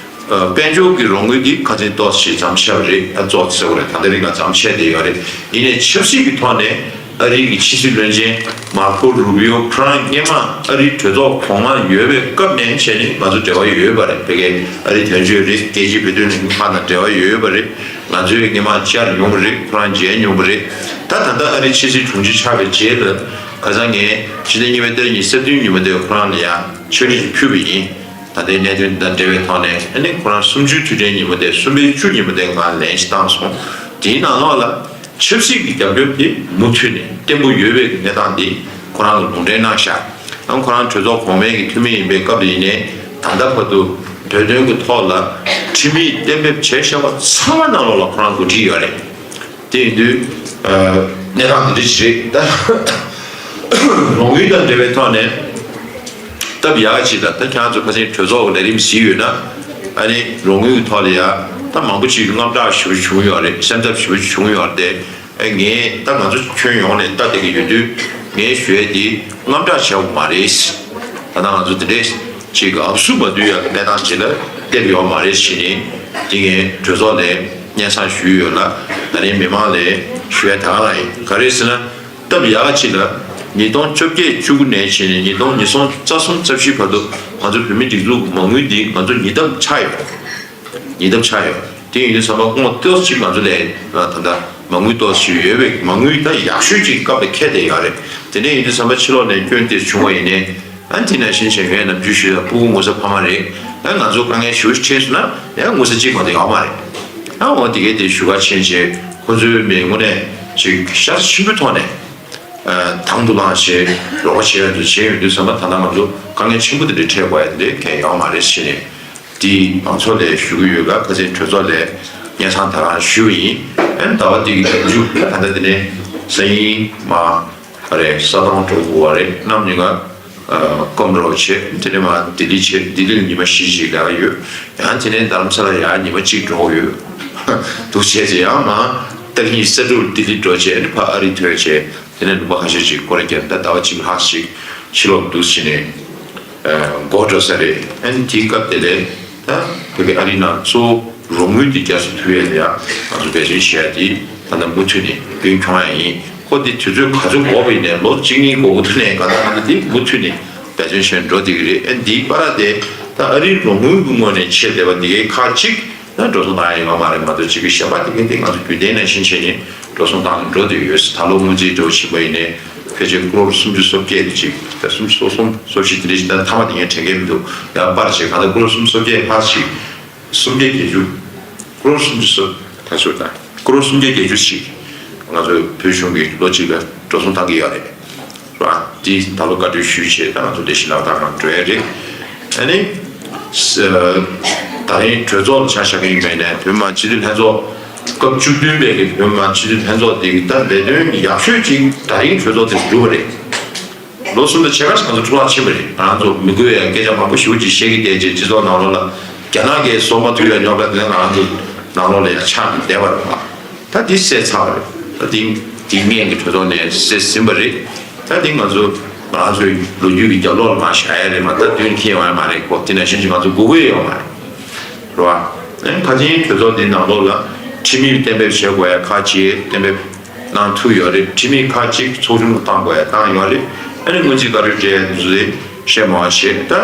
ཨ་དཔལ་འབྱོར་གྱི་རོགས་དངུལ་འདི་ཁ་སང་ཏོག་ཙམ་ཞིག་མཚམས་ཆད་པ་རེད། ཨ་ཏོག་ཙམ་ཟེར་བ་རེད། ད་ལྟ་རིང་ལ་མཚམས་ཆད་བསྡད་ཡོད་རེད། ཡིན་ནའི་ཆབ་སྲིད་ཀྱི་ཐོག་ནས་ཨ་རིའི་གི་ཕྱི་སྲིད་བློན་ཆེན་མར་ཁོ་རུ་བི་ཡོ་ཁོ་རང་སྔོན་མ་ཨ་རིའི་གྲོས་ཚོགས་གོང་མ་ཡོད་པའི་སྐབས་ནས་བྱས་ནས་ང་ཚོ་འབྲེལ་བ་ཡོད་པ་རེད། ཕ་གིའི་ཨ་རིའི་དོན་གཅོད་རེད། རྒྱལ་སྤྱིའི་བོད་དོན་ལས་འགུལ་ཁང་དང་འབྲེལ་བ་ཡོད་པ་རེད། ང་ཚོས་སྔོན་མ་བཅར་མྱོང་བ་རེད། ཁོ་རང་མཇལ་མྱོང་བ་རེད། ད་ད་ལྟ་ཨ་རིའི་ཕྱི་སྲིད་དྲུང་ཆེ་ཆགས་པའི་རྗེས་ལ་ཁ་སང་ངས་ཕྱི་ཟླ་གཉིས་པའི་ཏ་རིག་ཉི་ཤུ་རྩ་བདུན་ཉིན་མོ་དེ་ཁོ་རང་ལ་ཡང་ཕྱག་བྲིས་ཤིག་ཕུལ་བ་ཡིན། ད་ལྟའི་གནད་དོན་དང་འབྲེལ་བའི་ཐོག་ནས་ཨ་ནི་ཁོ་རང་གསུམ་བཅུའི་དུས་དྲན་ཉིན་མོ་དེ་གསུམ་པའི་བཅུ་ཉིན་མོ་དེ་ང་ལན་ཞིག་བཏང་སོང་། དེའི་ནང་ལོགས་ལ་ཆབ་སྲིད་ཀྱི་རྒྱབ་སྐྱོར་དེ་མུ་མཐུད་ནས་བརྟན་པོ་ཡོད་པའི་གནས་སྟངས་དེ་ཁོ་རང་གིས་ལུང་འདྲེན་གནང་ཤག་ཨ་ཁོ་རང་གྲོས་ཚོགས་གོང་མའི་གི་འཐུས་མི་ཡིན་པའི་སྐབས་ལ་ཡིན་ནའི་ད་ལྟ་བར་དུ་བོད་དོན་གྱི་ཐོག་ལ་ཁྲིམས་ཡིག་གཏན་འབེབས་བྱས་བཞག་པ་ཚང་མ་ནང་ལོགས་ལ་ཁོ་རང་འགོ་ཁྲིད་ཡོད་རེད། དེ་ཡིན་དུས་ཨ་གནས་སྟངས་དེ་འདྲ་ཞིག་རེད། ད་རོགས་དངུལ་དང་འབྲེལ་བའི་ཐོག་ནས་སྟབས་ཡག་ཅིག་ལ་ད་ཁྱེད་རང་ཚོ་ཁ་སང་གྲོས་ཚོགས་ཀྱི་ལས་རིམ་གཟིགས་ཡོད་ན། ཨ་ནི་རོགས་དངུལ་གྱི་ཐོག་ལ་ཡ་ད་མང་པོ་ཅིག་དངངས་སྐྲག་ཞེ་པོ་བྱུང་ཡོད་རེད། སེམས་འཚབ་ཞེ་པོ་བྱུང་ཡོད་རེད་དེ། ཨ་ངས་ད་ང་ཚོ་ཁྱོན་ཡོངས་ནས་ལྟ་བསྡད་ཀྱི་ཡོད་དུས་ངས་ཞུ་ཡས་དེ་དངངས་སྐྲག་བྱས་པ་མ་རེད། ད་ལྟ་ང་ཚོ་དེ་འདྲས་ཅིག་ཨབ་སུ་མ་བསྡུས་ཡ་གནས་སྟངས་ཅིག་ལ་སླེབས་ཡོད་མ་རེད་ཟེར་ནས་དེ་ངས་གྲོས་ཚོགས་ནས་སྙན་སེང་ཞུས་ཡོད་ལ། ད་རིང་མི་མང་ལ་ཞུ་ཡ་དེ་ག་རང་ཡིན། ག་རེ་ཟེར་ན། སྟབས་ཡག་ཅིག་ལ་ཉིས་སྟོང་བཅོ་བརྒྱད་བཅུ་དགུ་ནས་བྱས་ནས་ཉིས་སྟོང་ཉི་ཤུ་རྩ་གསུམ་རྩ་བཞི་བར་དུ་ང་ཚོ་བོད་མིའི་སྒྲིག་འཛུགས་ཀྱི་མ་དངུལ་འདི་ང་ཚོ་ཉིས་ལྡབ་ཆག་ཡོད། ཉིས་ལྡབ་ཆག་ཡོད། དེ་ཡིན་དུས་ཙམ་པ་སྔོན་ཏོག་ཙམ་ཅིག་ང་ཚོ་ལས་ད་ལྟ་མ་དངུལ་ཏོག་ཙམ་ཅིག་ཡོད་པའི་མ་དངུལ་ད་ཡག་ཤོས་ཅིག་སྐབས་ལ་འཁེལ་བསྡད་ཡོད་རེད། དེ་འདྲ་ཡིན་དུས་ཙམ་པ་ཕྱི་ལོགས་ནས་སྐྱོན་དེ་བྱུང་བ་ཡིན་ནའི། ཨ་དེ་ནང་བཞིན་བྱས་ངས་ནམ་རྒྱུན་ཞུས་ཡ་སྤུ་གུ་ངོ་ཚ་ཕ་མ་རེད། ད་ང་ཚོ་དཀའ་ངལ་ཞེ་པོ་ཅིག་འཕྲད་སོང་ན་ཡང་མངོན་གསལ་གཅིག་མ་གཏོགས་ཡོད་མ་རེད། ཡང་འོ་དེ་གས་དེ་ཞུ་ག་ཕྱིན་བྱས་ཁོ་ཚོའི་མི་དངོས་གནས་ཅིག་ཤ་ཚ་ཆེན་པོའི་ཐོག་ནས་དང་དུ་བླངས་བྱས་རོགས་པ་བྱེད་ཡ་འདུག་བྱས་ཡོང་དུས་ཙམ་པ་ད་ལྟ་ང་ཚོ་དཀའ་ངལ་ཆེན་པོ་དེ་འདྲ་འཕྲད་དགོས་ཡ་དེ་འདྲ་གང་ཡང་ཡོད་མ་རེད་ཟེར་ནས། དེ་མང་ཚོགས་ལ་ཞུ་གི་ཡོད་ལ། ཁ་སང་གྲོས་ཚོགས་ལ་སྙན་སེང་ད་རང་ཞུས་པ་ཡིན། ཨན་ཟླ་བ་འདི་གི་མཇུག་ད་ལྟ་དེ་ནས་སང་ཉིན་མ་རེད། ས་དོང་གྲོལ་དགོས་པ་རེད། གནམ་ཉིན་ཀ་སྐོམ་རོགས་བྱེད། དེ་ནས་མ་ལྡི་ལི་བྱེད། ལྡི་ལི་ལ་ཉི་མ་བཞི་ཞིག་ལས་ཀ་ཡོད། ཡང་དེ་ནས་རྡ་རམ་ས་ལ་ཡང་ཉི་མ་གཅིག་འགྲོ་དགོས་ཡོད། འདུག་བྱས་ཚེ་ཡང་མ་ཏ་ལི་ཉི་ཤུ་རྩ་དྲུག་ལྡི་ལི་འགྲོ་བྱས་ནས་ཕ་ཨ་རི་ཐོན་བྱས། དེ་ནས་ལུང་པ་ཁ་ཤས་ཅིག་སྐོར་རྒྱབ་ད་ཟླ་བ་གཅིག་ལྷག་ཅིག་ཕྱི་ལོགས་འདུག་བྱས་ནས་འགོར་འགྲོ་ས་རེད། ཨ་ནི་དེའི་སྐབས་དེ་ལས་ད་བོད་ཀྱི་ཨ་རིའི་ནང་གཙོ་བོ་རོགས་དངུལ་དེ་རྒྱ་སུ་ཐུབ་ཡས་ལ་ཡང་ང་ཚོ་འབད་བརྩོན་བྱས་ཏེ་ད་ལྟ་མུ་མཐུད་ནས་རྒྱུན་འཁྱོངས་ཡ་ཡིན། ཁོ་དེ་དུས་ཚོད་ག་ཚོད་འགོར་བ་ཡིན་ནའི་ལོ་གཅིག་གཉིས་འགོར་དགོས་ཐུག་ནའི་གང་ལྟར་ང་ཚོ་དེ་མུ་མཐུད་ནས་འབད་བརྩོན་བྱས་འགྲོ་བསྡད་ཀྱི་རེད། ཨ་ནི་དེའི་བར་དེ་ད་ཨ་རིའི་རོགས་དངུལ་གྱི་ངོས་ནས་ཆེད་དེ་བ་འདི་གའི་ཁག་ཅིག་ད་འགྲོ་སོང་བཏང་ཡ་ཡོད་མ་རེད་མ་གཏོགས་ཅིག་གི་གཞན་པ་དེ་གའི་དེ་ང་ཚོ་རྒྱུན་ལྡན་ནང་བཞིན་བྱས་ནས་འགྲོ་སོང་བཏང་ནས་འགྲོ་བསྡད་ཡོད། ད་ལོ་སྔོན་རྩིས་འགྲོ་བྱེད་པ་ཡིན་ནའི་ཕལ་ཆེར་ཀོ་རོར་སུམ་ཅུ་སོ་བརྒྱད་དེ་ཅིག་ད་སུམ་ཅུ་སོ་གསུམ་སོ་བཞི་དེ་འདྲ་ཞིག་ད་མཐའ་མ་དེ་ངས་དྲན་གྱི་མི་འདུག་ཡང་པར་ཆེ་གང་ལྟར་ཀོ་རོར་སུམ་ཅུ་སོ་བརྒྱད་ལྷག་ཅིག་སུམ་བརྒྱ་བརྒྱད་ཅུ། ཀོ་རོར་སུམ་ཅུ་སོ་ད་ཚོད་ད་ཀོ་རོར་སུམ་བརྒྱ་བརྒྱད་ཅུ་ཞིག་ང་ཚོ་བོད་གཞུང་གིས་ལོ་གཅིག་ལ་འགྲོ་སོང་བཏང་གི་ཡོད་རེད། ར། འདི་ད་ལོ་བཀའ་འཁྲོལ་ཞུས་བྱས་ད་ང་ཚོ་ལས་གཞི་ལག་བསྟར་ནང་འགྲོ་ཡ་རེད། ཨ་ནི། ས། ད་རིང་གྲོས་ཚོགས་ལ་ཆ་བཞག་གི་ཡིན་པས་ནས་བོད་མི་མང་སྤྱི་འཐུས་ལྷན་ཚོགས་སྐབས་བཅུ་བདུན་པའི་གི་བོད་མི་མང་སྤྱི་འཐུས་ལྷན་ཚོགས་འདི་གི་ད་ལས་དོན་ཡག་ཤོས་ཅིག་ད་རིང་གྲོས་ཚོགས་དེ་གྲུབ་པ་རེད། ལོ་གསུམ་དང་ཕྱེད་ཀ་ཞིག་ང་ཚོ་འཁྲུག་ལྷག་ཕྱིན་པ་རེད། ང་རང་ཚོ་མི་དགོས་ཡ་སྐད་ཆ་མང་པོ་ཞེ་པོ་ཅིག་བཤད་ཀྱི་བསྡད་རྗེས་སྤྱི་ཚོགས་ནང་ལོགས་ལ་རྒྱ་ནག་གིས་བཟོ་མ་ཐུབ་ཡ་རྙོག་དྲ་དེ་ནས་ང་རང་ཚོ་ནང་ལོགས་ལ་ཡ་ཆགས་ནས་བསྡད་པ་རེད་བ། ད་འདི་སེལ་ཚར་བ་རེད། ད་འདི་འདི་སྔོན་གྱི་གྲོས་ཚོགས་ནས་སེལ་ཟིན་པ་རེད། ད་འདི་ང་ཚོ་ང་ཚོའི་ལོ་རྒྱུས་ཀྱི་རྒྱབ་ལོགས་ལ་མར་བཞག་ཡ་རེད་མ། ད་དུས་འཁེལ་ཡོང་ཡ་མ་རེད་ཁོ། དེ་ནང་བཞིན་གྱི་ང་ཚོ་སྒུག་དགོས་ཡོད་མ་རེད། རེད་བ། ཨ་ནི་ཕལ་ཆེར་གྲོས་ཚོགས་འདིའི་ནང་ལོགས་ལ་ཁྲིམས་ཡིག་གཏན་འབེབས་བྱེད་དགོས་ཡ་ཁག་ཅིག་གཏན་འབེབས་གནང་ཐུབ་ཡོད་རེད། ཁྲིམས་ཡིག་ཁག་ཅིག་ཚོགས་ཆུང་ལ་བཏང་དགོས་ཡ་བཏང་ཡོད་རེད། ཨ་ནི་སྔོན་རྩིས་བཀའ་འཁྲོལ་སྤྲད་ཡ་དེ་ཚོ་དེ་བཤད་མ་བ་བྱས། ད་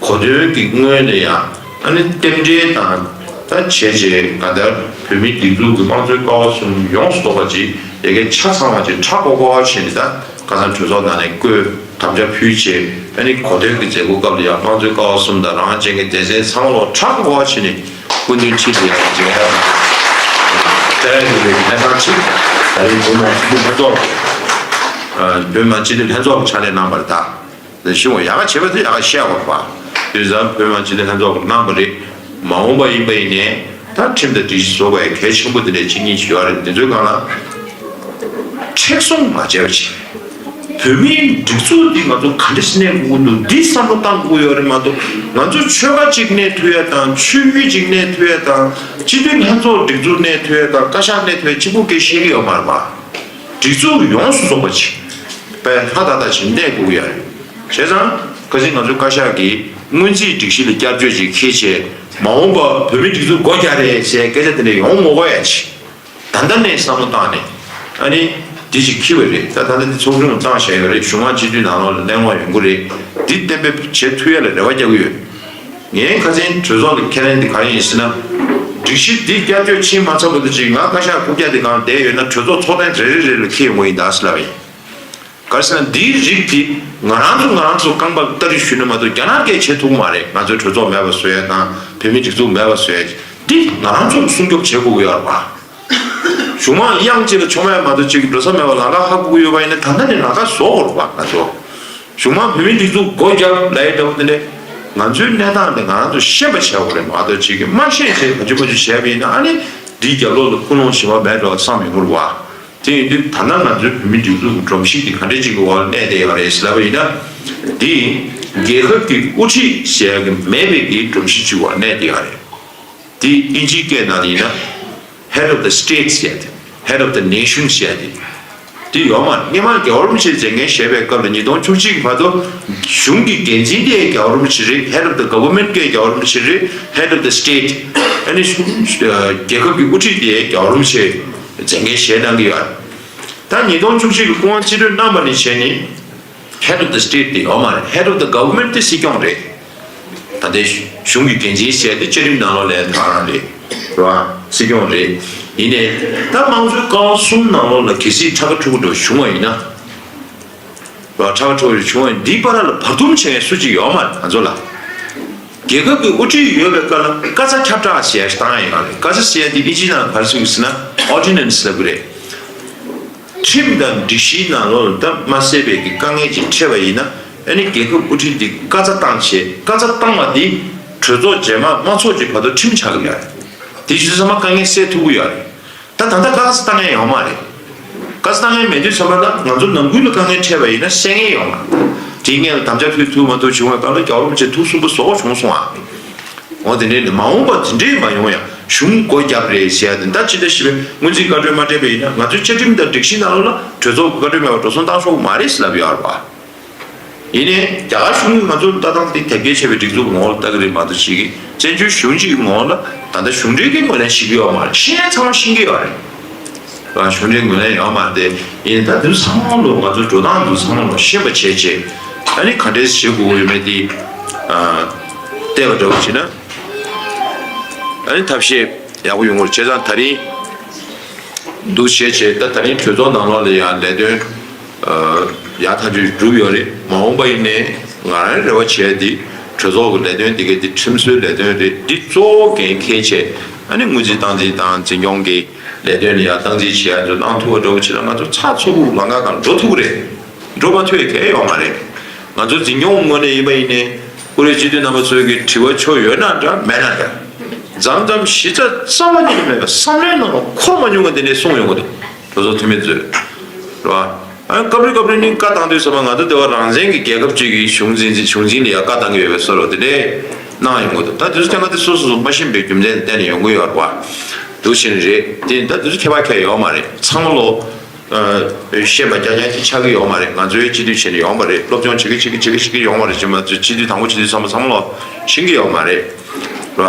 གོ་དོན་གྱི་ངོས་ནས་ཡང་ཨ་ནི་རྟེན་འབྲེལ་དང་ད་བྱས་རྗེས་ག་ད་བོད་མིའི་སྒྲིག་འཛུགས་ཀྱི་དམངས་གཙོའི་ཀ་བ་གསུམ་ཡོངས་སུ་རྫོགས་པ་ཅིག་ཡ་གི་ཆ་ཚང་བ་ཅིག་ཁྲ་ཀོ་ཀོ་བྱས་ནས་ད་ཁ་སང་གྲོས་ཚོགས་ནང་ནས་བསྐོས། དམ་བཅའ་ཕུལ་བྱས། ཨ་ནི་གོ་ཐོས་ཀྱི་མཛད་སྒོ་སྐབས་ལ་ཡང་དམངས་གཙོའི་ཀ་བ་གསུམ་དང་རང་དབང་ཅན་གྱི་སྡེ་ཚན་ཚང་མ་ལོ་ཁྲག་འགོ་བ་བྱས་ནས་སྐུ་མདུན་ཁྲིད་དེ་ཡང་མཇལ་ཡ་དང་། བལྟ་ཡ་ཡོད་པའི་གནས་སྟངས་ཅིག་ད་རེས་བོད་མི་མང་སྤྱི་འཐུས་ལྷན་ཚོགས་ལ། བོད་མི་མང་སྤྱི་འཐུས་ལྷན་ཚོགས་ཀྱི་ཕྱག་ལས་གནང་བ་རེད་ད། ཞུ་བ་ཡག་ག་བྱས་པ་དེ་ཡག་ག་བཤད་དགོས་པ། དེ་ཙང་བོད་མི་མང་སྤྱི་འཐུས་ལྷན་ཚོགས་ཀྱི་གནང་བ་རེད། མ་འོངས་པ་ཡིན་པ་ཡིན་ནའི་ད་ཁྲིམས་དང་སྒྲིག་གཞི་བཟོ་དགོས་ཡ་གལ་ཆེན་པོ་དེ་འདྲ་གཅིག་གཉིས་ཅིག་ཡོད་རེད། འདི་ཚོའི་སྒང་ལ་མཁྲེགས་བཟུང་མ་བྱས་པ་བྱས། བོད་མིའི་སྒྲིག་འཛུགས་འདི་ང་ཚོ་ག་འདྲ་སེ་གནས་དགོས་ཀྱི་འདུག་འདི་བསམ་བློ་བཏང་དགོས་ཀྱི་ཡོད་རེད་མ་གཏོགས། ང་ཚོ་ཆོལ་ཁ་གཅིག་གནས་ཐུབ་ཡ་དང་ཆོས་བརྒྱུད་གཅིག་གནས་ཐུབ་ཡ་དང་སྤྱི་འཐུས་ལྷན་ཚོགས་སྒྲིག་འཛུགས་གནས་ཐུབ་ཡ་དང་བཀའ་ཤག་གནས་ཐུབ་ཡ་གཅིག་པུ་སྐད་བཤད་ཀྱི་ཡོད་མ་རེད་པ། སྒྲིག་འཛུགས་ཡོངས་སུ་རྫོགས་པ་ཅིག་པའི་ལྷ་ད་ལྟ་བྱས་གནས་དགོས་ཀྱི་ཡོད་རེད། བྱས་ཙང་ཁ་སང་ང་ཚོའི་བཀའ་ཤག་གིས་སྔོན་རྩིས་སྒྲིག་གཞི་ལ་བསྐྱར་བཅོས་ཅིག་འཁྱེར་བྱས་མ་འོངས་པ་བོད་མིའི་སྒྲིག་འཛུགས་སྒོ་རྒྱག་རེད་ཟེར་སྐད་ཆ་དེ་འདྲ་ཡོང་མ་དགོས་ཡ་ཅིག་ད་ལྟ་ནས་བསམ་བློ་བཏང་ནས་ཨ་ནི་འདི་ཅིག་འཁྱེར་བ་རེད། ད་ད་ལྟ་འདི་ཚོགས་ཆུང་བཏང་བཞག་ཡོད་རེད། གཞུང་མང་སྤྱི་འཐུས་ནང་ལོགས་ལ་གླེང་སློང་ཡོང་གི་རེད། འདི་གཏན་འབེབས་བྱེད་ཐུབ་ཡ་ལ་རེ་བ་རྒྱག་གི་ཡོད། ངས་ཁ་སང་གྲོས་ཚོགས་ལ་ཁས་ལེན་འདི་ག་རེ་ཡིན་ཟེར་ན། སྒྲིག་གཞི་འདི་བསྐྱར་བཅོས་ཕྱིན་མ་ཚར་བར་དུ་ཅིག་ང་བཀའ་ཤག་རྐུབ་བཀྱག་འདི་སྒང་བསྡད་ཡོད་ན་གྲོས་ཚོགས་ཚོགས་ཐེངས་རེ་རེ་རེ་ལ་འཁེལ་ཡོང་གི་ཡིན་ད་ཟེར་ལབ་པ་ཡིན། ག་རེ་ཟེར་ན་འདིའི་རིགས་འདི་ང་རང་ཚོ་ང་རང་ཚོ་རྐང་པ་ལ་སྟ་རེ་གཞུས་ན་མ་གཏོགས་རྒྱ་ནག་གིས་བྱེད་ཐུབ་ཀྱི་མ་རེད། ང་ཚོའི་གྲོས་ཚོགས་མེད་པ་བཟོ་ཡ་དང་བོད་མིའི་སྒྲིག་འཛུགས་མེད་པ་བཟོ་ཡ་འདི་ང་རང་ཚོ་སྲུང་སྐྱོབ་བྱེད་དགོས་ཀྱི་ཡོད་རེད་པ། གཞུང་མང་དབྱངས་གཅིག་ལ་ཆོ་མེད་མ་གཏོགས་གཅིག་གི་འགྲོ་ས་མེད་པ་ལམ་ཁ་ཧ་གོ་གི་ཡོད་པ་ཡིན་ན་ད་ལྟ་ནས་ལམ་ཁ་བཟོ་དགོས་རེད་པ། ང་ཚོ་གཞུང་མང་བོད་མིའི་སྒྲིག་འཛུགས་སྒོ་བརྒྱབ་ལབ་ཡ་འདྲ་བོ་དེ་འདྲས་ང་ཚོའི་གནས་སྟངས་དེ་ང་རང་ཚོ་ཤེས་པ་བྱེད་དགོས་རེད་མ་གཏོགས་གཅིག་གི་མ་ཤེས་བྱས་ག་ཚོད་ག་ཚོད་བྱས་པ་ཡིན་ན་ཨ་ནི་འདིའི་རྒྱབ་ལོགས་ལ་ཀུན་སློང་ཞིམ་པ་མེད་འགྲོ་བསམ་ཡོང་གི་རེད་པ། དེ་ཡིན་དུས་ད་ལྟ་ང་ཚོའི་བོད་མིའི་སྒྲིག་འཛུགས་ཀྱི་སྒྲོམ་གཞི་འདི་ག་འདྲས་ཅིག་གི་འོག་ལ་གནས་བསྡད་ཡོད་རེད་ཟེར་ལབ་པ་ཡིན་ན། འདི་རྒྱལ་ཁབ་ཀྱི་དབུ་ཁྲིད་ཟེར་ཡག་གི་མེད་པའི་གི་སྒྲོམ་གཞི་ཅིག་འོག་གནས་བསྡད་ཡོད་རེད། འདི་དབྱིན་ཇིའི་སྐད་ནང་ལ་ཡིན་ན་Head of the State ཟེར་ཡ་དེ། Head of the Nation ཟེར་ཡ་དེ། འདི་ཡོད་མ་རེད། སྔོན་མ་རྒྱལ་བ་རིན་པོ་ཆེ་མཛད་འགན་བཞེས་པའི་སྐབས་ལ་ཉིས་སྟོང་བཅུ་གཅིག་གི་བར་དུ་གཞུང་གི་འགན་འཛིན་དེ་རྒྱལ་བ་རིན་པོ་ཆེ་རེད། Head of the Government གི་རྒྱལ་བ་རིན་པོ་ཆེ་རེད། Head of the State ཨ་ནི་རྒྱལ་ཁབ་ཀྱི་དབུ་ཁྲིད་དེ་རྒྱལ་བ་རིན་པོ་ཆེ་མཛད་འགན་བཞེས་གནང་གི་ཡོད། ད་ཉིས་སྟོང་བཅུ་གཅིག་གི་སྐུ་དབང་རྩིས་སྤྲོད་གནང་བ་ནས་བྱས་ནས་Head of the State དེ་ཡོད་མ་རེད། Head of the Government དེ་སྲིད་སྐྱོང་རེད། ད་ལྟའི་གཞུང་གི་འགན་འཛིན་བྱས་ཏེ་བཅའ་ཁྲིམས་ནང་ལོགས་ལ་ད་རང་རེད། རེད་བ། སྲིད་སྐྱོང་རེད། ཡིན་ནའི་ད་དམངས་གཙོའི་ཀ་བ་གསུམ་ནང་ལོགས་ལ་གལ་སྲིད་ཁྲ་ཁ་ཕྲུ་གུ་འདྲ་བྱུང་བ་ཡིན་ན། རེད་བ། ཁྲ་ཁ་ཕྲུ་གུ་འདྲ་བྱུང་བ་ཡིན་འདིའི་བར་ལ་བར་འདུམ་བྱེད་མཁན་སུ་གཅིག་ཡོད་མ་རེད་ང་ཚོ་ལ། རྒྱལ་ཁབ་ཀྱི་དབུ་ཁྲིད་ཡོད་པའི་སྐབས་ལ་བཀའ་རྩ་ཁྱབ་བསྒྲགས་ཟེར་ཡ་ཞིག་བཏང་ཡ་ཡོད་རེད། བཀའ་རྩ་ཟེར་ཡ་དེ་ཨིན་ཇི་ནང་ག་རེ་ཟེར་གི་ཟེར་ན་ཨོར་ཌི་ནན་སི་ལབ་གི་རེད། ཁྲིམས་དང་སྒྲིག་གཞིའི་ནང་ལོགས་ལ་ད་མ་གསལ་བའི་གི་དཀའ་ངལ་ཅིག་འཕྲད་པ་ཡིན་ན། ཨ་ནི་རྒྱལ་ཁབ་དབུ་ཁྲིད་འདི་བཀའ་རྩ་བཏང་བྱས། བཀའ་རྩ་བཏང་བ་འདི་གྲོས་ཚོགས་རྗེས་མ་དམངས་ཚོགས་ཀྱི་བར་དུ་ཁྲིམས་ཆགས་ཀྱི་ཡོད་རེད། དེ་བྱས་ཙང་མ་དཀའ་ངལ་སེལ་ཐུབ་ཀྱི་ཡོད་རེད། ད་ད་ལྟ་བཀའ་རྩ་བཏང་མཁན་ཡོད་མ་རེད། བཀའ་རྩ་བཏང་མཁན་མེད་དུས་ཙམ་པ་ལ་ང་ཚོ་ནང་ཁུལ་ལ་དཀའ་ངལ་འཕྲད་པ་ཡིན་ན་སེལ་མཁན་ཡོད་མ་རེད། དེའི་སྔོན་ལ་དམ་བཅའ་ཕུལ་ཐུབ་མ་ཐུབ་བྱུང་བའི་སྐབས་ལ་རྒྱལ་བ་རིན་པོ་ཆེ་ཐུགས་སུན་པོ་ཟོག་བྱུང་སོང་ཨ། འོ་དེ་འདྲའི་ནི་མ་འོངས་པ་དེ་འདྲའི་མ་ཡོང་ཡང་གཞུང་སྒོ་བརྒྱབ་རེད་ཟེར་ཡ་དེ། ད་ཅི་འདྲ་ཞིག་སྔོན་རྩིས་བཀའ་འཁྲོལ་མ་སྤྲད་པ་ཡིན་ན་ང་ཚོའི་བཅའ་ཁྲིམས་དང་སྒྲིག་གཞི་ནང་ལོགས་ལ་གྲོས་ཚོགས་ཀྱི་བཀའ་འཁྲོལ་མེད་པར་འགྲོ་སོང་བཏང་ཆོག་གི་མ་རེད་ཟེར་ལབ་ཡོད་རེད་པ། ཡིན་ནའི་རྒྱ་གར་གཞུང་གིས་ང་ཚོར་ལྟ་སྟངས་དེ་དེབ་སྐྱེལ་བྱས་པའི་སྒྲིག་འཛུགས་ངོ་བོར་ལྟ་གི་རེད་མ་གཏོགས་ཅིག་གིས་བཙན་བྱོལ་གཞུང་གཅིག་གི་ངོ་བོ་ལ་ད་ལྟ་གཞུང་འབྲེལ་གྱི་ངོས་ནས་ཤེས་ཀྱི་ཡོད་མ་རེད། ཤེས་ཡ་ཚང་མ་ཤེས་ཀྱི་ཡོད་རེད། གཞུང་འབྲེལ་ངོས་ནས་ཡོད་མ་རེད་དེ། ཡིན་ད་དུས་ཚང་མ་ལོ་ང་ཚོའི་འགྲོ་སྟངས་དུས་ཚང་མ་ལོ་ཤེས་པ་བྱས་བྱས། ཨ་ནི་ག་འདྲས་བྱེད་དགོས་ཡོད་མེད་དེ་བལྟས་པ་འདྲ་བོ་བྱས་ན། ཨ་ནི་ཐབས་ཤེས་ཡག་པོ་ཡོང་གི་རེད། བྱས་ཙང་ད་རིང་འདུག་བྱས་བྱས་ད་ད་རིང་གྲོས་ཚོགས་ནང་ལོགས་ལ་ཡང་ལས་དོན་ཡག་ཐག་ཆོད་གྲུབ་ཡོད་རེད། མ་འོངས་པ་ཡིན་ནའི་ང་རང་རེ་བ་བྱས་འདི་གྲོས་ཚོགས་ཀྱི་ལས་དོན་འདི་ག་འདི་ཁྲིམས་བཟོའི་ལས་དོན་རེད། འདི་གཙོ་བོ་འགན་འཁྱེར་བྱས་ཨ་ནི་སྔོན་རྩིས་བཏང་འཛིན་དང་འཛིན་སྐྱོང་གི་ལས་དོན་ལ་ཡང་སྟངས་འཛིན་བྱེད་ཡ་ཚོ་གནང་ཐུབ་པ་འདྲ་བོ་བྱེད་ན་ང་ཚོ་ཚགས་ཚུད་པོ་ལམ་ཁ་སྒང་འགྲོ་ཐུབ་ཀྱི་རེད། འགྲོ་མ་ཐུབ་ཡ་གང་ཡང་ཡོད་མ་རེད། ང་ཚོ་འཛིན་སྐྱོང་ངོས་ནས་ཡིན་པ་ཡིན་ནའི་བཀུར་འོས་སྤྱི་འཐུས་རྣམ་པ་ཚོས་ཀྱི་དྲི་བ་ཆོ་ཡོད་ན་འདྲ་མེད་ན་འདྲ། མཚམས་མཚམས་གཞི་རྩ་རྩ་བ་ཉིད་ནས་མེད་པའི་བསམ་བློའི་ནང་ལ་འཁོར་མ་མྱོང་བ་འདི་འདྲས་གསུངས་ཡོང་གི་འདུག་གྲོས་ཚོགས་འཐུས་མི་ཚོས། རེད་བ། ཨ་སྐབས་རེ་སྐབས་རེ་ནི་བཀའ་བཏང་དུས་ཙམ་པ་ང་ཚོ་དེ་བ་རང་བཙན་གྱི་རྒྱལ་ཁབ་ཅིག་གི་གཞུང་འཛིན་གཞུང་འཛིན་ལ་ཡང་བཀའ་བཏང་གི་ཡོད་པའི་བཟོ་འདྲ་དེ་འདྲས་གནང་ཡོང་གི་འདུག་ད་དུས་ཚོད་ཐེངས་མ་དེ་སོ་སོ་སོ་མ་ཤེས་པའི་རྒྱུ་མཚན་གཏན་ནས་ཡོང་གི་ཡོད་རེད་བ། འདུག་བྱས་ནས་རེད་དེ་ད་དུས་ཚོད་ཁྱད་པར་གང་ཡང་ཡོད་མ་རེད། ཚང་མ་ལོ་ཤེས་པ་རྐྱང་རྐྱང་ཅིག་ཆགས་ཀྱི་ཡོད་མ་རེད། ང་ཚོའི་སྤྱི་འཐུས་བྱས་ནས་ཡོད་མ་རེད། སློབ་སྦྱོང་བྱེད་ཀྱི་བྱེད་ཀྱི་བྱེད་ཀྱི་བྱེད་ཀྱི་ཡོད་མ་རེད། ཅེས་མ་ཚོས་སྤྱི་འཐུས་དང་པོ་བྱེད་དུས་ཚང་མ་ཚང་མ་ལོ་ཤེས་ཀྱི་ཡོད་མ་རེད། རེད་བ།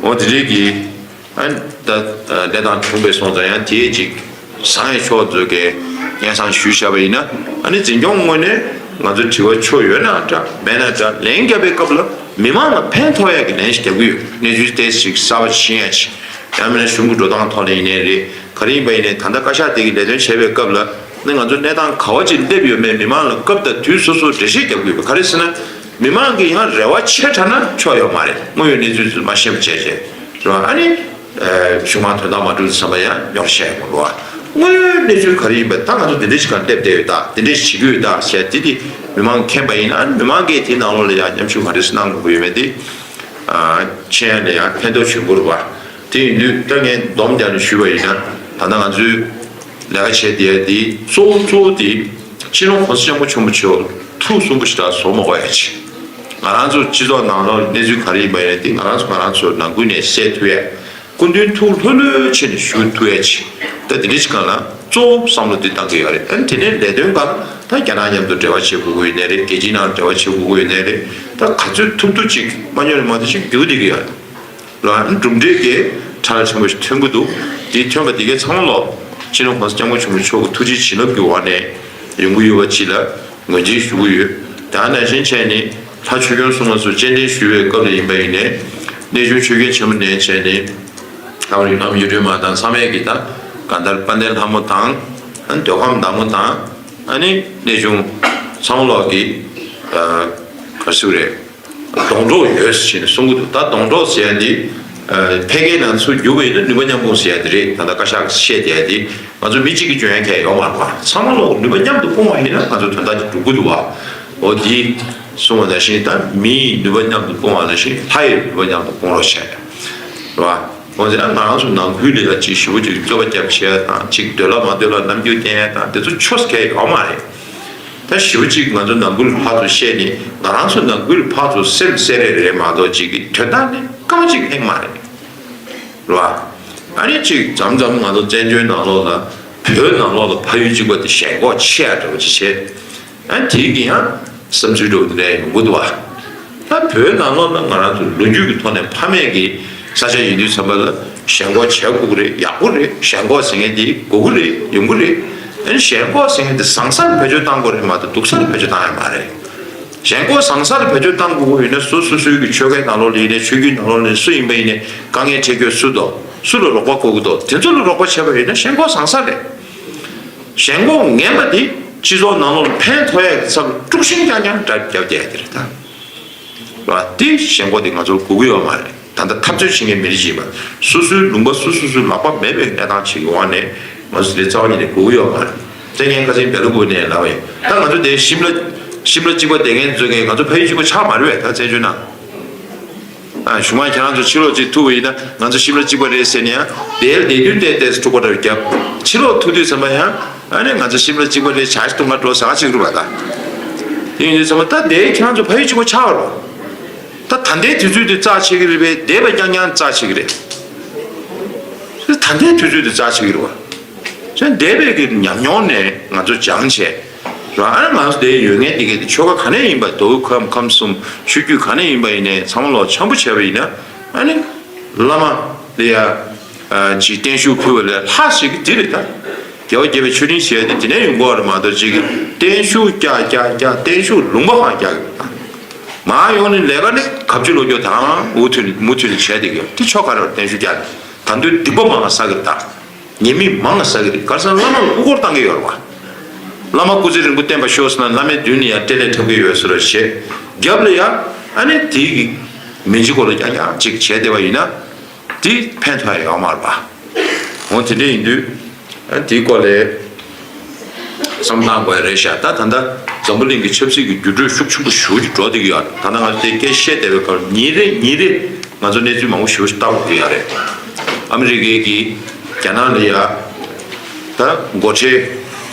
འོ་དེ་རིགས་ཀྱི་ཨ་ནི་ད་ལས་དང་གྲུབ་པའི་སོང་ཙང་ཡང་དེའི་ཅིག་བཟང་བའི་ཕྱོགས་ཚོས་ཀྱི་སྙན་སེང་ཞུས་བཞག་པ་ཡིན་ན། ཨ་ནི་འཛིན་སྐྱོང་ངོས་ནས་ང་ཚོ་དྲི་བ་ཆོ་ཡོད་ན་འདྲ་མེད་ན་འདྲ་ལན་བརྒྱབ་པའི་སྐབས་ལ་མི་མང་ལ་ཕན་ཐོགས་ཡག་གི་ལན་ཞིག་རྒྱག་གི་ཡོད། གནས་ཚུལ་ཏོག་ཙམ་ཞིག་གསར་པ་ཤེས་ཡ་ཅིག་ཡང་མིན་ན་གཞུང་གི་འགྲོ་སྟངས་ཐོག་ནས་ཡིན་ནའི་རེད། ག་རེ་ཡིན་པ་ཡིན་ནའི་ད་ལྟ་བཀའ་ཤག་དེ་གི་ལས་དོན་བྱེད་པའི་སྐབས་ལ་ནི་ང་ཚོ་གནས་སྟངས་ག་བ་ཅིག་སླེབས་ཡོད་མེད་མི་མང་ལ་སྐབས་དང་དུས་སོ་སོར་འགྲེལ་བཤད་རྒྱབ་དགོས་པ་ག་རེ་ཟེར་ན། མི་མང་གི་ཡང་རེ་བ་ཆེ་དྲགས་ན་ཆོག་ཡོད་མ་རེད། དངོས་ཡོད་གནས་ཚུལ་ཚོ་མ་ཤེས་པ་བྱས་བྱས་རེད་བ། ཨ་ནི་གཞུང་མང་དོན་དག་མ་འགྲུབ་ཙམ་པ་ཡང་ཉོར་བཤད་ཡོང་གི་རེད་བ། དངོས་ཡོད་གནས་ཚུལ་ག་རེ་ཡིན་པ་ད་ང་ཚོ་འདི་འདྲ་ཞིག་གང་སླེབས་བསྡད་ཡོད་ད། འདི་འདྲ་ཞིག་བྱེད་ཀྱི་ཡོད་ད་ཟེར་དེ་དེ་མི་མང་མཁྱེན་པ་ཡིན་ན། ཨ་ནི་མི་མང་གིས་དེའི་ནང་ལོགས་ལ་ཡང་མཉམ་ཞུགས་ག་རེ་ཟེར་གནང་དགོས་ཀྱི་ཡོད་མེད་དེ། ཨ་མཁྱེན་ཡ་ལ་ཡང་ཕན་ཐོགས་བྱུང་གི་རེད་བ། དེ་ཡིན་དུས་ད་ངས་སྡོམ་རྒྱག་ནས་ཞུས་པ་ཡིན་ན། ད་ལྟ་ང་ཚོའི་ལས་ཀ་བྱེད་བསྡད་ཡ་དེ་གཙོ་བོ་གཙོ་བོ་དེ་སྤྱི་ནོར་༸གོང་ས་༸སྐྱབས་མགོན་ཆེན་པོ་མཆོག་ཐུགས་གསོན་པོ་ཞེ་དྲག་བཟོ་མ་དགོས་ཡ་ཅིག་ང་རང་ཚོ་སྤྱི་ཚོགས་ནང་ལོགས་གནས་ཚུལ་ག་རེ་ཡིན་པ་ཡིན་ན་དེ་ང་རང་ཚོ་ང་རང་ཚོ་ནང་ཁུལ་ནས་སེལ་ཐུབ་ཡ། སྐུ་མདུན་ཐུགས་ལྷོད་ལྷོད་བྱས་ནས་བཞུགས་ཐུབ་ཡ་ཅིག་ད་དེ་འདྲ་ཞིག་སྒང་ལ་གཙོ་བོ་བསམ་བློ་དེ་བཏང་གི་ཡོད་རེད། ཨ་ནི་དེ་ནས་ལས་དོན་སྒང་ད་རྒྱ་ནག་མཉམ་དུ་འབྲེལ་བ་བྱེད་དགོས་ཀྱི་ཡོད་ནའི་རེད། རྒྱལ་སྤྱིའི་ནང་འབྲེལ་བ་བྱེད་དགོས་ཀྱི་ཡོད་ནའི་རེད། ད་ག་ཚོད་ཐུབ་ཐུབ་ཅིག་མ་ཉོ་རེད་མ་གཏོགས་ཅིག་འགྱུར་བསྡད་ཀྱི་ཡོད་རེད། ལ་གྲུབ་འབྲས་ཀྱི་ཁྲལ་ཆེན་པོ་ཞིག་ཐོན་གྱི་འདུག་དེ་ཐོན་པ་དེ་གའི་ཚང་མ་ལོ་སྤྱི་ནོར་༸གོང་ས་༸སྐྱབས་མགོན་ཆེན་པོ་མཆོག་གི་ཐུགས་རྗེ་བྱིན་རླབས་ཀྱི་འོག་ནས་ཡོང་གི་ཡོད་པ་ཅིག་ལ་ངོས་འཛིན་ཞུ་གི་ཡོད། དེ་ནང་བཞིན་བྱས་ནས་ལྷ་ཆོས་སྐྱོང་སྲུང་མ་ཚོ་སྤྱན་འདྲེན་ཞུ་བའི་སྐབས་ལ་ཡིན་པ་ཡིན་ནའི་གནས་ཆུང་ཆོས་རྒྱལ་ཆེན་པོ་ནས་བྱས་ནས་ཨ་རིག་ལམ་གཡུ་སྒྲོན་མ་དང་ཚང་མས་ཀྱི་ད་གང་ལྟར་དཔལ་ལྡན་ལྷ་མོ་དང་། ཨ་ནི་འདོད་ཁམས་བདག་མོ་དང་། ཨ་ནི་གནས་ཆུང་ཚང་མ་ལོག་གི་ཨ་ག་རེ་ཟེར་དགོས་རེད། སྡོང་གྲོགས་ཡོད་ཟེར་ནས་གསུང་གི་འདུག་ད་སྡོང་གྲོགས་ཟེར་ཡ་འདི། ཨ་ཕལ་སྐད་ནང་ཚུར་བསྒྱུར་བ་ཡིན་ན་ནུས་པ་མཉམ་སྤུངས་ཟེར་ཡ་འདི་རེད། ད་ལྟ་བཀའ་ཤག་གིས་བཤད་བསྡད་ཡ་འདི་ང་ཚོ་མི་གཅིག་གིས་འཇོན་ཡ་གང་ཡང་ཡོད་མ་རེད་པ། ཚང་མ་ལོག་ནུས་པ་མཉམ་དུ་སྤུངས་པ་ཡིན་ན་ང་ཚོ་དོན་དག་ཅིག་འགྲུབ་ཀྱི་འདུག་བ། འོ་འདི་གསུངས་པ་ནང་བཞིན་ད་མིའི་ནུས་པ་མཉམ་དུ་སྤུངས་པ་ནང་བཞིན་ལྷ་ཡི་ནུས་པ་མཉམ་དུ་སྤུངས་རོགས་བྱས། རེད་བ། འོ་དེ་ན་ང་རང་ཚོ་ནང་ཁུལ་ལ་ཡ་གཅིག་ཞེ་པོ་ཅིག་རྩོད་པ་རྒྱབ་བྱས་དང་གཅིག་འདོད་ལ་མ་འདོད་ལ་རྣམ་འགྱུར་བསྟན་ཡ་དང་དེ་ཚོ་ཆོས་གང་ཡང་ཡོད་མ་རེད། ད་ཞེ་པོ་ཅིག་ང་ཚོ་ནང་ཁུལ་ཕར་ཚུར་བཤད་ནས་ང་རང་ཚོ་ནང་ཁུལ་ཕར་ཚུར་སེམས་གསལ་རེ་རེ་མ་གཏོགས་ཅིག་གི་དོན་དག་ནི་སྐར་མ་གཅིག་ལྷག་མ་རེད། རེད་བ། ཨ་ནི་ཅིག་མཚམས་མཚམས་ང་ཚོ་བཙན་བྱོལ་ནང་ལོགས་ལ་བོད་ནང་ལོགས་ལ་ཕ་ཡུལ་གཅིག་པ་དེ་ཞེན་ཁོག་ཆེ་ཡ་འདྲ་བོ་ཅིག་བྱས། ཨ་དེའི་གི་ཡང་བསམ་ཚུལ་འདྲ་བོ་དེ་འདྲ་ཡོང་གི་འདུག་བ། ད་བོད་ནང་ལོགས་ན་ང་རང་ཚོ་ལོ་རྒྱུས་ཀྱི་ཐོག་ནས་ཕ་མེས་ཀྱི་ས་ཆ་ཡིན་དུས་ཙམ་པ་ལ་ཞེན་ཁོག་བྱེད་དགོས་ཀྱི་རེད། ཡག་པོ་རེད། ཞེན་ཁོག་ཟེར་མཁན་དེ་དགོས་ཀྱི་རེད། ཡོང་གི་རེད། ཨ་ནི་ཞེན་ཁོག་ཟེར་མཁན་དེ་བཟང་སར་བེད་སྤྱོད་བཏང་དགོས་རེད་མ་གཏོགས་སྡུག་སར་བེད་སྤྱོད་བཏང་ཡ་མ་རེད། ཞེན་ཁོག་བཟང་སར་བེད་སྤྱོད་བཏང་དགོས་ཀྱི་ཡོད་ན་སོ་སོ་སོའི་གི་ཆོལ་ཁའི་ནང་ལོགས་ལ་ཡིན་ནའི་ཆོས་བརྒྱུད་ནང་ལོགས་ལ་ཡིན་ནའི་སུ་ཡིན་པ་ཡིན་ནའི་དཀའ་ངལ་འཕྲད་རྒྱུ་སུ་འདུག་སུ་ལ་རོགས་པ་དགོས་ཀྱི་འདུག་དེ་ཚོ་ལ་རོགས་པ་བྱས་པ་ཡིན་ན་ཞེན་ཁོག་བཟང་ས་རེད། ཞེན་ཁོག་ངན་པ་དེ་སྤྱི་ཚོགས་ནང་ལོགས་ལ་ཕན་ཐོགས་ཡ་གི་ཚབ་དཀྲུག་ཤིང་རྐྱང་རྐྱང་འདྲ་རྒྱབ་བསྡད་ཡ་དེ་རེད་ད། རེད་བ། དེ་ཞེན་ཁོག་དེ་ང་ཚོར་དགོས་ཀྱི་ཡོད་མ་རེད། ད་ལྟ་འཐབ་རྩོད་བྱེད་མཁན་མི་རིགས་ཤིག་ཡིན་པ། སོ་སོའི་ལུང་པ་སོ་སོ་སོའི་ལག་པ་མེད་པའི་གནས་སྟངས་ཤིག་གི་འོག་ནས་ང་ཚོ་དེ་རྩ་བ་ཉིད་ནས་དགོས་ཀྱི་ཡོད་མ་རེད། དེ་ངས་ཁ་སང་བེ་ལ་ཀུ་ནས་ལབ་པ་ཡིན། ད་ང་ཚོ་དེ་ཤིམ་ལ་ཤིམ་ལ་གཅིག་པ་བསྡད་མཁན་ཚོ་གིས་ང་ཚོ་ཕ་ཡུལ་གཅིག་པ་ཆགས་མ་རེད་བས། ད་བཙན་བྱོལ་ནང་། ཨ། གཞུག་མ་ཁྱེད་རང་ཚོ་ཕྱི་ལོགས་གཅིག་ཐུག་པ་ཡིན་ན་ང་ཚོ་ཤིམ་ལ་གཅིག་པ་རེད་ཟེར་ནས་ཡང་དེར་བསྡད་དུས་བལྟས་བལྟས་སུ་འཁྲུག་པ་འདྲ་བརྒྱབ། ཕྱི་ལོགས་ཐུག་དུས་ཙམ་པ་ཡང་ཨ་ནི་ང་ཚོ་ཤིམ་ལ་གཅིག་པ་རེད། བྱ་ཞིག་ཐུག་ང་འགྲོ་ཟ་ཁ་གཅིག་རུ་བ་ད། དེ་ཡིན་དུས་ཙམ་པ་ད་དེ་ཁྱེད་རང་ཚོ་ཕ་ཡུལ་གཅིག་པ་ཆགས་པ་རོ། ད་ད་ལྟའི་དུས་ཚོད་དུ་རྩ་ཆེ་གི་རེད་པས། འདས་པ་རྐྱང་རྐྱང་རྩ་ཆེ་གི་རེད། ད་ལྟའི་དུས་ཚོད་དུ་རྩ་ཆེ་གི་རེད་བ། ཚེ་འདས་པའི་གི་ཉམས་མྱོང་ནས་ང་ཚོ་སྦྱངས་བྱས། རང་ཨ་ང་ཚོ་དེ་ཡོད་ངེས་དེ་གའི་དེ་ཆོལ་ཁ་ག་ནས་ཡིན་པ། མདོ་དབུས་ཁམས་ཁམས་གསུམ་ཆོས་བརྒྱུད་ག་ནས་ཡིན་པ་ཡིན་ནའི་ཚང་མ་ལོག་འཆམ་པོ་བྱས་པ་ཡིན་ན། ཨ་ནི་བླ་མ་ལ་ཡ་ཨ་ཅིག་བརྟན་བཞུགས་ཕུལ་བ་ལས་ལྷག་ཞིག་གི་དེ་རེད་ད། རྒྱལ་བ་དགྱེས་པའི་མཆོད་སྤྲིན་ཞེས་དེ་དེ་ནས་ཡོང་གི་ཡོད་རེད་མ་གཏོགས། ཅིག་གི་བརྟན་བཞུགས་རྒྱག་རྒྱག་རྒྱག་བརྟན་བཞུགས་ལུང་པ་ཧང་རྒྱག་གི་རེད་ད། མར་ཡོང་ནས་ལས་ཀ་ནི་གབ་ཅི་ལོ་རྒྱུ་དང་མུ་མཐུད་མུ་མཐུད་ནས་བྱས་བསྡད་ཀྱི་ཡོད། དེ་ཆོ་ག་རེད། བརྟན་བཞུགས་རྒྱག་ནས་ད་དུང་སྡིག་པ་མང་བ་བསགས་ཀྱི་རེད་ད། ཉེས་དམིགས་མང་བ་བསགས་ཀྱི་རེད། ག་རེ་ཟེར་ན་བླ་མ་ལ་མགོ་སྐོར་བཏང་གི་ཡོད་རེད་བ། བླ་མ་སྐུ་ཚེ་རིང་པོ་བརྟན་པར་ཤོག་ཟེར་ན་བླ་མའི་མདུན་ནས་ཡང་སྤྲེལ་ལད་འཁྲབ་ཀྱི་ཡོད་ཟེར་བ་བྱས། རྒྱབ་ལ་ཡང་ཨ་ནི་དེའི་གི་མི་འཇིགས་སྐོར་ལ་རྐྱང་རྐྱང་ཅིག་བྱས་བསྡད་པ་ཡིན་ན། དེ་ཕན་ཐོགས་ཡོད་མ་རེད་པ། འོ་དེ་འདྲ་ཡིན་དུས་ཨ་དེའི་སྐོར་ལ་བསམ་བློ་བཏང་དགོས་རེད་ཤག་ད་ད་ལྟ་འཛམ་བུ་གླིང་གི་ཆབ་སྲིད་ཀྱི་འགྱུར་འགྲོས་ཤུགས་ཆེན་པོ་ཞེ་པོ་ཅིག་འགྲོ་བསྡད་ཀྱི་ཡོད་རེད། ད་ལྟ་ང་ཚོ་དེ་སྐད་བཤད་བསྡད་པའི་སྐབས་ཉིན་རེ་ཉིན་རེ་ང་ཚོ་གནས་ཚུལ་མང་པོ་ཞེ་པོ་ཅིག་ལྟ་དགོས་ཀྱི་ཡོད་རེད། ཨ་མི་རི་ཀའི་གི་རྒྱ་ནག་ལ་ཡ་ད་སྒོ་ཁྲལ་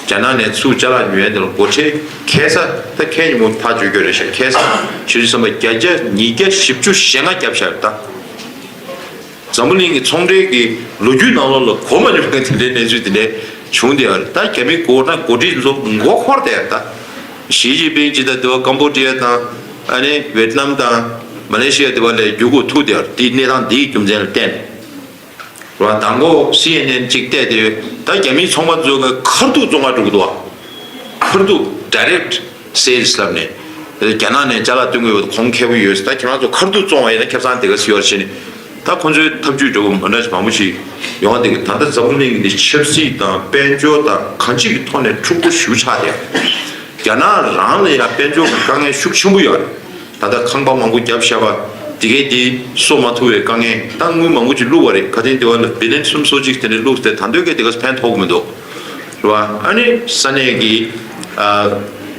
རྒྱ་ནག་ནས་ཚུར་ཅ་ལག་ཉོ་ཡ་དེ་ལ་སྒོ་ཁྲལ་ཁ་སང་ད་ཁ་ཉིན་མོ་ཕར་བརྗོད་རྒྱུ་རེད་ཤག་ཁ་སང་ཆུ་ཚོད་གསུམ་པ་བརྒྱ་ཆ་ཉིས་བརྒྱ་བཞི་བཅུ་ཞེ་ལྔ་བརྒྱབ་ཤག་ད། འཛམ་བུ་གླིང་གི་ཚོང་འབྲེལ་གྱི་ལོ་རྒྱུས་ནང་ལོགས་ལ་གོ་མ་མྱོང་མཁན་དེ་འདྲའི་གནས་ཚུལ་དེ་འདྲ་བྱུང་བསྡད་ཡོད་རེད། ད་རྒྱ་མི་འགོ་ཁྲིད་འགོ་ཁྲིད་ཚོ་མགོ་འཁོར་བསྡད་ཡོད་རེད་ད། ཞི་ཅིན་ཕིང་ཇི་དང་དེ་བ་ཀམ་བོ་ཌི་ཡ་དང་ཨ་ནི་ཝེ་ཏི་ནམ་དང་མ་ལེ་ཤི་ཡ་དེ་བ་ལ་རྒྱུག་གུ་ཐུག་བསྡད་ཡོད་རེད། དེའི་གནས་སྟངས་འདིའི་རྒྱུ་མཚན་ལ་བརྟེན་ནས་རེད་བ། དང་པོ་སི་ཨེན་ཨེན་གཅིག་བལྟས་དེ་ད་རྒྱ་མིའི་ཚོང་པ་ཚོ་གི་ཁ་ཐུག་བཙོང་ག་འགྲོ་གི་འདུག་བ། ཁ་ཐུག་direct sales ལབ་ནས། རྒྱ་ནག་ནས་ཅ་ལག་སྟོན་གྱི་ཡོད། གོང་ཁེ་པོ་ཡོད། ད་ཁྱེད་རང་ཚོ་ཁ་ཐུག་བཙོང་བ་ཡིན་ན་ཁེ་བཟང་དེ་ག་ཚོད་ཡོད་རེད་ཟེར་ནས། ད་ཁོང་ཚོའི་ཐབས་ཇུས་འདྲ་པོ་མ་འདྲ་ཞིག་མང་པོ་ཞིག་ཡོང་བསྡད་ཀྱི། ད་ལྟ་འཛམ་བུ་གླིང་གི་འདི་ཆབ་སྲིད་དང་དཔལ་འབྱོར་དང་གང་ཅིའི་ཐོག་ནས་འཁྲུག་པོ་ཞེ་པོ་ཆགས་བསྡད། རྒྱ་ནག་རང་ལ་ཡང་དཔལ་འབྱོར་གྱི་དཀའ་ངལ་ཤུགས་ཆེན་པོ་ཡོད་རེད། ད་ལྟ་ཁང་པ་མང་པོ་བརྒྱབ་བཞག་པ་དེ་གས་དེ་གསོ་མ་ཐུབ་པའི་དཀའ་ངལ། ད་དངུལ་མང་པོ་ཅིག་བླུགས་པ་རེད། ཁ་སང་དེ་བ་ལ་བི་ལན་གསུམ་སོ་གཅིག་དེ་འདྲ་བླུགས་ཏེ་ད་དུང་གས་དེ་གས་ཕན་ཐོགས་ཀྱི་མི་འདུག་རེད་བ། ཨ་ནི་ས་གནས་ཀྱི་ཨ་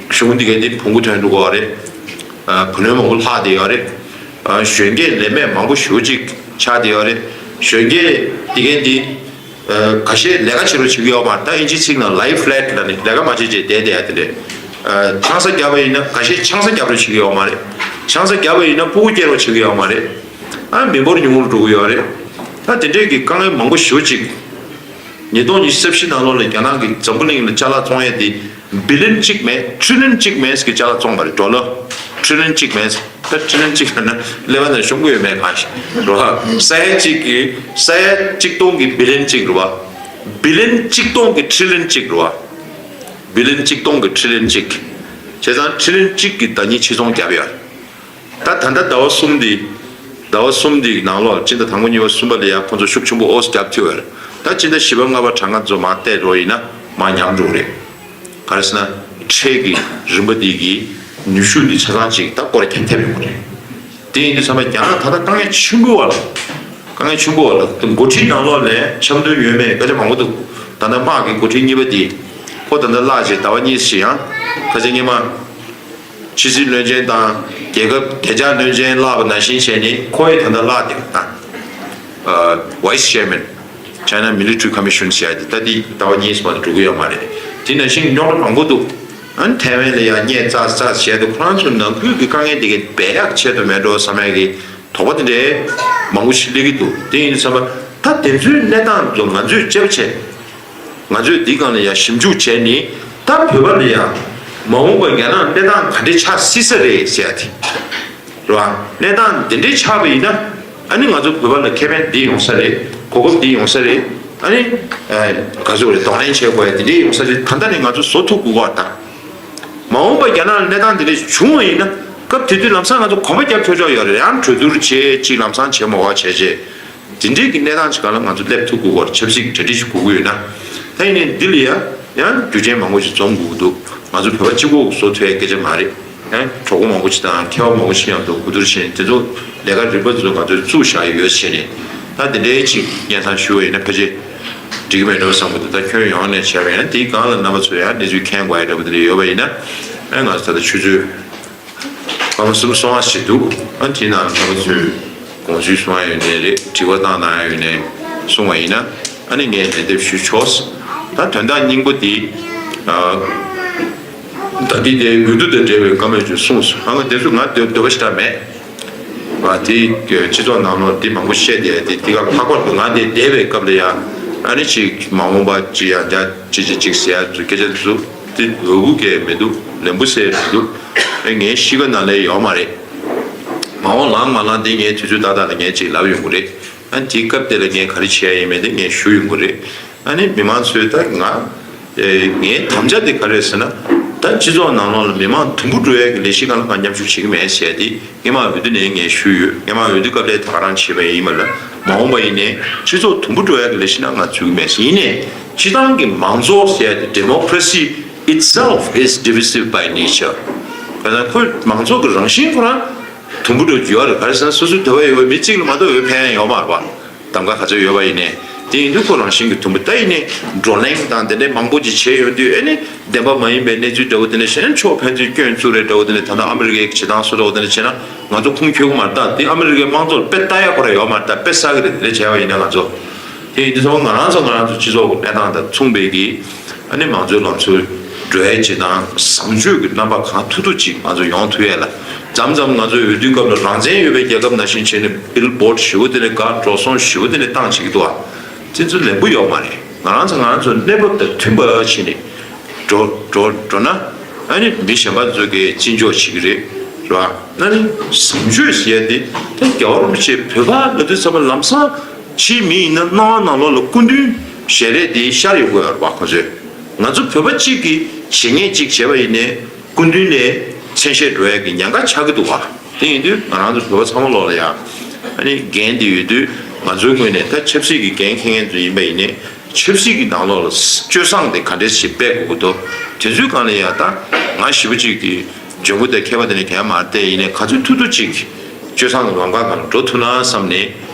གཞུང་དེ་གས་དེ་བོང་གུ་ཐོན་འགྲོ་གི་ཡོད་རེད། ཨ་བུ་ལོན་མང་པོ་ལྷག་བསྡད་ཡོད་རེད། ཨ་གཞོན་སྐྱེས་ལས་མེད་མང་པོ་ཞེ་པོ་ཅིག་ཆགས་བསྡད་ཡོད་རེད། གཞོན་སྐྱེས་དེ་གས་དེ་ཨ་ཁ་ཤས་ལས་ཀ་བྱེད་རོགས་བྱེད་ཀྱི་ཡོད་མ་རེད། ད་ཨིན་ཇིའི་ཚིག་ནང་ལའི་ཕི་ལེཊ་ལབ་ནས་ལས་ཀ་མ་བྱེད་བྱེད་བསྡད་བསྡད་ཡ་དེ་རེད། ཨ་ཆང་ས་བརྒྱབ་པ་ཡིན་ན་ཁ་ཤས་ཆང་ས་བརྒྱབ་རོགས་བྱེད་ཀྱི་ཡོད་མ་རེད། ཆང་ས་བརྒྱབ་པ་ཡིན་ན་ཕྲུ་གུ་སྐྱེ་རོགས་བྱེད་ཀྱི་ཡོད་མ་རེད། ཨ་མི་འབོར་ཉུང་རུ་འགྲོ་གི་ཡོད་རེད། ད་དེ་འདྲས་ཀྱི་དཀའ་ངལ་མང་པོ་ཞེ་པོ་ཅིག་ཉིས་སྟོང་ཉི་ཤུ་རྩ་བཞི་ནང་ལོགས་ལ་རྒྱ་ནག་གིས་འཛམ་བུ་གླིང་ལ་ཅ་ལག་བཙོང་ཡས་དེ་བི་ལན་གཅིག་མེད་ཁྲི་ལན་གཅིག་མེད་ཀྱི་ཅ་ལག་བཙོང་བ་རེད། ཌོ་ལར་ཁྲི་ལན་གཅིག་མེད། ད་ཁྲི་ལན་གཅིག་ལབ་ན་ཀླད་པ་ནང་ཤོང་གི་ཡོད་མེད་གང་ཤེས་རོ། ས་ཡ་གཅིག་གི་ས་ཡ་གཅིག་སྟོང་གི་བི་ལན་གཅིག་རེད་བ། བི་ལན་གཅིག་སྟོང་གི་ཁྲི་ལན་གཅིག་རེད་བ། བི་ལན་གཅིག་སྟོང་གི་ཁྲི་ལན་གཅིག་བྱས་ཙང་ཁྲི་ལན་གཅིག་གི་ཟླ་ཉིན་ཕྱིར་ཚོང་བརྒྱབ་ཡོད། ད་ད་ལྟ་ཟླ་བ་གསུམ་འདི་ཟླ་བ་གསུམ་འདིའི་ནང་ལོགས་སྤྱི་ཟླ་དང་པོ་གཉིས་པ་གསུམ་པ་ལ་ཡང་ཁོང་ཚོ་ཤུགས་ཆེན་པོ་ཨོ་སི་རྒྱབ་ཐུབ་ཡོད་རེད། ད་སྤྱི་ཟླ་བཞི་པ་ལྔ་པ་གྲངས་ཀ་ཚོ་མར་བལྟས་འགྲོ་ཡིན་ན་མར་ཉམས་འགྲོ་གི་རེད། ག་རེ་ཟེར་ན་ཁྲལ་གྱི་རིམ་པ་འདི་གི་ནུས་ཤུགས་འདི་ཆ་ཚང་ཅིག་ད་སྐོར་ར་ཁྱེར་ཐེབས་ཡོང་གི་རེད། དེ་ཡིན་དུས་ཚང་མ་རྒྱ་ནག་ད་ལྟ་དཀའ་ངལ་ཆེན་པོ་བ་ལ་དཀའ་ངལ་ཆེན་པོ་བ་ལ་འགོ་ཁྲིད་ནང་ལོགས་ལ་འཆམ་མཐུན་ཡོད་མེད་སྐད་ཆ་མང་པོ་འདུག་ད་ལྟ་དམག་གི་འགོ་ཁྲིད་གཉིས་པ་འདི་ཁོ་ད་ལྟ་བརླག་བྱས་ཟླ་བ་གཉིས་ཤིག་ཡང་ཁ་ཆེ་སྔོན་མ། ཕྱི་སྲིད་བློན་ཆེན་དང་རྒྱལ་ཁབ་བདེ་འཇགས་བློན་ཆེན་བརླག་པ་ནང་བཞིན་བྱས་ནས་ཁོ་ཡི་ད་ལྟ་བརླག་དེ་ད་Vice Chairman China Military Commission ཟེར་ཡ་དེ་ད་དེ་ཟླ་བ་གཉིས་མ་གཏོགས་འགྲོ་གི་ཡོད་མ་རེད། དེ་ནང་བཞིན་རྙོག་དྲ་མང་པོ་འདུག་ཨ་ནི་ཐའེ་ཝན་ལ་ཡང་བརྙས་བཙག་བཙག་བྱས་འདུག་ཁོ་རང་ཚོ་ནང་ཁུལ་གྱི་དཀའ་ངལ་དེ་གའི་སྦས་ཡག་ཆེད་དུ་མེད་འགྲོ་བསམ་ཡག་གི་དོགས་པ་དེ་འདྲའི་མང་པོ་ཞིག་སླེབས་ཀྱི་འདུག་དེ་ཡིན་དུས་ཙམ་པ་ད་དེ་ཚོའི་གནས་སྟངས་ཚོ་ང་ཚོས་དཔྱད་པ་བྱས། ང་ཚོས་འདི་སྒང་ལ་ཡང་ཞིབ་འཇུག་བྱས་ནས་ད་བོད་པ་ལ་ཡང་མ་འོངས་པ་རྒྱ་ནག་གནས་སྟངས་ག་འདྲ་ཆགས་སྲིད་ས་རེད་ཟེར་ཡ་དེ་རེད་བ། གནས་སྟངས་འདི་འདྲ་ཆགས་པ་ཡིན་ན་ཨ་ནི་ང་ཚོ་བོད་པ་ལ་ཁེ་ཕན་འདི་ཡོང་ས་རེད། གོ་སྐབས་འདི་ཡོང་ས་རེད། ཨ་ནི་ག་ཚོད་རེད་གདོང་ལེན་བྱེད་དགོས་ཡ་འདི་འདྲ་ཡོང་ས་རེད། ད་ལྟ་ནས་ང་ཚོ་བཟོ་ཐུབ་དགོས་ཀ་ད། མ་འོངས་པ་རྒྱ་ནག་ལ་གནས་སྟངས་འདི་འདྲ་བྱུང་བ་ཡིན་ན་སྐབས་དེ་དུས་ལམ་སང་ང་ཚོ་གོམ་པ་རྒྱབ་ཆོག་ཆོག་ཡོད་རེད། ཡང་གྲོས་བསྡུར་བྱེད་ཅིག་ལམ་སང་བྱེད་མ་དགོས་བྱས་བྱས། དེ་འདྲའི་གི་གནས་སྟངས་ཅིག་སྒང་ལ་ང་ཚོ་སླེབས་ཐུབ་དགོས་པར་ཆབ་སྲིད་ཀྱི་གྲ་སྒྲིག་ཞིག་དགོས་ཀྱི་ཡོད་ན། ད་ཡིན་ནའི་འདི་ལ་ཡང་ཡང་རྒྱུ་རྐྱེན་མང་པོ་ཞིག་འཛོམས་དགོས་ཀྱི་འདུག་ང་ཚོ་བོད་པ་གཅིག་པོ་བཟོ་ཐུབ་ཡའི་སྐད་ཆ་མ་རེད། ཨ་གྲོགས་པོ་མང་པོ་ཅིག་དང་མཁས་པ་མང་པོ་ཅིག་མཉམ་དུ་གོ་བསྡུར་བྱས་ནས་དེ་ཚོ་ལས་ཀ་རིམ་པ་ཚོ་ང་ཚོས་བཙུགས་བཞག་ཡོད་བྱས་ནས། ད་དེ་འདྲའི་ཅིག་སྙན་སེང་ཞུ་བ་ཡིན་ན་ཕལ་ཆེར་འགྲིག་གི་མེད་འགྲོ་བསམ་གི་འདུག་ད་ཁྱོན་ཡོངས་ནས་བྱས་པ་ཡིན་ན་དེའི་སྒང་ལ་རྣམ་པ་ཚོས་ཡང་གནས་ཚུལ་མཁྱེན་དགོས་ཡ་འདྲ་པོ་དེ་འདྲ་ཡོད་པ་ཡིན་ན། ཨ་ང་ཚོ་ད་ལྟ་ཆུ་ཚོད་སྐར་མ་གསུམ་སོང་བ་ཞིག་འདུག་ཨ་དེའི་ནང་རྣམ་པ་ཚོས་དགོངས་ཚུལ་གསུང་ཡ་ཡོད་ནའི་རེད། དྲི་བ་བཏང་གནང་ཡ་ཡོད་ནའི་གསུང་བ་ཡིན་ན། ཨ་ནི་ངས་ལན་འདེབས་ཞུ་ཆོག་ད་དོན་དག་སྙིང་པོ་དེ། ཨ། ད་ལྟའི་དེ་འོས་བསྡུ་དང་འབྲེལ་བའི་བཀའ་མོལ་ཅིག་གསུངས་སོང་། ཨ་ང་དེ་ཚོ་ང་འདོད་འདོད་པ་ཞེ་དྲག་མེད། ང་དེ་སྤྱི་ཚོགས་ནང་ལོགས་དེ་མང་པོ་བཤད་བསྡད་དེ། དེ་ག་ལྷག་པར་དུ་ང་དེ་བསྡད་པའི་སྐབས་ལ་ཡང་ཨ་ནི་ཅིག་མ་འོངས་པ་ཅི་ཡང་འདྲ་ཅི་ཅི་ཅིག་ཟེར་ཡ་ཚོ་སྐད་ཆ་ཚོ་དེ་འོས་བུ་གས་མི་འདུག་ལན་བུ་ཟེར་མི་འདུག་ཨེ་ངའི་གཤིས་ཀ་ནང་ལ་ཡོད་མ་རེད། མ་འོངས་ལངས་མ་ལངས་དེ་ངས་དུས་ཚོད་ཏག་ཏག་ལ་ངས་ཅིག་ལབ་ཡོང་གི་རེད། ཨ་ནི་དེའི་སྐབས་དེ་ལ་ངས་ག་རེ་བྱས་ཡ་ཡིན་མིན་དེ་ངས་ཞུ་ཡོང་གི་རེད། ཨ་ནི་མི་མང་ཚོས་ད་ང་། ཨེ་ངའི་དམ་བཅའ་དེ་ག་རེ་རེད་ཟེར་ན། ད་སྤྱི་ཚོགས་ནང་ལོགས་ལ་མི་མང་དུམ་བུ་འགྲོ་ཡ་གི་ལས་གཞི་སྒང་ལ་ང་མཉམ་ཞུགས་བྱེད་ཀྱི་མེད་ཟེར་ཡ་དེ་སྔོན་མ་འོས་བསྡུ་ནས་ངས་ཞུས་ཡོད། སྔོན་མ་འོས་བསྡུ་སྐབས་ལ་ད་ག་རང་བྱས་པ་ཡིན་པ་ལ། མ་འོངས་པ་ཡིན་ནའི་སྤྱི་ཚོགས་དུམ་བུ་འགྲོ་ཡ་གི་ལས་གཞི་ནང་ང་འཛུལ་གྱི་མེད་ཟེར། ཡིན་ནའི་སྤྱི་བཏང་གི་མང་གཙོ་ཟེར་ཡ་དེ། Democracy itself is divisive by nature. ག་ཚོད་ཁོའི་མང་གཙོ་གི་རང་བཞིན་ཁོ་རང་དུམ་བུ་འགྲོ་རྒྱུ་ཡོད་རེད། ག་རེ་ཟེར་ན་སོ་སོའི་འདོད་པ་ཡོད་པའི་མི་གཅིག་ལ་མ་གཏོགས་འོས་འཕེན་ཡ་ཡོད་མ་རེད་པ། གདམ་ག་ག་ཚོད་ཡོད་པ་ཡིན་ནའི། དེ་ཡིན་དུས་ཁོ་རང་བཞིན་གྱི་དུམ་བུ། ད་ཡིན་ནའི་བགྲོ་གླེང་དང་དེ་འདྲའི་མང་པོ་ཅིག་བྱས་ཡོང་དུས་ཨ་ནི་བདེན་པ་མ་ཡིན་པའི་གནས་ཚུལ་འདྲ་བོ་དེ་འདྲ་བཤད་ན་ཕྱོགས་ཕན་ཚུན་སྐྱོན་བཙུགས་རེད་འདྲ་བོ་དེ་འདྲ། ད་ལྟ་ཨ་མི་རི་ཀའི་བྱེད་སྟངས་བཟོ་འདྲ་བོ་དེ་འདྲ་བྱས་ན་ང་ཚོ་ཁུངས་འཁྱོལ་གི་མ་རེད། ད་དེ་ཨ་མི་རི་ཀའི་དམངས་གཙོ་ལ་དཔེ་ལྟ་ཡག་ཁོ་རང་ཡོད་མ་རེད། ད་དཔེ་བསགས་གི་རེད། དེ་འདྲ་བྱས་པ་ཡིན་ན་ང་ཚོ། དེ་ཡིན་དུས་ཚང་མ་ང་རང་ཚོ་ང་རང་ཚོ་སྤྱི་ཚོགས་ཀྱི་གནས་སྟངས་དང་མཚུངས་པའི་གི་ཨ་ནི་མང་གཙོའི་ལམ་སྲོལ་འགྲོ་ཡའི་བྱེད་སྟངས་བཟང་སྤྱོད་ཀྱི་རྣམ་པ་གང་ཐུབ་ཐུབ་ཅིག་ང་ཚོ་ཡོང་ཐུབ་ཡས་ལ། མཚམས་མཚམས་ང་ཚོའི་འོས་བསྡུའི་སྐབས་ལ་རང་བཙན་ཡོད་པའི་རྒྱལ་ཁབ་ནང་བཞིན་བྱས་ནས་བིལ་བོརྡ་ཞེ་པོ་དེ་ནས་དགའ་འགྲོ་སོང་ཞེ་པོ་དེ་ནས་བཏང་བྱེད་ཀྱི་འདུག་ཨ། དེ་ཚོ་ལེགས་པོ་ཡོད་མ་རེད། ང་རང་ཚོ་ང་རང་ཚོ་གནས་བབ་དང་མཐུན་པ་བྱས་ནས་འགྲོ་འགྲོ་འགྲོ་ན། ཨ་ནི་མི་གཞན་པ་ཚོ་གིས་བརྩི་འཇོག་བྱེད་ཀྱི་རེད། རེད་བ། ཨ་ནི་བཟང་སྤྱོད་ཟེར་ཡ་དེ་ད་རྒྱལ་བ་རིན་པོ་ཆེ་བོད་པ་ང་ཚོའི་ཚང་མ་ལམ་སང་ཕྱིའི་མི་ཡིན་ན་སྣང་བ་ནང་ལོགས་ལ་སྐུ་མདུན་ཞལ་རས་དེ་ཤར་ཡོང་གི་ཡོད་རེད་བ། ཁོང་ཚོས་ང་ཚོ་བོད་པ་གཅིག་གིས་བྱེད་ངེས་གཅིག་བྱས་པ་ཡིན་ནའི་སྐུ་མདུན་ནས་མཚན་ཤས་འགྲོ་ཡ་གི་ཉེན་ཁ་ཆགས་ཀྱི་འདུག་བ། དེ་ཡིན་དུས་ང་རང་ཚོ་བོད་པ་ཚང་མ་ལོག་ལ་ཡང་ཨ་ནི་འགན་དེ་ཡོད་དུས། ང་ཚོའི་ངོས་ནས་ད་ཆབ་སྲིད་ཀྱི་འགན་འཁྱེར་མཁན་ཚོ་ཡིན་པ་ཡིན་ནའི་ཆབ་སྲིད་ཀྱི་ནང་ལོགས་ལ་སྤྱོད་བཟང་དེ་ག་འདྲས་ཞིག་སྤེལ་དགོས་ཀྱི་འདུག་དེ་ཚོའི་སྒང་ལ་ཡང་ད་ང་ཞེ་པོ་ཅིག་གི་འཇོན་པོ་དང་མཁས་པ་དེ་འདྲ་གང་ཡང་མ་རེད། དེ་ཡིན་ནའི་ག་ཚོད་ཐུབ་ཐུབ་ཅིག་སྤྱོད་བཟང་གི་ལམ་ཁ་སྒང་ལ་འགྲོ་ཐུབ་ན་བསམ་ནས།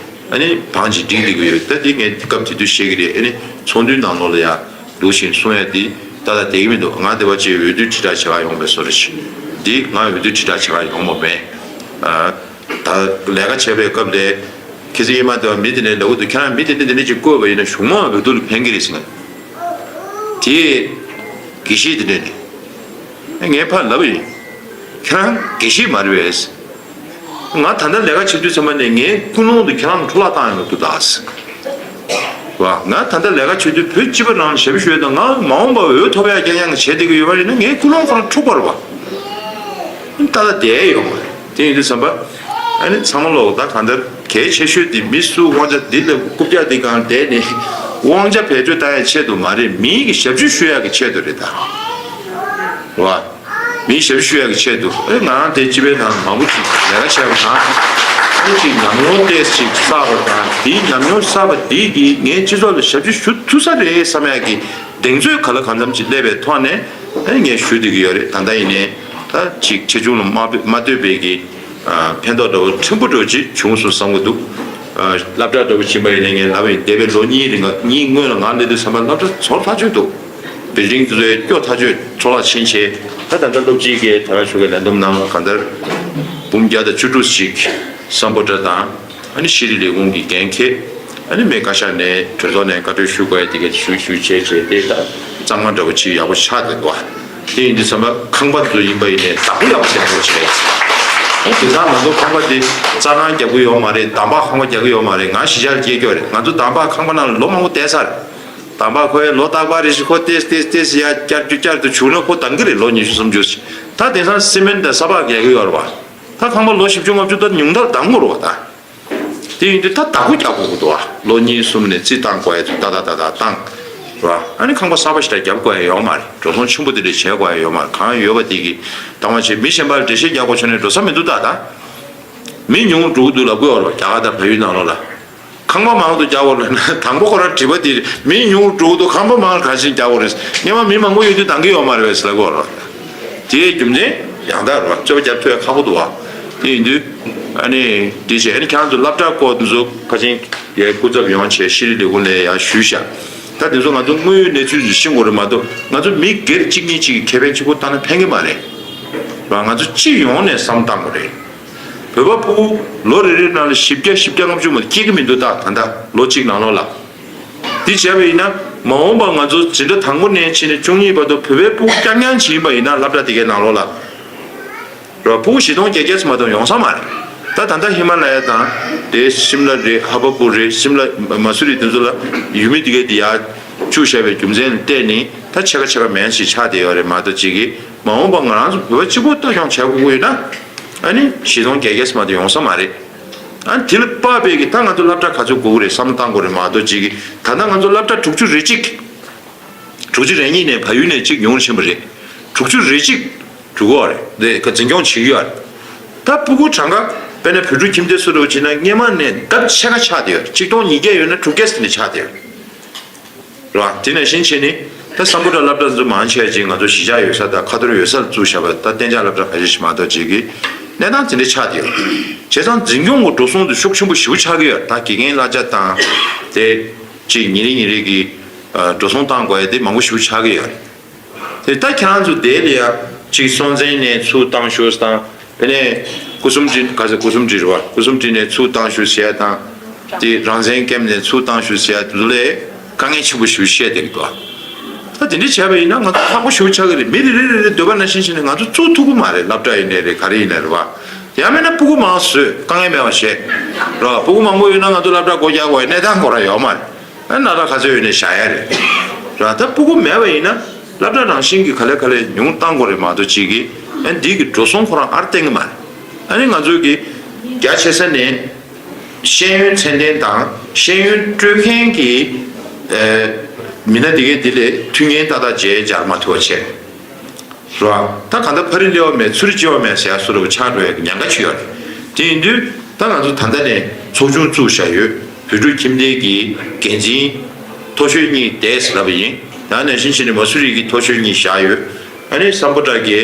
ཨ་ནི་བང་ཅིག་བསྒྲིགས་བསྡད་ཀྱི་ཡོད། ད་དེ་ངས་སྐབས་དེ་དུས་བཤད་ཀྱི་རེད། ཨ་ནི་ཚོགས་འདུའི་ནང་ལོགས་ལ་ཡང་འདུག་བཞིན་གསུང་ཡ་དེ་ཏག་ཏག་བསྡད་ཀྱི་མི་འདུག་ང་དེ་བ་ཅིག་འོས་བསྡུ་དྲིལ་བསྒྲགས་བྱེད་ག་ཡོང་བའི་བཟོ་འདྲ་ཞིག་འདི་ང་འོས་བསྡུ་དྲིལ་བསྒྲགས་བྱེད་ག་ཡོང་བ་མེད། ཨ། ད་ལས་ཀ་བྱེད་པའི་སྐབས་ལ་ཁྱེད་ཚོ་ཡིན་མ་དེ་བ་མི་དེ་འདྲས་ལབ་ཀྱི་འདུག་ཁྱེད་རང་མི་དེ་འདྲས་དེ་འདྲས་ཅིག་བསྐོས་པ་ཡིན་ན་གཞུང་མང་འོས་བསྡུ་ལ་ཕན་གྱི་རེད་ཟེར། དེ་དགེ་བཤེས་དེ་འདྲས་ནས་ངས་ཕར་ལབ་པ་ཡིན། ཁྱེད་རང་དགེ་བཤེས་མ་རེད་པས། ང་ད་ལྟ་ལས་ཀ་བྱེད་དུས་ཚང་མ་ནས་ངའི་ཀུན་སློང་དུ་ཁྱེད་རང་འཕྲོ་བརླག་བཏང་ཡོང་གི་འདུག་ད། བ། ང་ད་ལྟ་ལས་ཀ་བྱེད་དུས་བོད་སྤྱི་པ་རང་ཞབས་ཞུ་ཡོད་དང་། ང་མ་འོངས་པ་འོས་ཐོབ་ཡག་རྐྱང་རྐྱང་གི་བྱེད་བསྡད་ཀྱི་ཡོད་པ་ཡིན་ན་ངའི་ཀུན་སློང་ཁོ་རང་འཁྲུག་པ་རེད་བ། ད་ལྟ་བསྡད་ཡོད་མ་རེད། དེ་ཡིན་དུས་ཙམ་པ། ཨ་ནི་ཚང་མ་ལོག་ད་གང་ལྟར་གལ་ཆེ་ཤོས་དེ་མི་སུ་དབང་ཆ་འདི་ལ་རྐུབ་བཀྱག་འདི་སྒང་བསྡད་ནས་དབང་ཆ་བེད་སྤྱོད་བཏང་ཡག་ཆེད་དུ་མ་རེད། མིའི་གི་ཞབས་ཞུ་ཞུ་ཡག་གི་ཆེད་དུ་རེད་ད། བ། མིའི་ཞབས་ཞུ་ཞུ་ཡག་གི་ཆེད་དུ། ཨེ་ང་རང་དེ་སྤྱི་པའི་ནང་མང་པོ་ཅིག་ལས་ཀ་བྱས་པ་དང་། ཨེ་ཅིག་ཉམས་མྱོང་ཏོག་ཙམ་ཅིག་བསགས་པ་དང་། དེའི་ཉམས་མྱོང་བསགས་པ་དེ་གིས་ངས་སྤྱི་ཚོགས་ལ་ཞབས་ཞུ་ཞུ་ཐུབ་ས་རེད་བསམ་ཡག་གི་གདེང་ཚོད་ག་ལ་གང་འཚམ་ཅིག་སླེབས་པའི་ཐོག་ནས། ཨེ་ངས་ཞུ་བསྡད་ཀྱི་ཡོད་རེད། ད་ལྟ་ཡིན་ནའི་ད་ཅིག་ཆེ་ཆུང་ལ་མ་མ་ལྟོས་པའི་གི་ཕན་ཐོགས་འདྲ་བོ་ཕྲན་བུ་འདྲ་བོ་ཅིག་བྱུང་སོང་བསམ་གྱི་འདུག་སློབ་གྲྭ་འདྲ་བོ་ཕྱིན་པ་ཡིན་ནའི་ངས་ལབ་པ་ཡིན། འདས་པའི་ལོ་གཉིས་རིང་གཉིས་སྔོན་ལ་ང་སླེབས་དུས་ཙམ་པ་སློབ་གྲྭ་ཚོར་ཐག་ཆོད་འདུག་བིལ་ཌིང་དེ་ཚོ་སྐྱོ་ཐག་ཆོད། འཕྲོ་བརླག་ཕྱིན་ཆེ། ད་ད་ལྟ་སློབ་སྤྱིའི་གི་དེ་ག་ཞུ་གི་ལས་བསྡོམས་ནང་གང་ལྟར་འབུམ་བརྒྱ་དང་བཅུ་དྲུག་ཅིག་སམ་བྷོ་ཊ་དང་། ཨ་ནི་ཤེས་རིག་ལས་ཁུངས་ཀྱི་འགན་འཁྱེར། ཨ་ནི་སྨན་བཀའ་ཤག་ནས་གྲོས་ཚོགས་ནས་བཀའ་འཁྲོལ་ཞུ་དགོས་ཡ་དེ་ག་ཞུ་ཞུ་བྱས་བྱས་ཏེ་ད་གཙང་མ་འདྲ་བོ་ཅིག་ཡག་པོ་ཆགས་བསྡད་འདུག་བ། དེ་ཡིན་དུས་ཙམ་པ་ཁང་པ་ཚོ་ཡིན་པ་ཡིན་ནའི་བདག་པོ་ཡག་པོ་བྱས་ཐུབ་བྱས། ཨ་དེང་སང་ང་ཚོ་ཁང་པ་དེ་རྩྭ་ཐང་རྒྱག་གི་ཡོད་མ་རེད། འདམ་བག་ཁང་པ་རྒྱག་གི་ཡོད་མ་རེད། ང་གཞིས་ཆགས་ལ་སྐྱེས་ཀྱོག་རེད། ང་ཚོ་འདམ་བག་ཁང་པ་ནང་ལ་ལོ་མང་པོ་བསྡད་ཚར། འདམ་བག་ཁོ་ཡ་ལོ་རྟག་པར་རེ་བཞིན་ཁོ་ཏེས་ཏེས་ཏེས་ཡ་བསྐྱར་རྒྱུ་བསྐྱར་དུ་བྱུང་ན་ཁོ་འདང་གི་རེད། ལོ་ཉི་ཤུ་སུམ་ཅུ་ཞིག་ད་དེང་སང་སི་མེན་དང་ས་ཕག་རྒྱག་གི་ཡོད་རེད་བ། ད་ཁང་པ་ལོ་བཞི་བཅུ་ལྔ་བཅུ་ད་ཉུང་མཐར་འདང་དགོས་རེད་བ་ད། དེ་ཡིན་དུས་ད་བདག་པོ་རྒྱག་དགོས་ཀྱི་འདུག་ཨ། ལོ་གཉིས་གསུམ་ནས་རྩིས་བཏང་དགོས་ཡ་ཚོ་ཏག་ཏག་ཏག་ཏག་བཏང་། རེད་བ། ཨ་ནི་ཁང་པ་གསར་པ་ཞིག་ད་རྒྱབ་དགོས་ཡ་ཡོད་མ་རེད། འགྲོ་སོང་ཆེན་པོ་དེ་འདྲ་བྱེད་དགོས་ཡ་ཡོད་མ་རེད། གང་ཡོད་པ་དེ་གི་བཏང་བ་བྱས། མི་གཞན་པ་ལ་འགྲེལ་བཤད་རྒྱག་དགོས་བྱུང་ནས་འགྲོ་ས་མི་འདུག་ད་ད། མི་ཉུང་རུ་འགྲོ་གི་འདུག་ལབ་ཀྱི་ཡོད་རེད་བ། རྒྱ་གར་དང་བལ་ཡུལ་ནང་ལོགས་ལ། ཁང་པ་མང་དུ་རྒྱག་དགོས་རེད་ན། དང་པོ་ཁོ་རང་དྲི་བ་དེ་རེད། མི་ཉུང་རུ་འགྲོ་གི་འདུག་ཁང་པ་མང་ག་ཞིག་རྒྱག་དགོས་རེད། སྔོན་མ་མི་མང་པོ་ཡོད་དུས་འདང་གི་ཡོད་མ་རེད་པས་ལབ་ཀྱི་ཡོད་རེད་བ། དེའི་རྒྱུ་མཚན། ཡང་དག་རེད་བ། རྩོད་པ་རྒྱབ་ཐུབ་ཡ་ཁག་པོ་འདུག་བ། དེ་ཡིན་དུས་ཨ་ནི་འདི་བྱས། ཨ་ནི་ཁྱེད་རང་ཚོ་སློབ་གྲྭ་སྐོར་འདི་ཚོ་ཕལ་ཆེར་ཡའི་སྐུ་ཚབ་ཡོང་བྱས་ཤེས་རིག་ལས་ཁུངས་ལ་ཡང་ཞུས་ཤག་ད་དེ་ཚོ་ང་ཚོ་དངོས་ཡོད་གནས་ཚུལ་ཚོ་ཤེས་དགོས་རེད་མ་གཏོགས། ང་ཚོ་མི་སྒེར་གཅིག་གཉིས་གཅིག་གི་ཁེ་ཕན་གཅིག་པོ་བལྟས་ན་ཕན་གི་མ་རེད་བ། ང་ཚོ་སྤྱི་ཡོངས་ནས་བསམ་བཏང་དགོས་རེད། བོད་པ་ཕྲུ་གུ་ལོ་རེ་རེ་ནང་ལ་བཞི་བརྒྱ་བཞི་བརྒྱ་ལྔ་བཅུ་མ་གཏོགས་སྐྱེ་གི་མི་འདུག་ད་ད་ལྟ་ལོ་གཅིག་ནང་ལོགས་ལ། འདི་བྱས་པ་ཡིན་ན་མ་འོངས་པ་ང་ཚོ་འཛིན་གྲྭ་དང་པོ་ནས་ཕྱིན་ནས་བཅུ་གཉིས་བར་དུ་བོད་པའི་ཕྲུ་གུ་རྐྱང་རྐྱང་བྱིན་པ་ཡིན་ན། སློབ་གྲྭ་དེ་གའི་ནང་ལོགས་ལ་ར་ཕྲུ་གུ་བཞི་སྟོང་བརྒྱད་བརྒྱ་ཙམ་མ་གཏོགས་ཡོང་ས་མ་རེད། ད་ད་ལྟ་ཧི་མ་ལ་ཡ་དང་དེ་ཤིམ་ལ་རེད། ཧ་བ་པུར་རེད། ཤིམ་ལ་མ་སུ་རི་དེ་ཚོ་ལ་ཡུལ་མི་དེ་གའི་དེ་ཡར་བཅུག་བཞག་པའི་རྒྱུ་མཚན་ལ་བལྟས་ནས་ད་ཕྱེད་ཀ་ཕྱེད་ཀ་མན་ཞིག་ཆགས་བསྡད་ཡོད་རེད་མ་གཏོགས། གཅིག་གིས་མ་འོངས་པ་ང་རང་ཚོ་བོད་པ་གཅིག་པོ་ལྟ་སྐྱོང་བྱ་དགོས་ཀྱི་ཡོད་ན། ཨ་ནི་བཞི་སྟོང་བརྒྱད་བརྒྱ་ཙམ་མ་གཏོགས་ཡོང་ས་མ་རེད། ཨ་ནི་དེ་ལ་དཔག་པའི་གི་ད་ང་ཚོ་སློབ་གྲྭ་ག་ཚོད་དགོས་ཀྱི་རེད་བསམ་བློ་བཏང་དགོས་རེད་མ་གཏོགས། གཅིག་གིས་ད་ལྟ་ང་ཚོ་སློབ་གྲྭ་དྲུག་ཅུ་རེ་གཅིག་དྲུག་ཅུ་རེ་གཉིས་ནས་བལ་ཡུལ་ནས་གཅིག་ཡོང་ཕྱིན་པ་རེད། དྲུག་ཅུ་རེ་གཅིག་འགྲོ་གི་ཡོད་རེད། དེ་ག་འཛིན་སྐྱོང་བྱེད་ཀྱི་ཡོད་རེད། ད་ཕྲུ་གུ་གྲངས་ཀ་དཔེར་ན་བོད་ཕྲུག་ཁྱིམ་སྡེ་སུ་འདྲ་བོ་བྱས་ན་སྔོན་མ་ནས་ལྡབ་ཕྱེད་ཀ་ཆགས་བསྡད་ཡོད་རེད། གཅིག་སྟོང་ཉིས་བརྒྱ་ཡོད་ན་དྲུག་བརྒྱ་ཙམ་ནས་ཆགས་བསྡད་ཡོད་རེད། རེད་བ། དེ་ནང་བཞིན་བྱས་ནས་ད་སམ་བྷོ་ཊ་སློབ་གྲྭ་ཚོ་མང་ཆེ་བ་ཅིག་ང་ཚོ་གཞིས་ཆགས་ཡོད་ས་དང་ཁ་ཐོར་ཡོད་ས་ལ་བཙུགས་བཞག་པ། ད་གཏན་འཇགས་སློབ་གྲྭ་ཁ་ཤས་ཤིག་མ་གཏོགས་ཅིག་གི་གནས་སྟངས་དེ་འདྲ་ཆགས་བསྡད་ཡོད་རེད། བྱས་ཙང་འཛིན་སྐྱོང་གི་འགྲོ་སོང་དེ་ཤུགས་ཆེན་པོ་ཞེ་པོ་ཆགས་ཀྱི་ཡོད་རེད། ད་དགེ་རྒན་གླ་ཆ་དང་དེ་ཅིག་ཉིན་རེ་ཉིན་རེ་གི་ཨ་འགྲོ་སོང་བཏང་དགོས་ཡ་དེ་མང་པོ་ཞེ་པོ་ཆགས་ཀྱི་ཡོད་རེད། དེ་ད་ཁྱེད་རང་ཚོ་དེ་ལ་ཡ་གཅིག་སྲོང་བཙན་ནས་ཚུར་བཏང་ཤོག་དང་། དེ་ནས་སྐུ་གསུམ་སྒྲིལ། ག་ཚོད་སྐུ་གསུམ་སྒྲིལ་རེད་བ། སྐུ་གསུམ་སྒྲིལ་ནས་ཚུར་བཏང་ཤོག་ཟེར་ཡ་དང་། དེ་རང་བཙན་ཀེམ་ནས་ཚུར་བཏང་ཤོག་ཟེར་ཡ་དེ་ཚོ་ལ་དཀའ་ངལ་ཆེན་པོ་ཞེ་པོ་བཤད་བསྡད་ཀྱི་འདུག་ད་དེ་འདྲ་བྱས་པ་ཡིན་ན་ང་ཚོ་ཁག་པོ་ཞེ་པོ་ཆགས་ཀྱི་རེད། མི་རེ་རེ་རེ་རེ་འདོད་པ་ནང་བཞིན་བྱས་ནས་ང་ཚོ་བཙུགས་ཐུབ་ཀྱི་མ་རེད། སློབ་གྲྭ་ཡིན་ནའི་རེད། ག་རེ་ཡིན་ནའི་རེད་བ། ཡང་མིན་ན་ཕྲུ་གུ་མང་བཟོས། དཀའ་ངལ་མེད་པ་བྱས། ར་ཕྲུ་གུ་མང་པོ་ཡོད་ན་ང་ཚོ་སློབ་གྲྭ་སྒོ་རྒྱག་དགོས་ཡ་གནས་སྟངས་ཁོ་རང་ཡོད་མ་རེད། ཨ་སློབ་གྲྭ་ག་ཚོད་ཡོད་ནའི་བཞག་ཡ་རེད། ར་ད་ཕྲུ་གུ་མེད་པ་ཡིན་ན་སློབ་གྲྭ་རང་བཞིན་གྱིས་ག་ལེ་ག་ལེ་ཉུང་བཏང་དགོས་རེད་མ་གཏོགས་གཅིག་གིས་ཨ་འདི་གི་འགྲོ་སོང་ཁོ་རང་ཨར་བཏང་གི་མ་རེད། ཨ་ནི་ང་ཚོ་གི་རྒྱ་ཆེ་ས་ནས་ཤེས་ཡོན་ཚད་ལྡན་དང་ཤེས་ཡོན་སྤྲོད་མཁན་གྱི་ཨ་མི་སྣ་དེ་གས་དེ་ལས་མཐུན་རྐྱེན་ཏག་ཏག་ཅིག་སྦྱར་མ་ཐུབ་པ་བྱས། རེད་བ། ད་གང་ལྟར་ཕ་རི་སླེབས་པ་མེད་ཚུ་རི་སྐྱེལ་བ་མེད་ཟེར་ཡ་བཟོ་འདྲ་པོ་ཆགས་འགྲོ་ཡ་གི་ཉེན་ཁ་ཅིག་ཡོད་རེད། དེ་ཡིན་དུས་ད་ང་ཚོ་ད་ལྟ་ནས་ཚོགས་ཆུང་བཙུགས་བཞག་ཡོད། བོད་ཕྲུག་ཁྱིམ་སྡེ་གི་འགན་འཛིན་མཐོ་ཤོས་གཉིས་བསྡད་ཟེར་ལབ་པ་ཡིན། ད་ནང་བཞིན་བྱས་ནས་མ་སུ་རི་གི་མཐོ་ཤོས་གཉིས་བཞག་ཡོད། ཨ་ནི་སམ་བྷོ་ཊ་གི་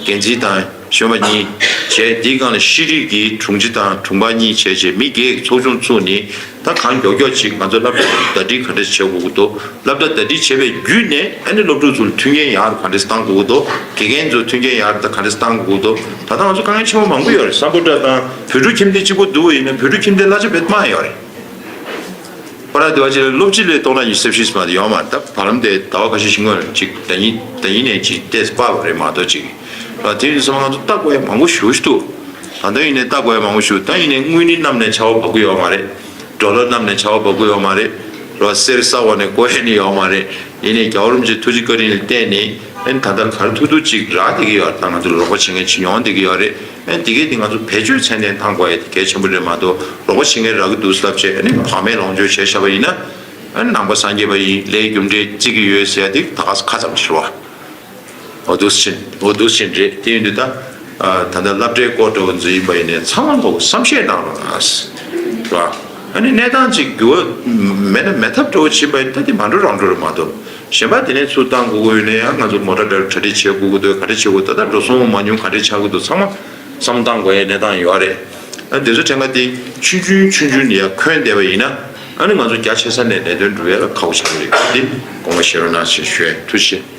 འགན་འཛིན་དང་གཞོན་པ་གཉིས་བྱས། དེའི་སྒང་ལ་ཤེས་རིག་གི་དྲུང་ཆེ་དང་དྲུང་འཕར་གཉིས་བྱས་བྱས་མི་བརྒྱད་ཀྱི་ཚོགས་ཆུང་བཙུགས་ནས། ད་གང་མགྱོགས་མགྱོགས་ཅིག་ང་ཚོ་སློབ་གྲྭ་ཟླ་སྒྲིལ་ག་འདྲ་བྱེད་དགོས་ཀྱི་འདུག་སློབ་གྲྭ་ཟླ་སྒྲིལ་བྱས་པའི་བརྒྱུད་ནས་ཨ་ནི་སློབ་ཕྲུག་ཚོར་མཐུན་རྐྱེན་ཡག་རུ་ག་འདྲ་བཏང་དགོས་ཀྱི་འདུག་དགེ་རྒན་ཚོར་མཐུན་རྐྱེན་ཡག་རུ་ད་ག་འདྲ་བཏང་དགོས་ཀྱི་འདུག་ད་ལྟ་ང་ཚོ་དཀའ་ངལ་ཆེན་པོ་མང་པོ་ཡོད་རེད། སམ་བྷོ་ཊ་དང་བོད་ཕྲུག་ཁྱིམ་སྡེ་གཅིག་པོ་འདུག་པ་ཡིན་ན་བོད་ཕྲུག་ཁྱིམ་སྡེ་གླ་ཆ་དཔེ་མང་ཡོད་རེད། ཁོ་རང་དེ་བ་ཅིག་ལ་སློབ་སྤྱི་ལས་གཏོང་ན་ཉི་ཤུ་རྩ་བཞི་ཙམ་དེ་ཡོད་མ་རེད། ད་བར་ལམ་དེ་ཟླ་བ་ཁ་ཤས་ཤིག་སྔོན་ལ་ཅིག་ཟླ་ཉིན་ཟླ་ཉིན་ནས་ཅིག་ཏེས་སྤར་བ་རེད་མ་གཏོགས་ཅིག་ཨ་དེ་ཡིན་དུས་ཙམ་པ་ང་ཚོ་ལྟ་དགོས་ཡ་མང་པོ་ཞེ་པོ་ཅིག་འདུག་ད་ལྟ་ཡིན་ནའི་ལྟ་དགོས་ཡ་མང་པོ་ཞེ་པོ། ད་ཡིན་ནའི་དངུལ་ནི་གནམ་ནས་ཆར་པ་བབས་ཀྱི་ཡོད་མ་རེད། ཌོ་ལར་གནམ་ནས་ཆར་པ་བབས་ཀྱི་ཡོད་མ་རེད། རོ་གསེར་ས་འོག་ནས་བརྐོ་ཡ་ནི་ཡོད་མ་རེད། ཡིན་ནའི་རྒྱལ་བ་རིན་པོ་ཆེའི་ཐུགས་རྗེ་བཀའ་དྲིན་ལ་བརྟེན་ནས་ཨ་ནི་ད་ལྟ་ག་རེ་ཐུབ་ཐུབ་ཅིག་རག་བསྡད་ཀྱི་ཡོད་རེད། ད་ང་ཚོ་རོགས་པ་བྱེད་མཁན་ཅིག་ཡོང་བསྡད་ཀྱི་ཡོད་རེད། ཨ་ནི་དེ་གས་དེ་ང་ཚོ་བེད་སྤྱོད་ཚད་ལྡན་གཏང་དགོས་ཡ་དེ་གལ་ཆེན་པོ་རེད་མ་གཏོགས། རོགས་པ་བྱེད་མཁན་རག་གི་འདུག་ཟེར་ལབ་བྱས་ཨ་ནི་བག་མེད་ལོངས་སྤྱོད་བྱས་བཞག་པ་ཡིན་ན། ཨ་ནི་ནང་པ་སངས་རྒྱས་པ་ཡིན། ལས་རྒྱུ་འབྲས་བརྩི་གི་ཡོད་ཟེར་ཡ་དེ་ད་ག་ས་ཁ་ཙམ་ཞིག་རེད་བ། འོ་འདུག་སེ་བྱས། འོ་འདུག་སེ་བྱས་རེད། དེ་ཡིན་དུས་ད་ཨ་ད་ལྟ་སློབ་གྲྭའི་སྐོར་འདྲ་བོ་ཚོ་ཡིན་པ་ཡིན་ནའི་ཚང་མ་ལོག་བསམ་ཤེས་གནང་རོགས་གནང་། རེད་བ། ཨ་ནི་གནས་སྟངས་ཅིག་འགྱུར་བ་མེད་ན་མེད་ཐབས་འདྲ་བོ་བྱེད་པ་ཡིན་ད་དེ་མ་འགྲོ་རང་འགྲོ་རེད་མ་གཏོགས། གཞན་པ་དེ་ནས་ཚུར་བཏང་དགོས་ཀྱི་ཡོད་ན་ཡང་ང་ཚོ་མོ་ཊ་འདྲ་གྲ་སྒྲིག་བྱེད་དགོས་ཀྱི་འདུག་ག་འདྲ་བྱེད་དགོས། ད་ལྟ་འགྲོ་སོང་མང་ཉུང་ག་འདྲ་ཆགས་ཀྱི་འདུག་ཚང་མ་བསམ་བཏང་དགོས་ཡའི་གནས་སྟངས་ཡོད་རེད། ཨ་དེ་ཚོ་གྲངས་ཀ་དེ་ཆུང་ཆུང་ཆུང་ཆུང་ནས་ཡར་འཁོན་བསྡད་པ་ཡིན་ན་ཨ་ནི་ང་ཚོ་རྒྱ་ཆེ་ས་ནས་ལས་དོན་སྒྲུབ་ཡ་ལ་ཁག་པོ་ཆགས་ཀྱི་རེད། དེ་དགོངས་པ་བཞེས་རོགས་གནང་ཞེས་ཞུ་ཡ་ཡིན། ཐུགས་རྗེ་ཆེ།